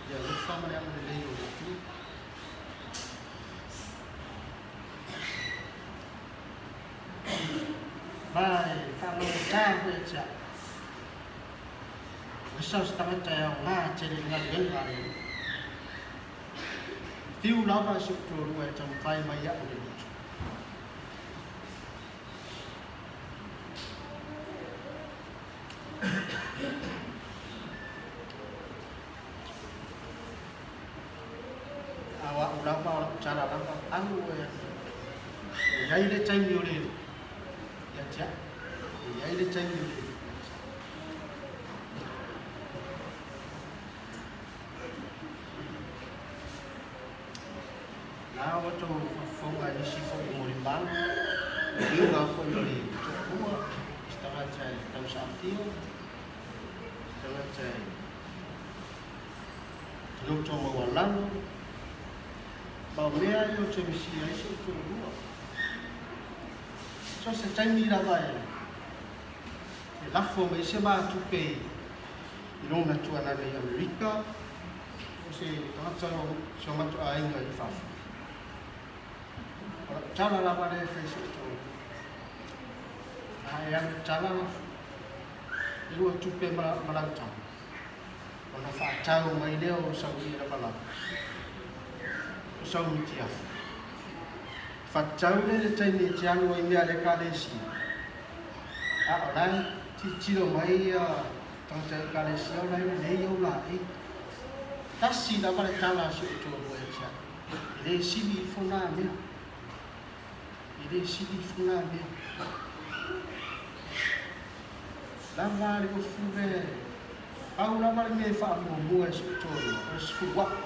Ia alofa ma le agalelei o le Atua. Ma e faagaugata foi ia te au. O se o se tagata e aoga tele i galuega a le Alii. Fiu lava si ou toalua e taumafai mai iaʻu le loto. A o aʻu lava, o lau tala lava, alu oe atu. E i ai le taimi o le ia te au. E i ai le taimi o le ia te au. Na ua outou faafofoga i nisi foi o molimau, le uiga foi o le toalua, se tagata e tausaafia, se tagata e loto maualalo, ma o mea ia ou te misia ai si ou toalua. So se taimi lava e lafo mai se matupe i lona tuanana i Amerika, o se tagata o si o matou aiga i fafo. O lau tala lava lea e fai i si ou toalua. A e alu tala, e lua tupe ma lau tama. Ona faatau mai lea o sau ie lavalava, o sau mitiafu. Faatau lea i le taimi e te alu ai i mea a le Ekalesia. A o la e tilotilo mai ia tagata Ekalesia o la e lelei ou laei. Tasi lava le tala a si ou toalua ia te au, e le sili ifo na mea. E le sili ifo na mea. Lava le ofu lea, pau lava le mea e faamuamua e si ou toalua, o le sefulu aʻu.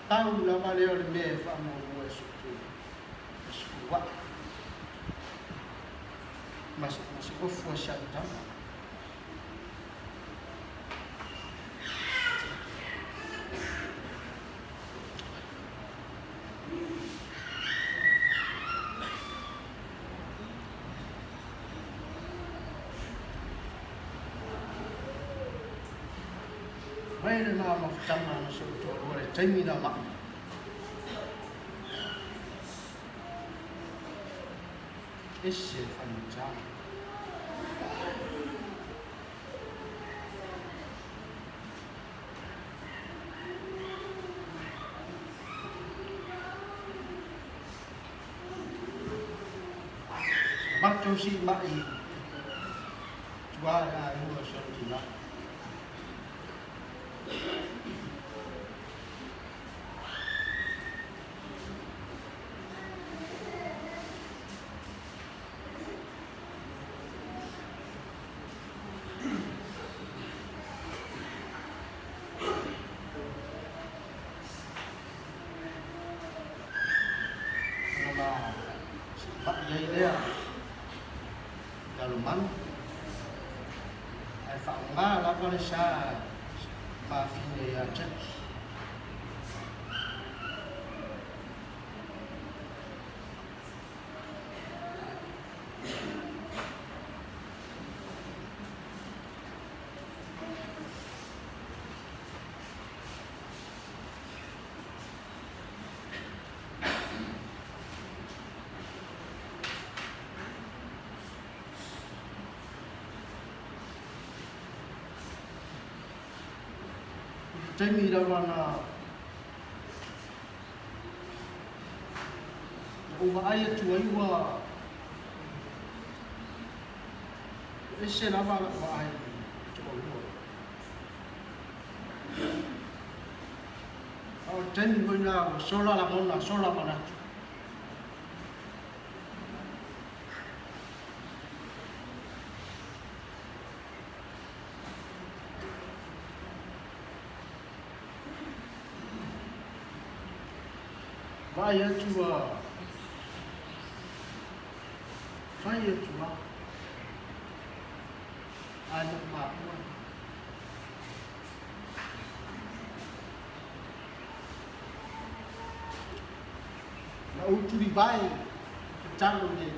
Pau lava lea o le mea e faamuamua e si ou toalua, o le sefulu aʻu. Ma se ofu a si au tama. Mai le ma mafutaga na si ou toalua le taimi na maʻi. Ese le faigata. Na matou siimai i tua i le aiga o si ona tina. Ona ma siimai ai lea i Lalomanu, ae faaaoga lava le sa mafine ia Jackie. I le taimi lava na ou vaai atu ai ua ese lava lau vaai i le toalua. taimi foi lena ua sola lagona, sola manatu. Vaai atu a fai atu a ae lou mapua. Na ou tulivae tatalo i le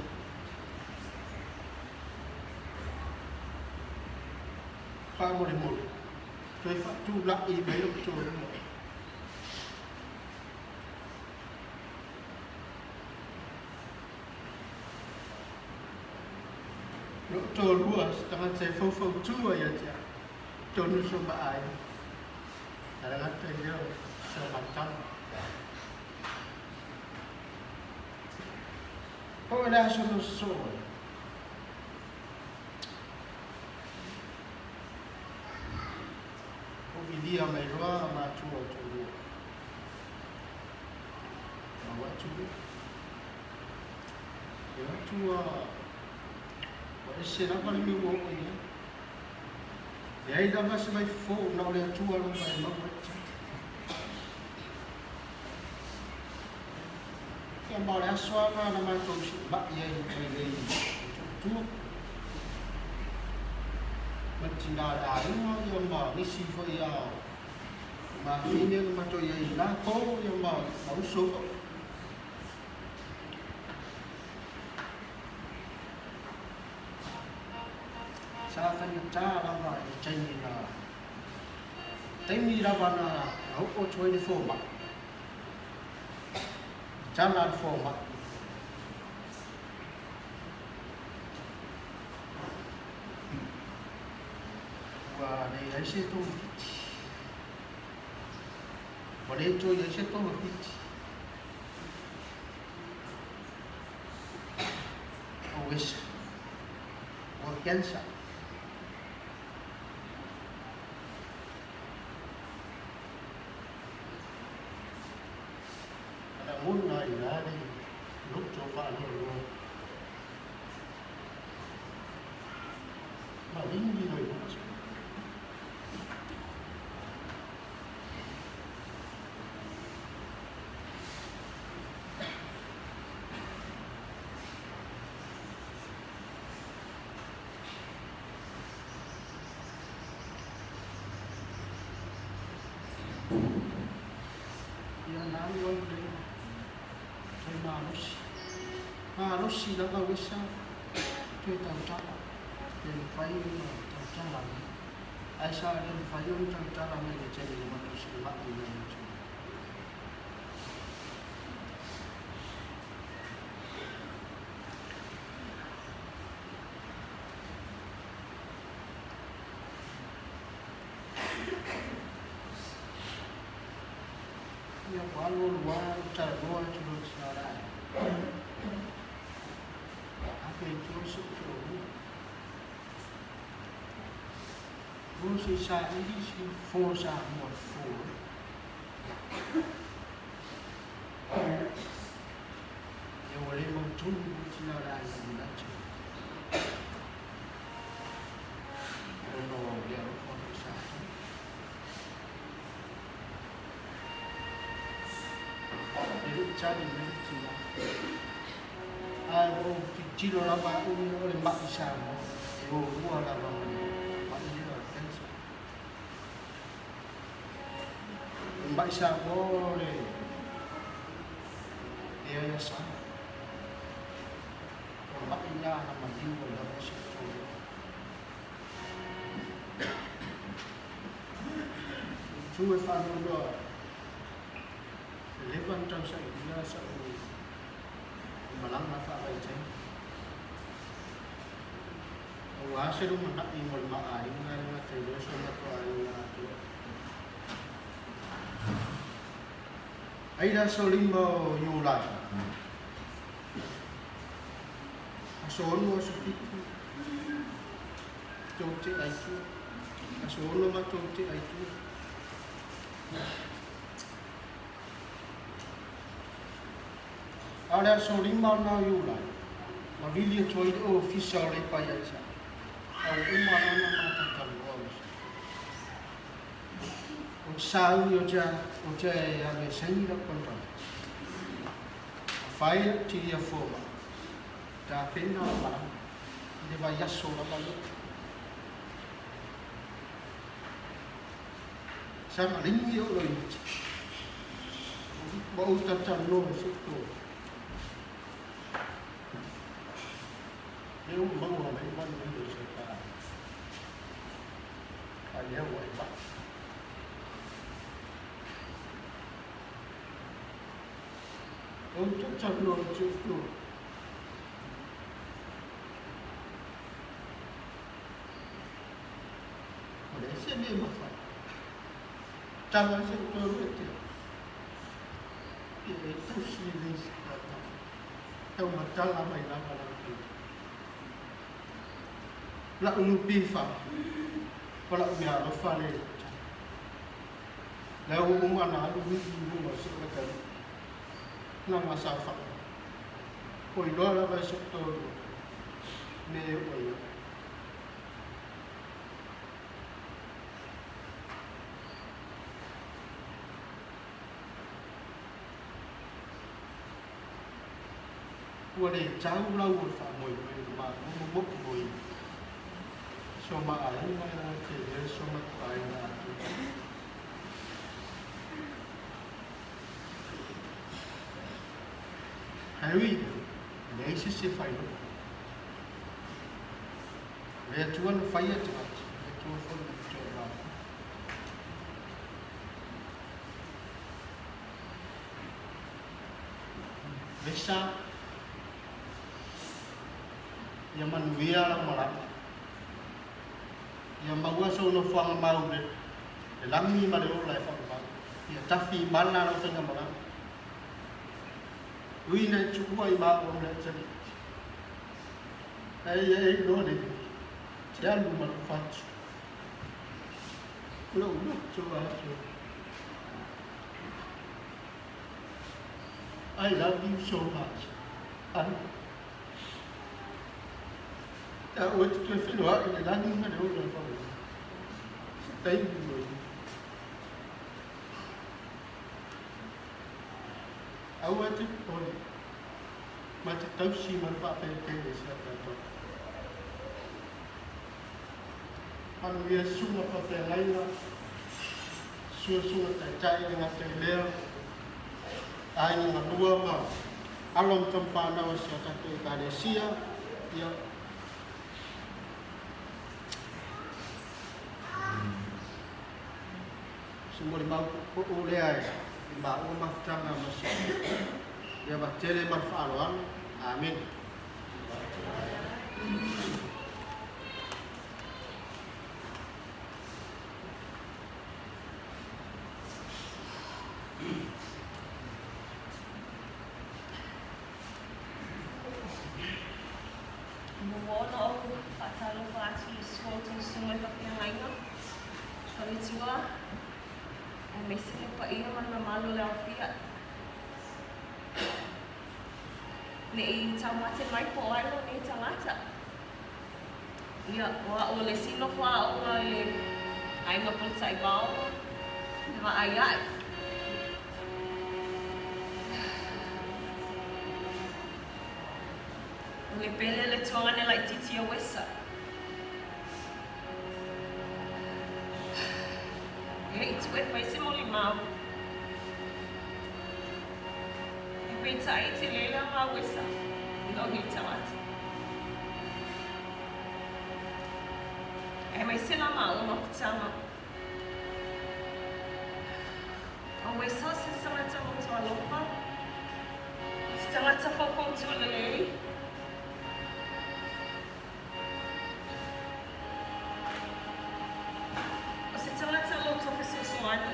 faamolemole toe faatulai mai lou toalua. Lou toalua se tagata e faufautua ia te au, tonu so ma aiga. Ae le gata i lea o se matala. Po o le aso na sosoo ai. O vilia mai loa matua o toalua. Ma o atu lea. E o atu ua ese lava le mea ua oo i ai. Leai lava se vaifofo na o le Atua lava e maua ai tali. Ia ma o le aso lava na matou siimai ai mai nei i Motootua. Ma le tina o le aiga ia ma nisi foi a mafine na matou i ai i na po ia ma uso foi. Sa faigata lava i le taimi na taimi lava na oo atu ai le fomai. Tala a le fomai. Ua leai se togafiti. Ua le toe i ai se togafiti. O wesa. O cancer. A lagona i ina le loto faanoanoa. Maligi loi loto. Ia na alu alu lea toe malosi. Malosi lava uesa toe tautala. Pe mafai ona tautala mai. Ae sa le mafai ona tautala mai le taimi na matou siimai ai atu. Ia ua alu alu lava ou talanoa atu loa i tina o le aiga. Afe i tua si ou toalua. Ua se i saili si fofo o Samoa i fofo ai. Ia ua le mautonu le tina o le aiga i manatu. Ona o le alofa foi sa tau. E le i tali mai le tina. Ae ua ou tilotilo lava au ia o le ma'i Samoa e o lua lava ma le ma'i lea o le cancer. O le ma'i Samoa o le leai asa. O le ma'i lena na maliu ai lava si ou toalua. Tu e faanoanoa e leva ona tausailia sa'u malaga faavaitaimi. Aua se lumanai mo le ma aiga e le gata i lea o si o matou aiga atoa. Ai le aso 5 o Iulai, aso 6 aso 7, tou te ai tua. Aso 6 matou te ai tua. A o le aso 5 lena o Iulai, na vili atu ai le ofisa o Leipa ia te au, a ua uma la ona matou talanoa ma sui. Ou te sauni ou te ou te alu e saini lau konekarate. A fai lau tilia fomai, tapena lau malaga i le vaiaso lava lea. Sa maligi ou loimata. Ua ou talatalanoa ma si ou toa. Lea ua maua mai manuia o se ta. A lea ua e mai. Ou talatalanoa ma si ou toa. O le ese mea e mafai. Tala se o toe rua te. Ia e tausi lelei se tata. Tau matala mai lava lau tau. La'u nupifa, o la'u mea alofa le Lea ua uma ona alu wili i luma o si ou atalii. Na sa fa'a. Ua iloa lava e si ou toalua mea e oo ai au. Ua le tau lau o le faamoemoe i le Malo ma motumoina so ma aiga e laga tele ai so matou aiga atoa. Ae ui i lea, e leai se isi e faailoa. O le Atua na faia tagata, o le Atua foi na toe vaavaai. Vesa, ia manuia lau malaga. Ia maua sou nofoaga mau le le lagi ma le ola e faavavau. Ia tafi i mana lau faigamalaga. Ui ina e tuua i maua ma le atalii. Ae ia e iloa lelei, te alu ma lou fatu. O lou loto atoa. I love you so much. Alo. Ta oe te toe whenua i le lagi ma le ola whau. Se taimi mo i. Aua te pori. Ma te tausi ma le faapelepele i si a tatou. Manuia susuga faafeagaiga, sua susuga taitai le gata i lea, aiga galua ma alo ma tamafanau a si a tatou Ekalesia, ia se molimau puupuu lea i maua mafutaga ma si le ava tele ma le faaaloalo. Amene. Muamua ona ou faatalofa atu i so outou susuga i faafeagaiga, faletua, aemaise le paia ma le mamalu o le aofia. Ne i taumate mai po o ai lou nei tagata. Ia, o a'u o le isi nofo aoga i le aiga Polataivao, e vaai aʻe. O le pele le tuagane laitiiti o Wesa. E i tu e fai se molimau. E peitai te lela ma Wesa i o ni tagata. E mai se la ma o mafutanga. O Wesa se tagata loto alofa. Se tagata faufautua lelei. O se tagata loto fesoasoani.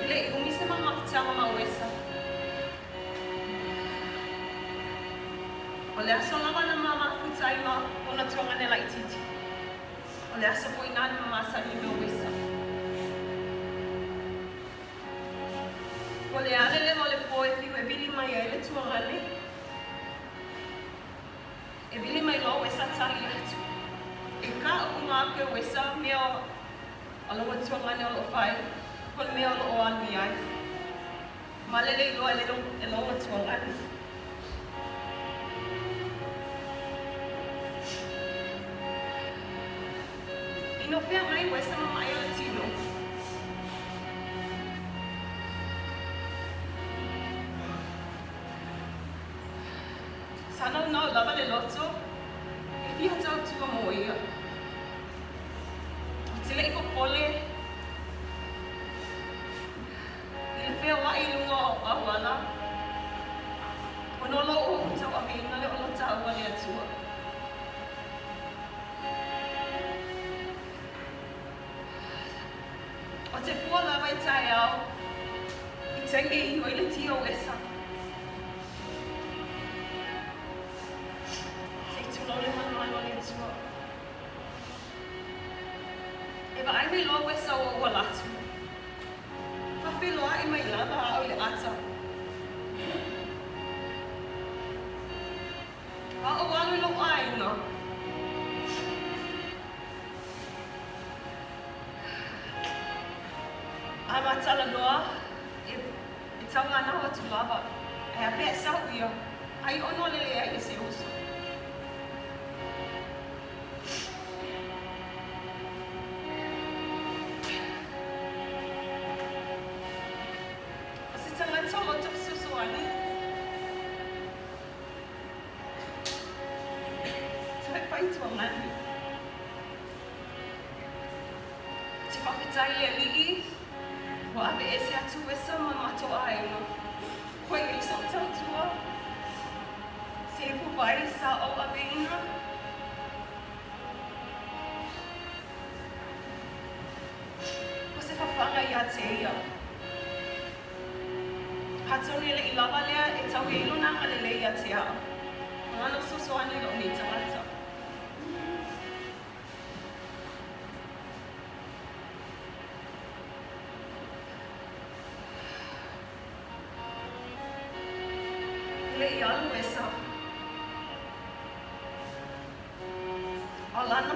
E le i umi se mamafutaga ma Wesa. O le aso lava na mamafuta ai ma ona tuagane laitiiti. O le aso foi na na mamasani ai ma Wesa. Po o le a le leva o le po e fiu e vili mai ai le tuagane? E vili mai loa uesa tali atu. E ka uma aku e uesa mea a lou atuagane o loo fai, po o le mea o loo alu i ai. Malele iloa e lou atuagane. Ina feagai uesa ma maʻi o le tino. Sa naunau lava le loto e fia tautua mo ia. Ou te le i popole i le feoai i luga o auala, ona o lou tauaveina lea o lo taua le Atua. O te fua lava i taeao i taimi e inu ai le ti o uesa. Se i tulou le malumalu o le Atua. E vaai mai loa uesa o ou ala atu. Faafeiloai mai lava au i le ata. A ou alu i lou aiga. A ma talanoa, e, e tauanau atu lava. Ae a pea e sau ia, ai ono le leai e se uso. O se tagata o loto fesoasoani, toe whai tuangani. Te whawhetai le alii, ua aveese atu uesa ma matou aiga. Koe i sou tautua, se ipu vai sa ou aveina. Ko se whawhanga ia te ia. Atonu e leʻi lava lea e tau i ai lona agalelei ia te au. O lana fesoasoani i lou nei tagata. E leʻi alu uesa. O lana,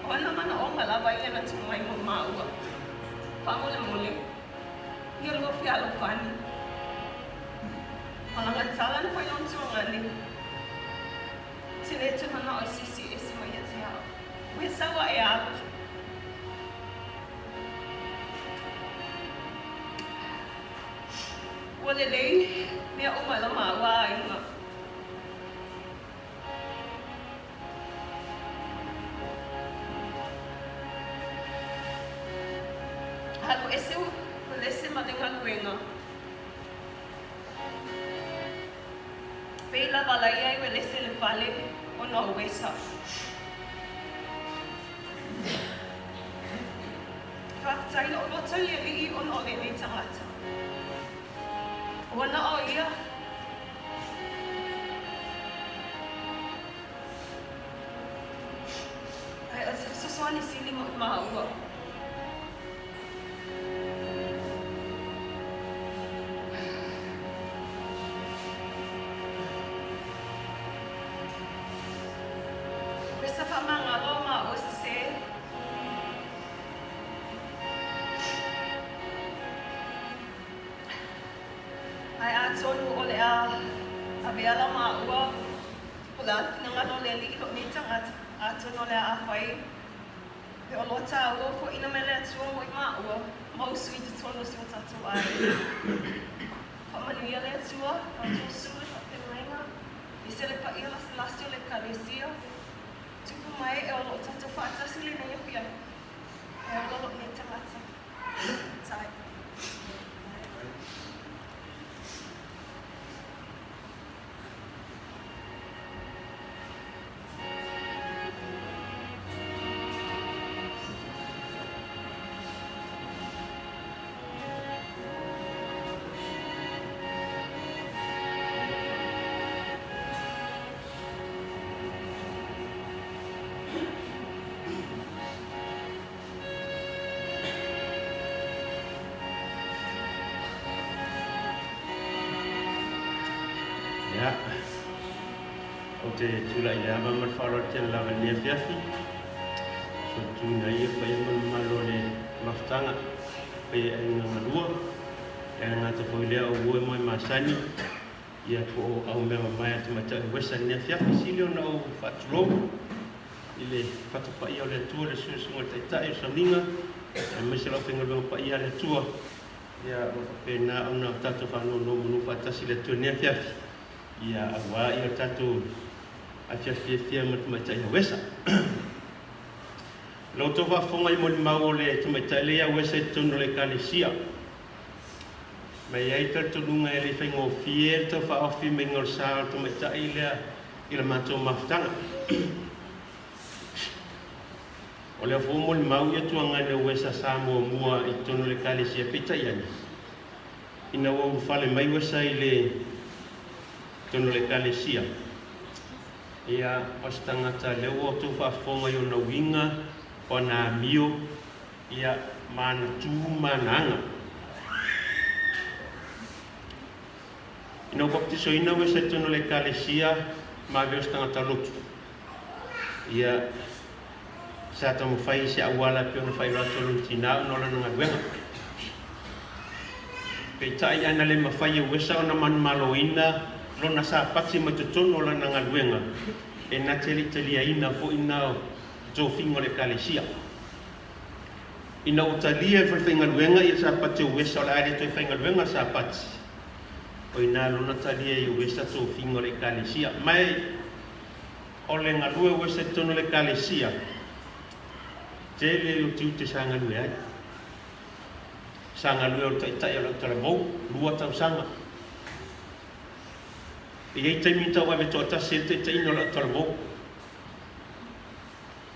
o ana manaʻoga lava ia na tuu mai mo māua. Faamolemole, ia lua fealofani. O lana tala na fai lona tuagane, te le toe manao e se isi e ese mai ia te au. Ua sau aʻe alu. Ua lelei mea uma i lo māua aiga. Alu ese Uelese ma le galuega. Pei lava laia i Uelese le fale ona o Uesa. Faafetai lou loto i le Alii ona o lenei tagata. Ua na o ia. Ae o se fesoasoani sili mo i māua. Pesa faamagalo māua sese. Ae atonu o le a avea la māua, o le a le finagalo o le Alii lou nei tagata, atonu o le a afai pe o loa tāua o foʻina mai le Atua mo i māua, ma usu i totonu o si o tātou aiga. Faamanuia le Atua, tatou usu le faafeagaiga, ese le paia lasilasi o le Ekalesia, tupu mai e o lo o tātou faatasi lenei afiafi, e ola lou nei tagata. Tai. Ou te tulai i le ava ma le faaaloalo tele lava i lenei afiafi. Soituina ai le paia ma le mamalu o le mafutaga, paia i aiga galua, e le gata foi lea o uo e moe masani, ia po o au mea mamae a tamaitai o Wesa i lenei afiafi. Sili ona ou faatulou i le fata paia o le Atua, le susuga i le Taitai o Sauniga, aemaise le aufaigaluega paia a le Atua, ia o lo o faapena ona tatou faanonomanu faatasi i le Atua i lenei afiafi. Ia, aua ia tatou afiafi fiafia ma le tamaitai Auesa. La outou faafofoga i molimau o le tamaitai lea ia Auesa i totonu o le Ekalesia. Ma e i ai talitonuga e le i faigofie le tau faaofi maiga o le sa o le tamaitai lea i le matou mafutaga. O lea foi molimau ia tuaga i le Auesa sa muamua i totonu o le Ekalesia peitai ane, Ina ua ulufale mai Wesa i le totonu o le Ekalesia, ia, o se tagata lea ua outou faafofoga i ona uiga, o ana amio, ia, ma ana tu ma ana aga. Ina ua baptisoina Wesa i totonu o le Ekalesia ma avea o se tagata lotu, ia, sa taumafai i se auala e pei ona faailoa atu e lona tinā ona o lana galuega. Peitai, ana le mafai e Wesa ona manumaloina lona sapati mai totonu o lana galuega, e na te le i taliaina foi na tofiga o le Ekalesia. Ina ua talia e le falefaigaluega ia le sapati o Wesa o le a le toe faigaluega le sapati, o i ina lona talia e Wesa tofiga o le Ekalesia. Ma e O le galue ua ese i totonu o le Ekalesia, tele le tiute sa galue ai. Sa galue o le taitai o le autalavou, 2 tausaga. E i ai taimi na tauave toatasi ai le taitaiina o le autalavou,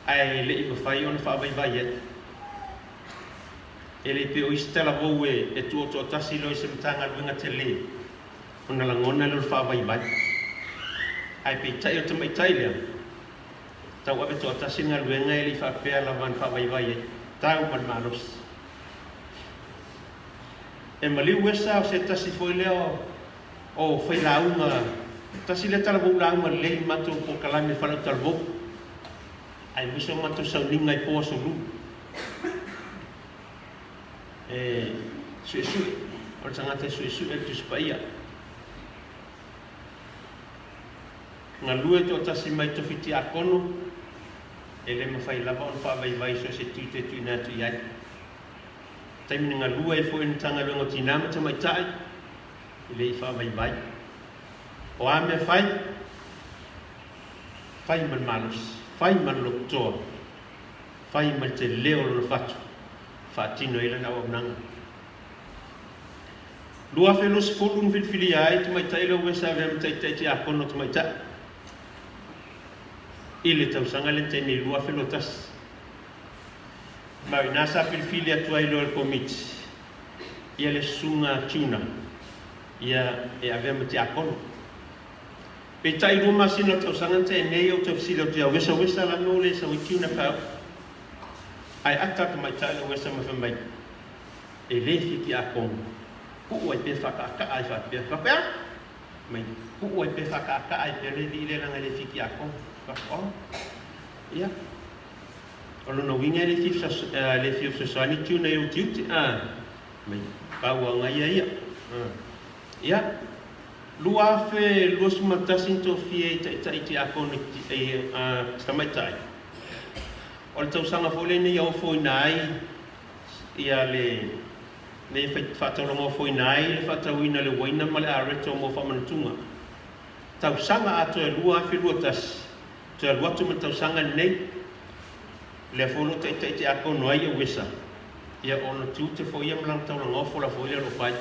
ae le i mafai ona faavaivai ai. E le pei o isi talavou e tuua toatasi loa i se Matagaluega tele, ona lagona lea o le faavaivai. Ae peitai o le tamaitai lea, tauave toatasi le galuega e le i faapea lava na faavaivai ai, tau ma le malosi. E maliu esa o se tasi foi lea o failauga, tasi lea talavou lauga lelei i matou polokalame fale-o-talavou, aemaise o matou sauniga i po aso lulu. E suesue, o le tagata e suesue le Tusi Paia. Galue toatasi mai tofi tiakono, e le mafai lava ona faavaivai so o se tiute e tuuina atu i ai. Taimi na galue ai foi i le Matagaluega o Tinā ma Tamaitai, e le i faavaivai. O a mea fai? Fai ma le malosi, fai ma le lototoa, fai ma le tele o lona fatu. faatino ai lana auaunaga. 2020 na filifilia ai tamaitai lea ua sa avea ma taitai tiakono tamaitai i le tausaga lea na tea nei 2021. Ma o i ina sa filifili atu ai loa e le komiti ia le susuga Tuna ia e avea ma tiakono. Peitai 2 masina o le tausaga na tea nei ou te fesili atu ia Wesa Wesa la mea ua le sau ai Tuna fai au. Ae ata tamaitai le uesa ma fai mai, E le fia tiakono, puu ai pea faakaakaa ai faapea. Faapea? Mai, puu ai pea faakaakaa ai pea le alii lea leaga e le fia tiakono. Faapea, oh. Ia. O lona uiga e le fia le fia fesoasoani tiuna i ou tiute. Ah. Mai, pau aga ia ia. Ah. Ia. 2021 na tofia ai taitai tiakono i tamaitai. O le tausaga foi lenei ia ofoina ai ia le nei faataulaga ofoina ai le faatauina o le uaina ma le areto mo faamanatuga. Tausaga atoa e 2021, toe alu atu ma le tausaga lenei, lea foi o lo o taitai tiakono ai ia Wesa, ia ona tiute foi ia ma lana taulaga ofo la foi lea o lo o fai.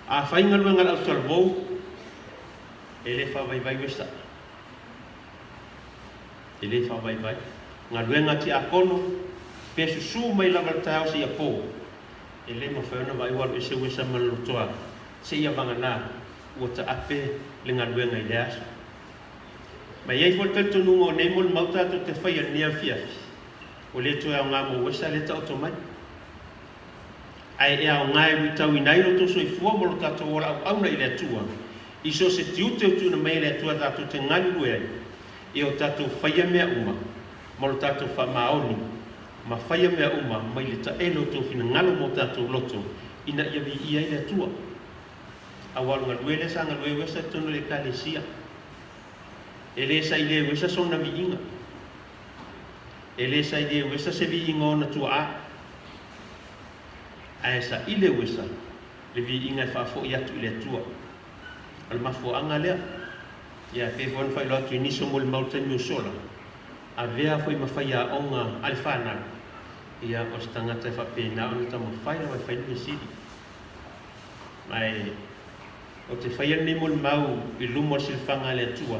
A fai galuega a le autalavou, e le faavaivai Wesa. E le faavaivai. Galuega a tiakono, pe susu mai lava le taeao seia po, e le mafai ona vaai ua alu ese uesa ma le lotoa seia vagana ua taape le galuega i lea aso. Ma e i ai foi le talitonuga o nei molimau tatou te faia i lenei afiafi, ua le toe aoga mo uesa lea taoto mai. Ae e aoga e luitauina ai lo outou soifua ma lo tatou ola auauna i le Atua. I so o se tiute o tuuina mai e le Atua tatou te galulue ai, ia o tatou faia mea uma ma lo tatou faamaoni, ma faia mea uma mai le taele o tou finagalo ma o tatou loto, ina ia viia ai le Atua. Aua o le galue lea sa galue uesa i totonu o le Ekalesia. E le saili uesa sona viiga. E le saili uesa se viiga o ona tuaa. Ae saili uesa le viiga e faafoi atu i le Atua. O le mafuaaga lea, ia e pei foi ona faailoa atu i nisi o molimau i le taimi ua sola, avea foi ma faiaoga a le fanau, ia o se tagata e faapena ona taumafai lava e fai le mea sili. Ma e ou te faia lenei molimau i luma o le silafaga a le Atua,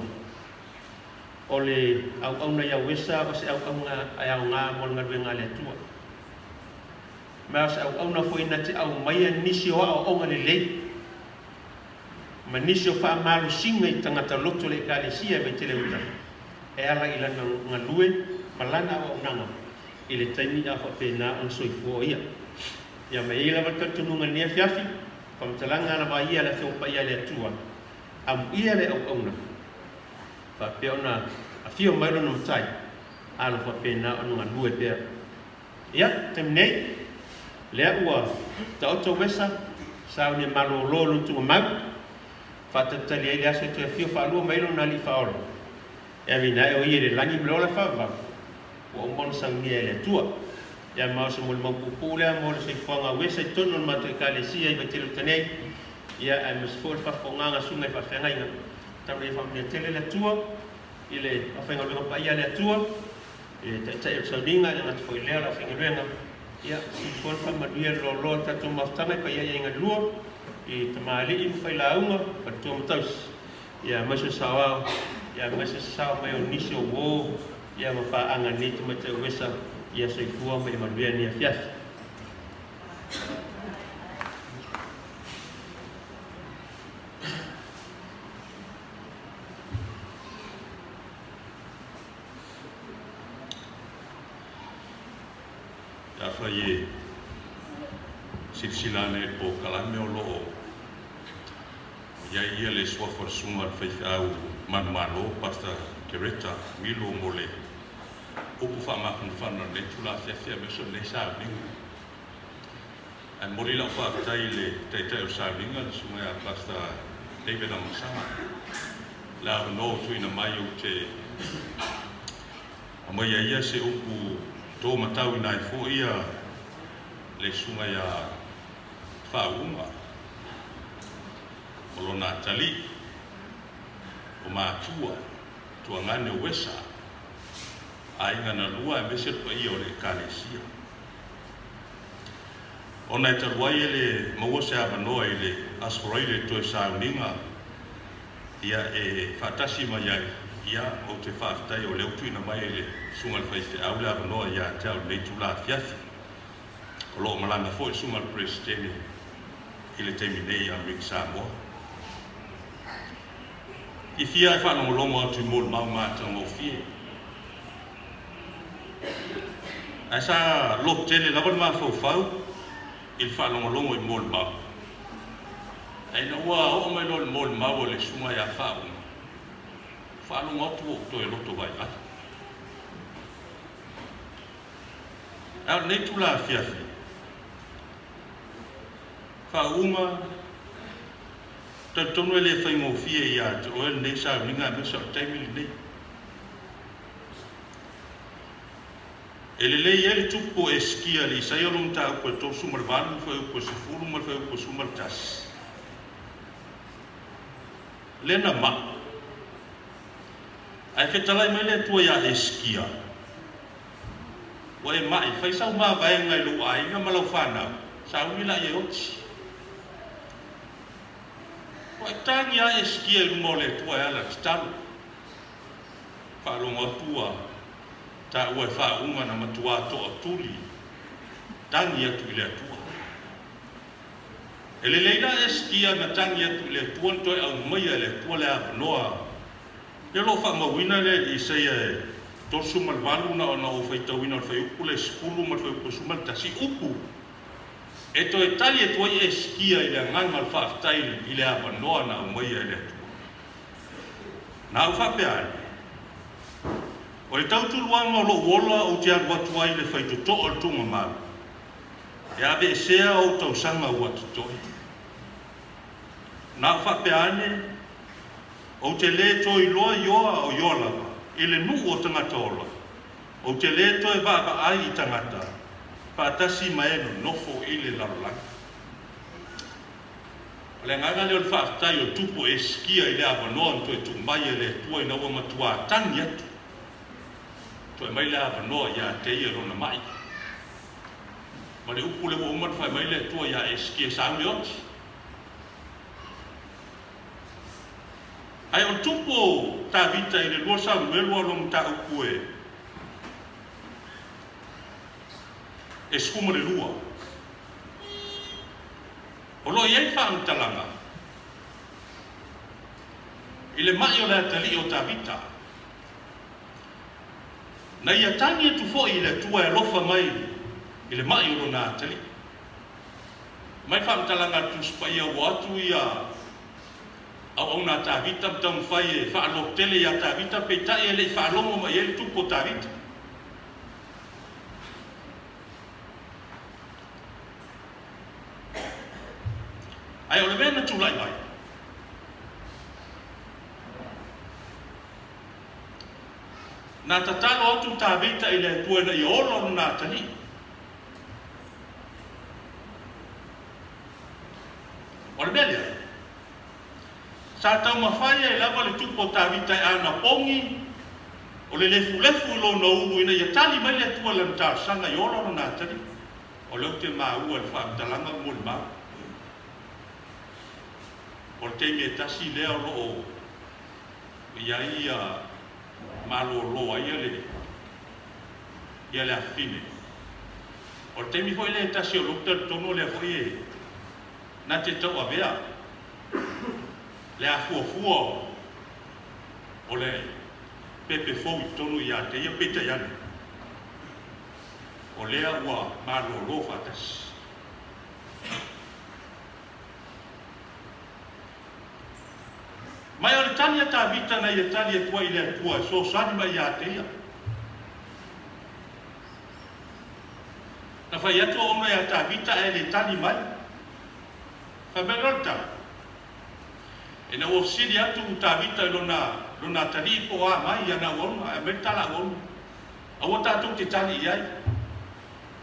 o le auauna i Auesa o se auauna e aoga mo le galuega a le Atua. Ma o se auauna foi na te aumaia nisi o aoaoga lelei ma nisi o faamalosiga i tagata loto o le Ekalesia e Vaitele Uta e ala i lana galue ma lana auaunaga i le taimi a o faapena ona soifua o ia. Ia ma e i ai lava le talitonuga i lenei afiafi, faamatalaga lava ia a le Afioga Paia a le Atua, amuia le auauna, faapea ona afio mai lona Matai, a lo faapena ona galue pea. Ia, taimi nei, lea ua taoto uesa, sauni e malōlō lona tugamau, faatalitali ai le aso e toe afio faalua mai lona Alii Faaola, e aveina ae o ia i le lagi ma le ola faavavau, ua uma ona saunia e le Atua. Ia, ma o se molimau puupuu lea mo le soifuaga uesa i totonu o le matou Ekalesia i Vaitele Uta nei, ia, aemaise foi o le faafofogaga a susuga i faafeagaiga. Tau ia faamanuia tele le Atua i le aufaigaluega paia a le Atua, E taitai o le sauniga, e le gata foi i lea o le aufaigaluega, ia, sili foi ona faamanuia le loaloa o le tatou mafutaga i paia i aiga lua, i tamalii ma failauga, faletua ma tausi, ia, aemaise o saoao, ia, aemaise se sao mai o nisi o uo, ia, ma paaga a lenei tamaitai o Wesa, ia soifua ma ia manuia lenei afiafi. Afai e silasila ane i le polokalame o lo o i ai ia le suafa o le Susuga i le Faifeau Manumalo, Pastor Kereta Milo mo le upu faamafanafana o lenei itula afiafi aemaise o lenei sauniga. Ae momoli lau faafetai i le Taitai o le sauniga, le Susuga ia Pastor David Amasaga, le avanoa ua tuuina mai ou te aumaia ia se upu to matauina ai foi ia le Susuga ia Faauuga o lona atalii, o matua, tuagane o Wesa, aiga na lua aemaise le paia o le Ekalesia. Ona e talu ai e le maua se avanoa i le Aso Faraile i toe sauniga ia e faatasi mai ai, ia ou te faafetai o lea ua tuuina mai e le Susuga i le Faifeau le avanoa ia te au i lenei itula afiafi. O lo o malaga foi le Susuga i le Peresetene i le taimi nei i Amerika Samoa. Fiafia e faalogologo atu i molimau matagofie. Ae sa loto tele lava le mafaufau i le faalogologo i molimau. Ae ina ua oo mai loa i le molimau a le Susuga ia Faauuga, faalogo atu ua ou toe loto vaivai. Ae o lenei itula afiafi, Faauuga, talitonu e le faigofie ia te oe lenei sauniga aemaise o le taimi lenei. E lelei ai le tupu o Esekia i le Isaia o lo mataupu e 38 ma le fuaiupu e 10 ma le fuaiupu e 11. Lea na maa. Ae fetalai mai le Atua iā Esekia, Ua e maʻi, fai sau mavaega i lou aiga ma lau fanau, sauni laia e oti. Ua e tagi lava Esekia i luma o le Atua e ala i le tatalo. Faalogo atu ua taua e faauuga na matuā toatuli tagi atu i le Atua. E lelei la Esekia na tagi atu i le Atua na toe aumaia e le Atua le avanoa lea o lo o faamauina lea i Isaia e 38 na ona ou faitauina o le fuaiupu lea e 10 ma le fuaiupu e 11 upu. E toe tali atu ai Esikia i le agaga o le faafetai i le avanoa na aumaia e le Atua. Na au faapea ane, O le tautuluaga o lou ola ou te alu atu ai i le faitotoo o le tuugamau, e aveesea ou tausaga ua totoe. Na au faapea ane, Ou te lē toe iloa Ioa o Ioa lava, i le nuu o tagata ola, ou te lē toe vaavaai i tagata, faatasi ma e nonofo i le lalolagi. O le agaga lea o le faafetai o le Tupu e sikia i le avanoa na toe tuu mai e le Atua ina ua matuā tagi atu. Toe mai le avanoa ia te ia lona ma'i. Ma le upu lea ua uma ona fai mai le Atua ia Esikia, Sau le oti. Ae o le Tupu o Tavita i le lua Samuelu a lo mataupu e e 12. O lo o i ai faamatalaga i le ma'i o le atalii o Tavita. Na ia tagi atu foi i le Atua e alofa mai i le ma'i o lona atalii. Mai le faamatalaga a le Tusi Paia ua atu ia auauna a Tavita ma taumafai e faalototele ia Tavita, peitai e le i faalogo mai i ai le tupu o Tavita. Ae o le mea na tulai mai, na tatalo atu Tavita i le Atua ina ia ola lona atalii. O le mea lea, sa taumafai ai lava le tupu o Tavita e anapogi o le lefulefu i lona ulu ina ia tali mai le Atua i lana talosaga i ola lona atalii. O lea ou te maua i le faamatalaga molimau. O le taimi e tasi lea o lo o i ai ia malolo ai le ia le afafine. O le taimi foi lea e tasi o lea ou te talitonu o lea foi e na te tauavea le afuafua o le pepe fou i totonu ia te ia, peitai ane, o lea ua malolo faatasi. Mai o le tali a Tavita na ia tali atu ai i le Atua e fesoasoani mai ia te ia. Na fai atu auauna ia Tavita ae le tali mai. Fai mai loa le tala, Ina ua fesili atu Tavita i lona, lona atalii po o a mai i ana auauna, ae aumai le tala auauna. Aua tatou te tali i ai.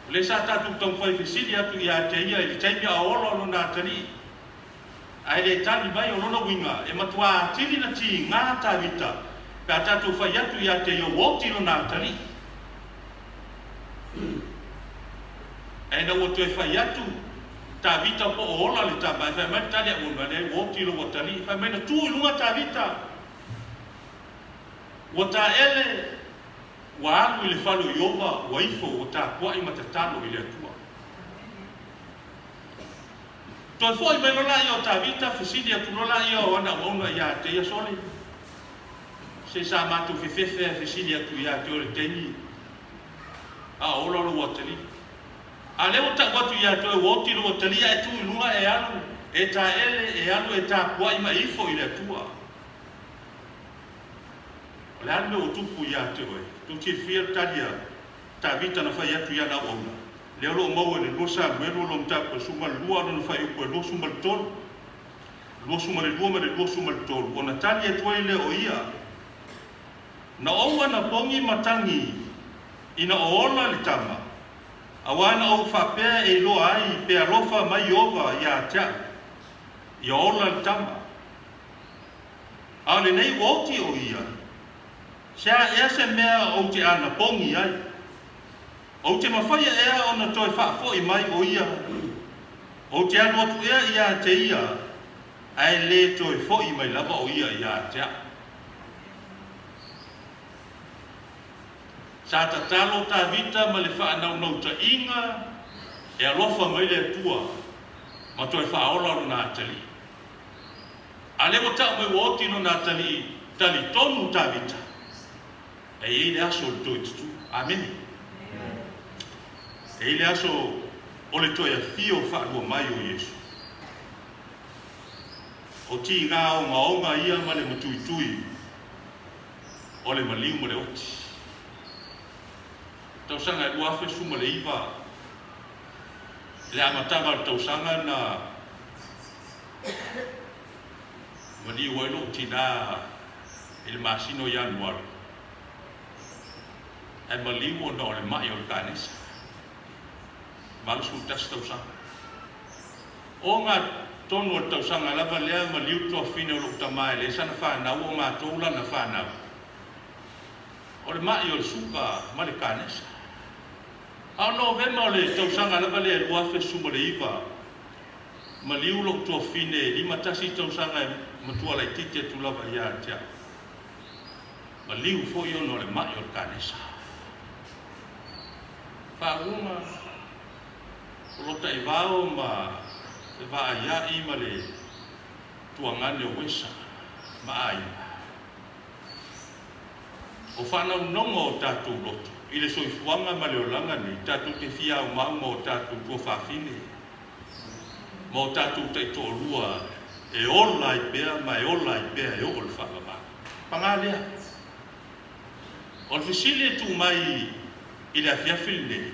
O lea sa tatou taumafai e fesili atu ia te ia i le taimi a o ola lona atalii, ae le tali mai. O lona uiga, e matuā atili na tiga Tavita pe a tatou fai atu ia te ia ua oti lona atalii. Ae ina ua toe fai atu Tavita po o ola le tama, ae fai mai le tali a ua leai ua oti lou atalii. Fai mai na tu i luga Tavita, ua taele, Ua alu i le fale o Ieova, ua ifo, ua tapuai ma tatalo i le Atua. Toe foi mai loa laia o Tavita, fesili atu loa laia o ana auauna ia te ia, Sole, se sa matou fefefe a e fesili atu ia te oe i le taimi a o ola lou atalii. A lea ua tau atu ia te oe ua oti lou atalii ae tu i luga e alu, e taele, e alu e tapuai ma e ifo i le Atua. O le a le mea ua tupu ia te oe? Tou silafia le tali a Tavita na fai atu i ana auauna, lea o lo o maua i le 2 Samuelu o lona mataupu e 12 lona fuaiupu e 23, 22 ma le 23, ona tali atu ai lea o ia, Na ou anapogi matagi ina o ola le tama, auā na ou faapea e iloa ai pe alofa mai Ieova ia te au, ia ola le tama. A o lenei ua oti o ia, se a ea se mea ou te anapogi ai? Ou te mafaia ea ona toe faafoi mai o ia? Ou te alu atu ea ia te ia, ae le toe foi mai lava o ia ia te au. Sa tatalo Tavita ma le faanaunautaiga e alofa mai le Atua ma toe faaola lona atalii. A lea ua tau mai ua oti lona atalii talitonu Tavita, e i ai le aso o le toe tutū. Amene. E i ai le aso. O le toe afio faalua mai o Iesu. O tiga ogaoga ia ma le matuitui o le maliu ma le oti. Tausaga e 2019, i le amataga o le tausaga na maliu ai lou tina i le masina o Ianuari, ae maliu ona o le mai o le kanesa, 81 tausaga. O ogatotonu o le tausaga lava lea maliu tuafafine o lou tama e leai sana fanau o matou lana fanau. O le mai o le suka ma le kanesa. A o Novema o le tausaga lava lea e 2019, maliu lou tuafafine e 51 tausaga e matua laitiiti atu lava ia te au. Maliu foi ona o le mai o le kanesa. Faauuga o Lotaivao ma Fevaaia'i ma le tuagane o Wesa ma aiga. O faanaunoga o tatou loto i le soifuaga ma le olaga nei, tatou te fia aumau ma o tatou tuafafine ma o tatou taitoalua e ola ai pea ma e ola ai pea e oo i le faavavau. Paga lea. O le fesili e tuu mai i le afiafi lenei,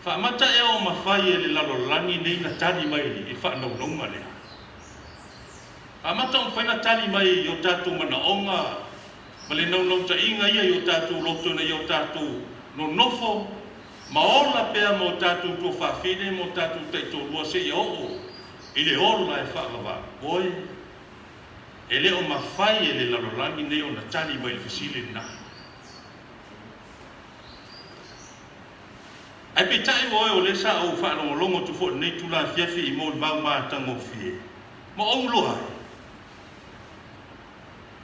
faamata ea o mafai e le lalolagi nei na tali mai i le faanaunauga lea? Faamata o mafai na tali mai i o tatou manaoga ma le naunautaiga ia i o tatou loto ina ia o tatou nonofo ma ola pea ma o tatou tuafafine ma o tatou taitoalua seia oo i le ola e faavavau? Oi, e le o mafai e le lalolagi nei ona tali mai i le fesili lena. Ae peitai ua oe o lea sa ou faalogologo atu foi i lenei itula afiafi i molimau matagofie ma ou iloa ai,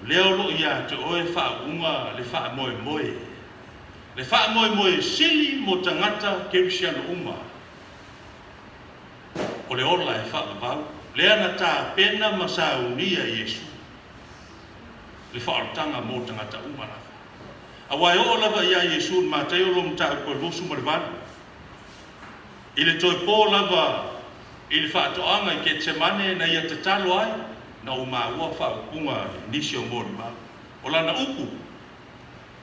o lea o lo o ia te oe faauuga le faamoemoe, le faamoemoe sili mo tagata kerisiano uma, o le ola e faavavau, lea na tapena ma saunia e Iesu le faaolataga mo tagata uma lava. Aua e oo lava ia Iesu i le Mataio lo mataupu e 28, i le toe po lava i le faatoaga i Ketsemane na ia tatalo ai, na ou maua faaupuga i nisi o molimau. O lana upu,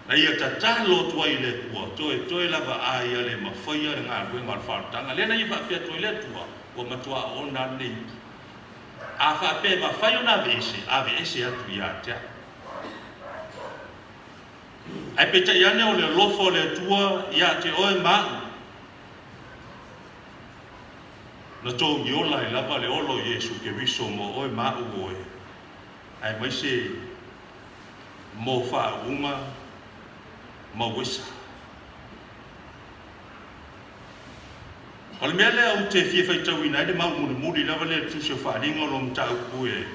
na ia tatalo atu ai i le Atua, toetoe lava a ia le mafaia le galuega o le faaolataga. Lea na ia faapea atu ai le Atua, ua matua oona lava lenei upu. A faapea e mafai ona aveese, aveese atu ia te au. Ae peitai ane o le alofa o le Atua ia te oe ma aʻu, na togi ola ai lava le ola o Iesu Keriso mo oe ma aʻu oe, aemaise mo faauuga ma uesa. O le mea lea ou te fia faitauina ai le mau mulimuli lava lea i le Tusi o Faaaliga o lo mataupu e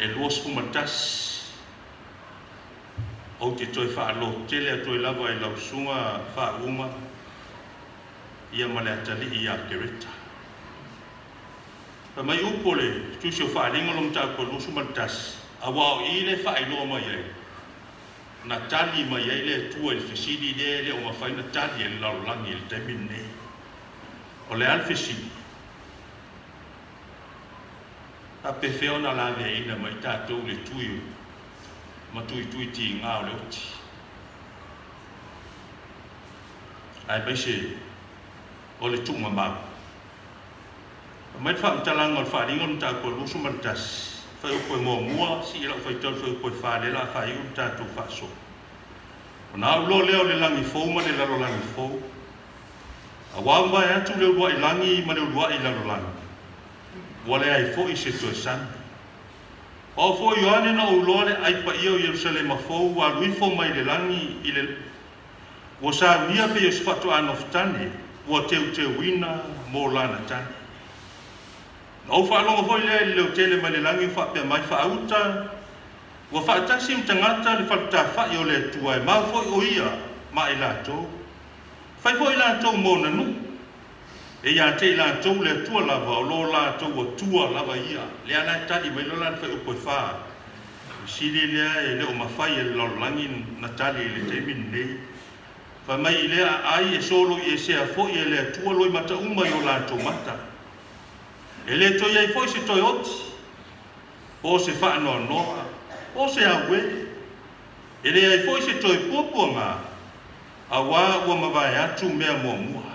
21, ou te toe faalototele atu ai lava i lau susuga faauuga ia ma le atalii ia Kereta. Fai mai upu o le Tusi o Faaaliga o lo mataupu e 21, aua o i lea e faailoa mai ai, na tali mai ai le Atua i le fesili lea e le o mafai ona tali e le lalolagi i le taimi lenei. O le a le fesili? Faapefea ona laveaiina mai tatou i le tui ma tuitui tiga o le oti, aemaise o le tuugamau? Aumai le faamatalaga o le faaaliga o le mataupu e 21, fuaiupu e muamua, sii lau faitau i le fuaiupu e 4, lea o le a faaiu le tatou faasoa. Ona au loa lea o le lagi fou ma le lalolagi fou, aua ua vae atu le uluai lagi ma le uluai lalolagi, ua leai foi se toe sami. O au foi Ioane na ou iloa le ai paia o Ierusalema fou ua alu ifo mai le lagi i le Ua saunia pei o se faatoa nofotane ua teuteuina mo lana tane. Na ou faalogo foi lea i le leotele mai le lagi ua faapea mai, Faauta, ua faatasi ma tagata le faletafa'i o le Atua e mau foi o Ia ma i latou. Fai foi latou mo ona nuu. E ia te i latou le Atua lava o lo latou Atua lava ia. Lea la e tali mai loa la le fuaiupu e fa. O le fesili lea e le o mafai e le lalolagi na tali i le taimi lenei. Fai mai i lea aai e soloiesea foi e le Atua loimata uma i o latou mata. E le toe i ai foi se toe oti, po o se faanoanoa, po o se auē. E leai foi se toe puapuaga, auā ua mavae atu mea muamua.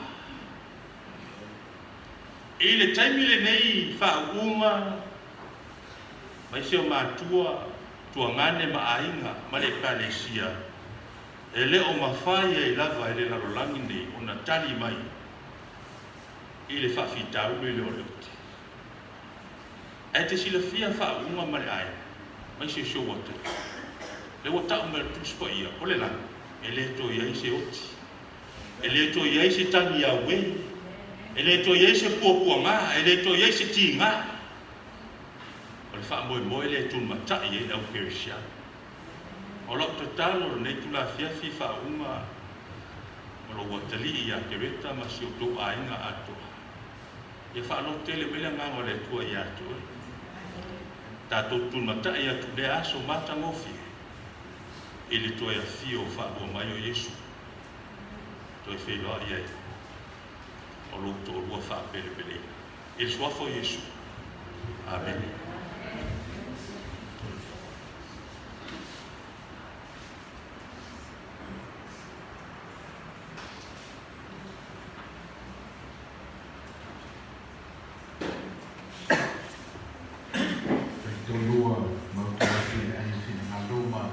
I le taimi lenei faauuga mai si o matua, tuagane ma aiga ma le Ekalesia, e le o mafai ai lava e le lalolagi nei ona tali mai i le faafitauli lea o le oti. Ae te silafia faauuga ma le aiga mai si o ua tali. Lea ua tau mai e le Tusi Paia, o le lagi, e le toe i ai se oti. E le toe i ai se tagi auē. E le toe i ai se puapuaga. E le toe i ai se tiga. O le faamoemoe lea e tulimatai ai le au Kerisiano. O lau tatalo i lenei itula afiafi faauuga o lou atalii ia Kereta ma si outou aiga atoa, ia faalototele mai le Agaga o le Atua ia te oe. Tatou tulimatai atu i lea aso matagofie i le toe afio faalua mai o Iesu, toe feiloai ai o lou toalua faapelepeleina. I le Suafa o Iesu. Amene. Taitolua ma outou afi e ai finagalo ma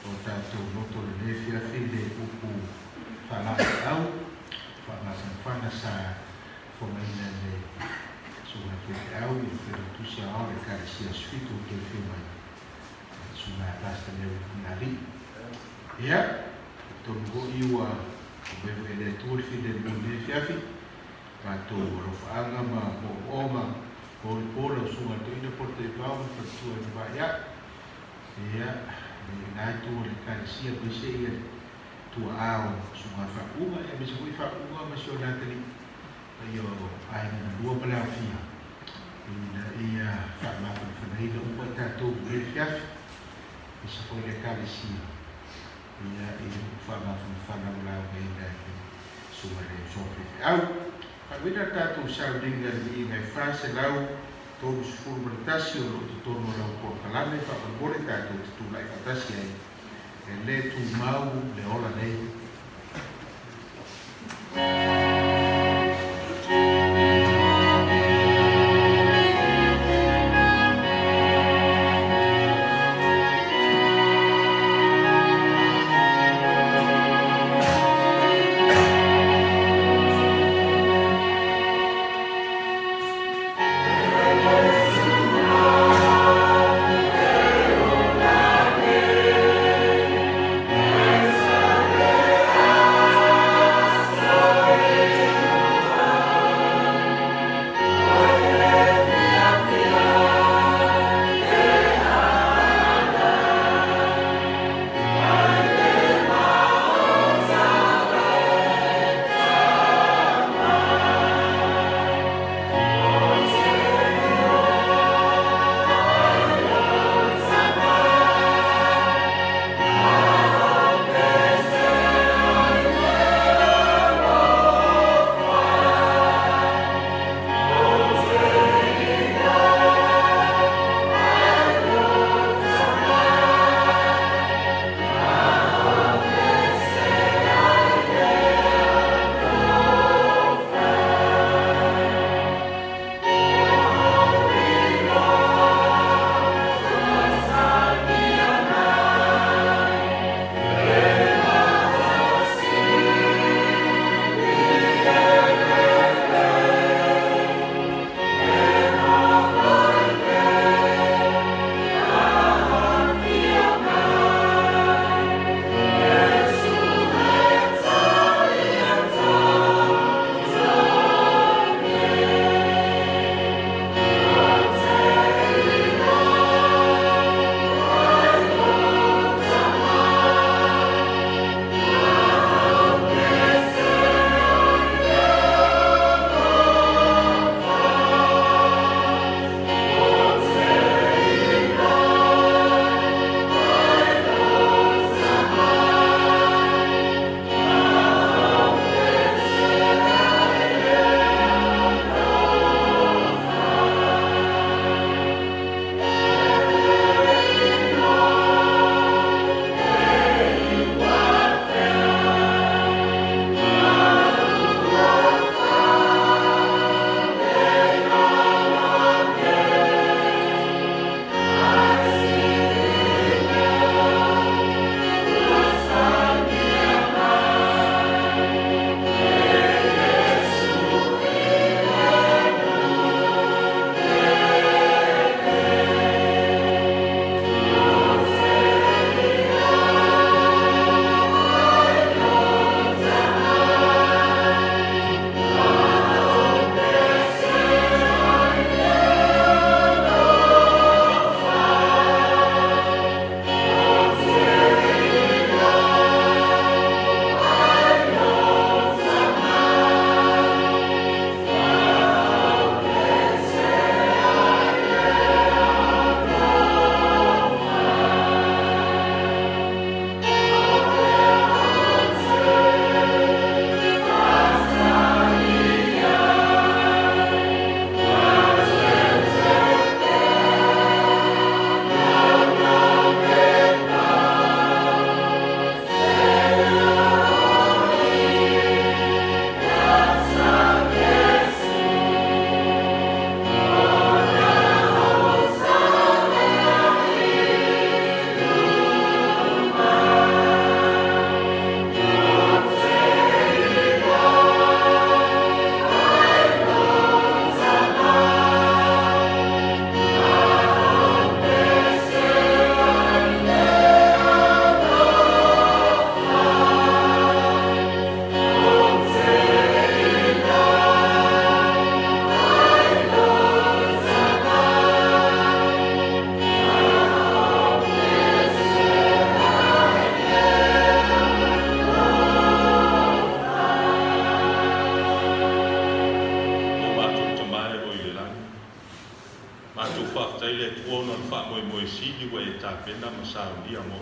o tatou loto lenei afiafi le upu faalaalaau faamafanafana sa fogaina e le Susuga Faifeau i le Failautusi Aoao o le Ekalesia Aso Fitu o toe afio mai le Susuga ia Pastor Mary Pulealii. Ia, talitonu foi ua aumai foi e le Atua le filemu i lenei afiafi, matou alofaaga ma moomooga po lau Susuga i le Toeaina po le Taifau ma le Faletua i le Vaiaa. Ia, lena itu o le Ekalesia aemaise ia le tuaa o Susuga Faauuga, aemaise foi Faauuga ma si ona atalii paia o aiga na lua ma le aofia, ina ia faamafanafanaina uma i tatou i lenei afiafi, aemaise foi le Ekalesia, ia, i le upu faamafanafana ua laugaina e le Susuga i le Uso Faifeau. Faauuina le tatou sauniga i le viiga e 431 o lo o totonu o lau polokalame, faamolemole tatou te tulai faatasi ai e le tumau le ola nei.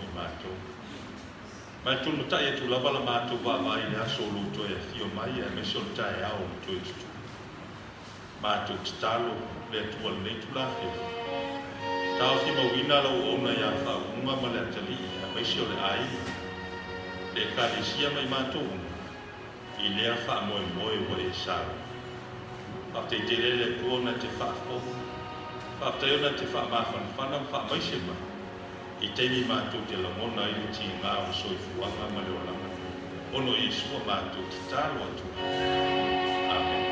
mo i matou. Ma e tulumatai atu lava la matou vaavaai i le aso o lou toe afio mai aemaise o le taeao o le toe tutū. Matou tatalo le Atua i lenei itula afiafi, taofimauina lau auauna ia Faauuga ma le atalii aemaise o le aiga, le Ekalesia ma i matou uma, i lea faamoemoe ua e sauni. Faafetai tele e le Atua ona e te faafofoga. Faafetai ona e te faamafanafana ma faamaise mai i taimi matou te lagona ai le tiga o le soifuaga ma le olaga. Ona o Iesu a matou tatalo atu ai. Amene.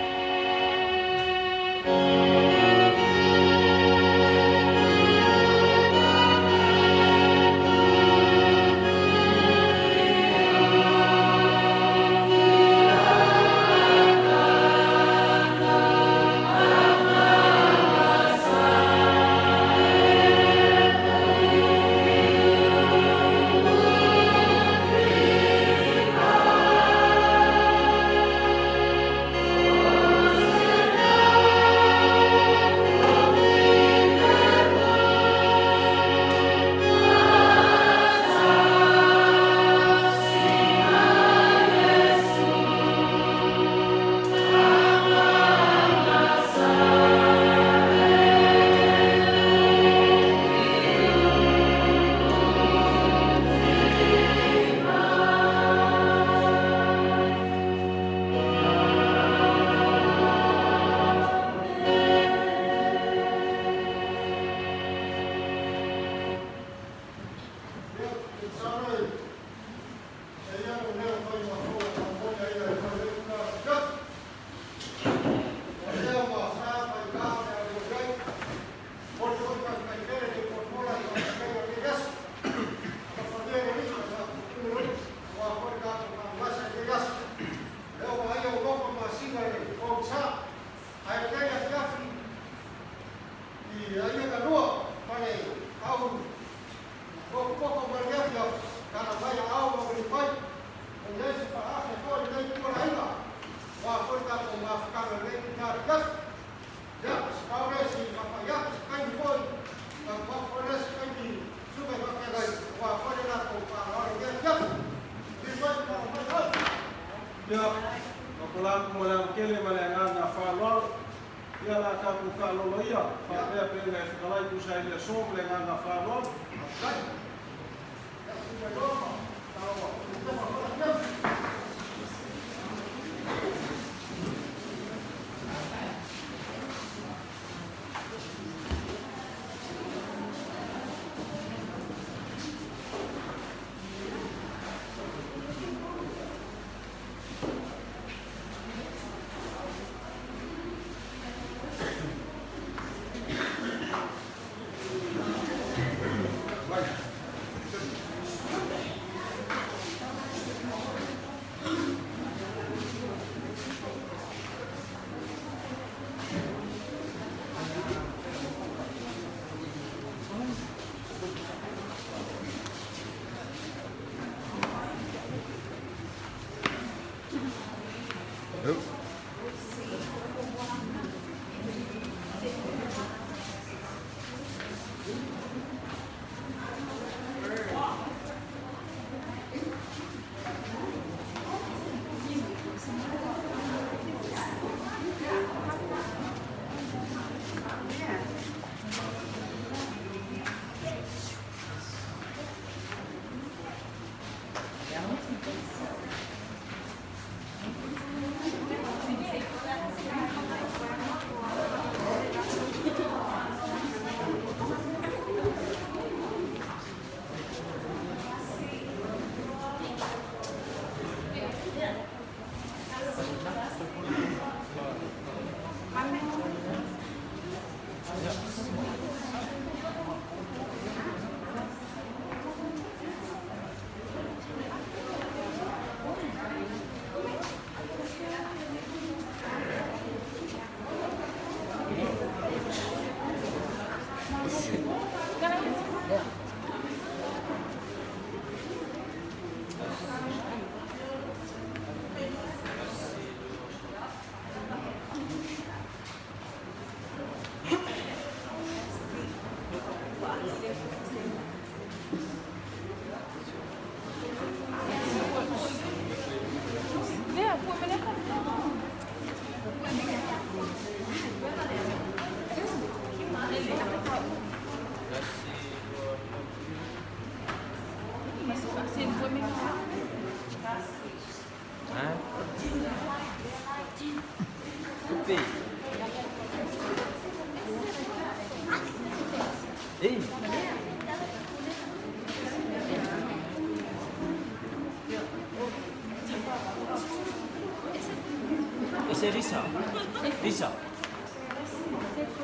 Ia, ma ko latou malaga tele ma le agaga faaaloalo. Ia o le a tatou taalolo ia, faapea pei ona e fetalai tusa ai i le aso ma le agaga faaaloalo. Faafetai. Ese Lisa. Lisa.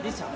Lisa.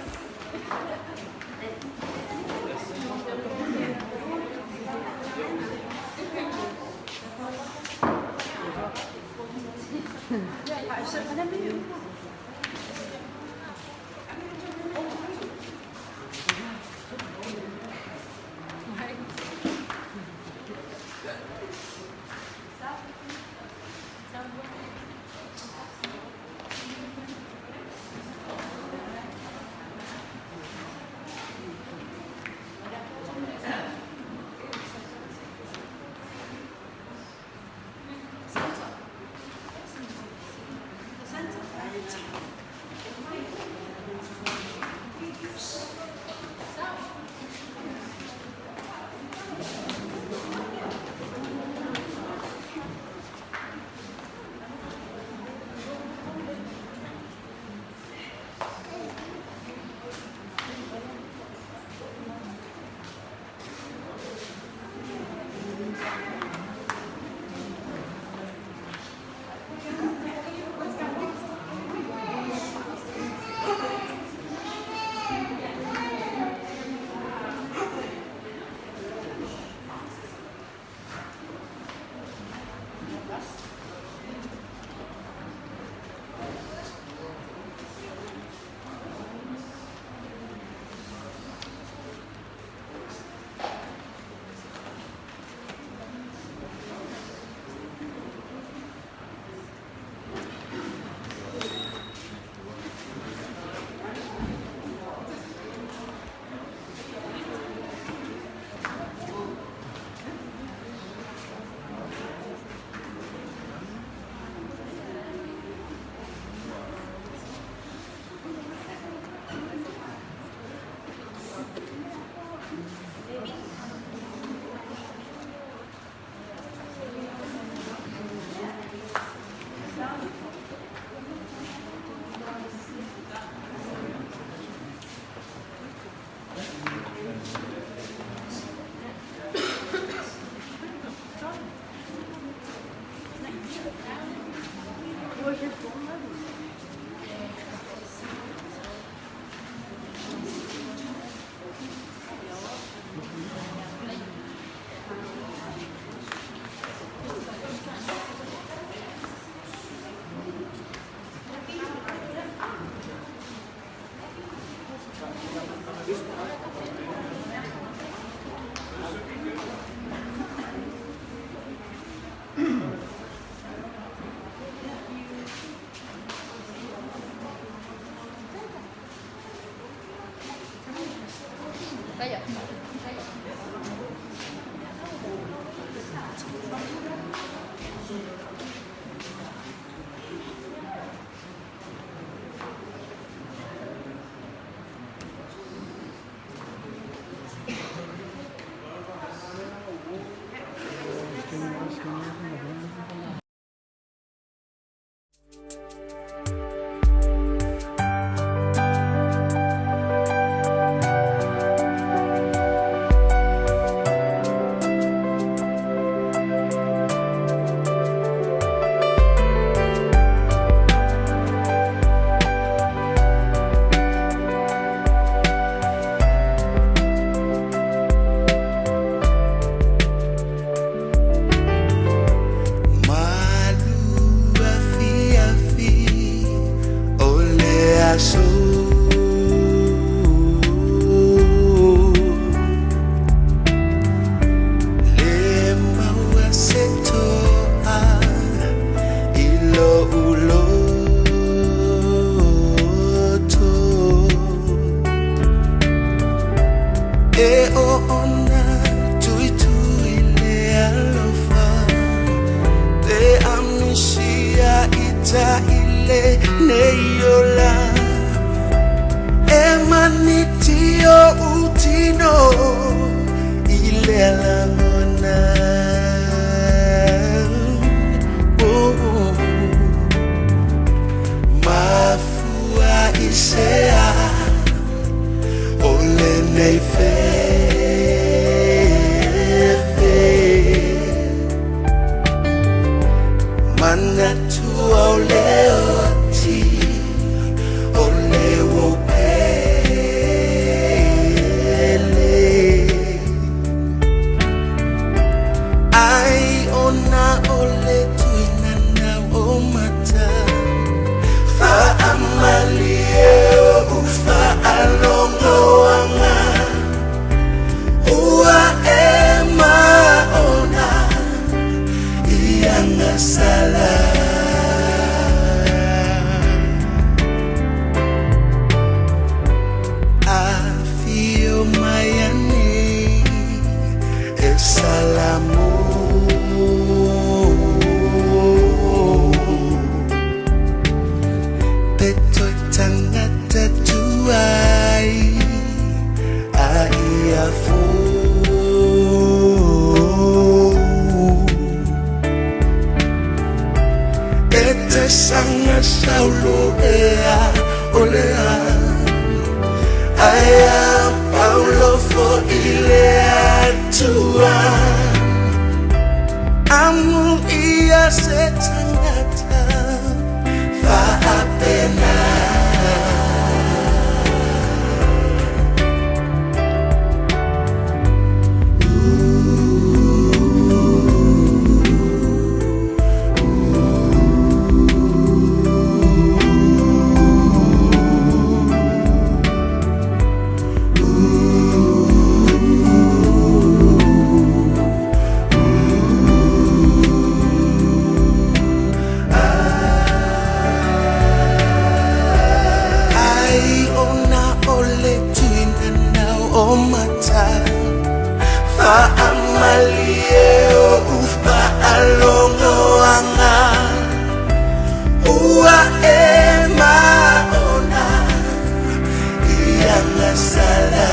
E manitio utino i le lagona. Se sanga saulo ea olea Aia paulo fo ile atua Amu ia se tangata Faapena. Ai ona o le tuina nau o mata Faamalie o ufa alongoanga Ua e maona Ianga sala.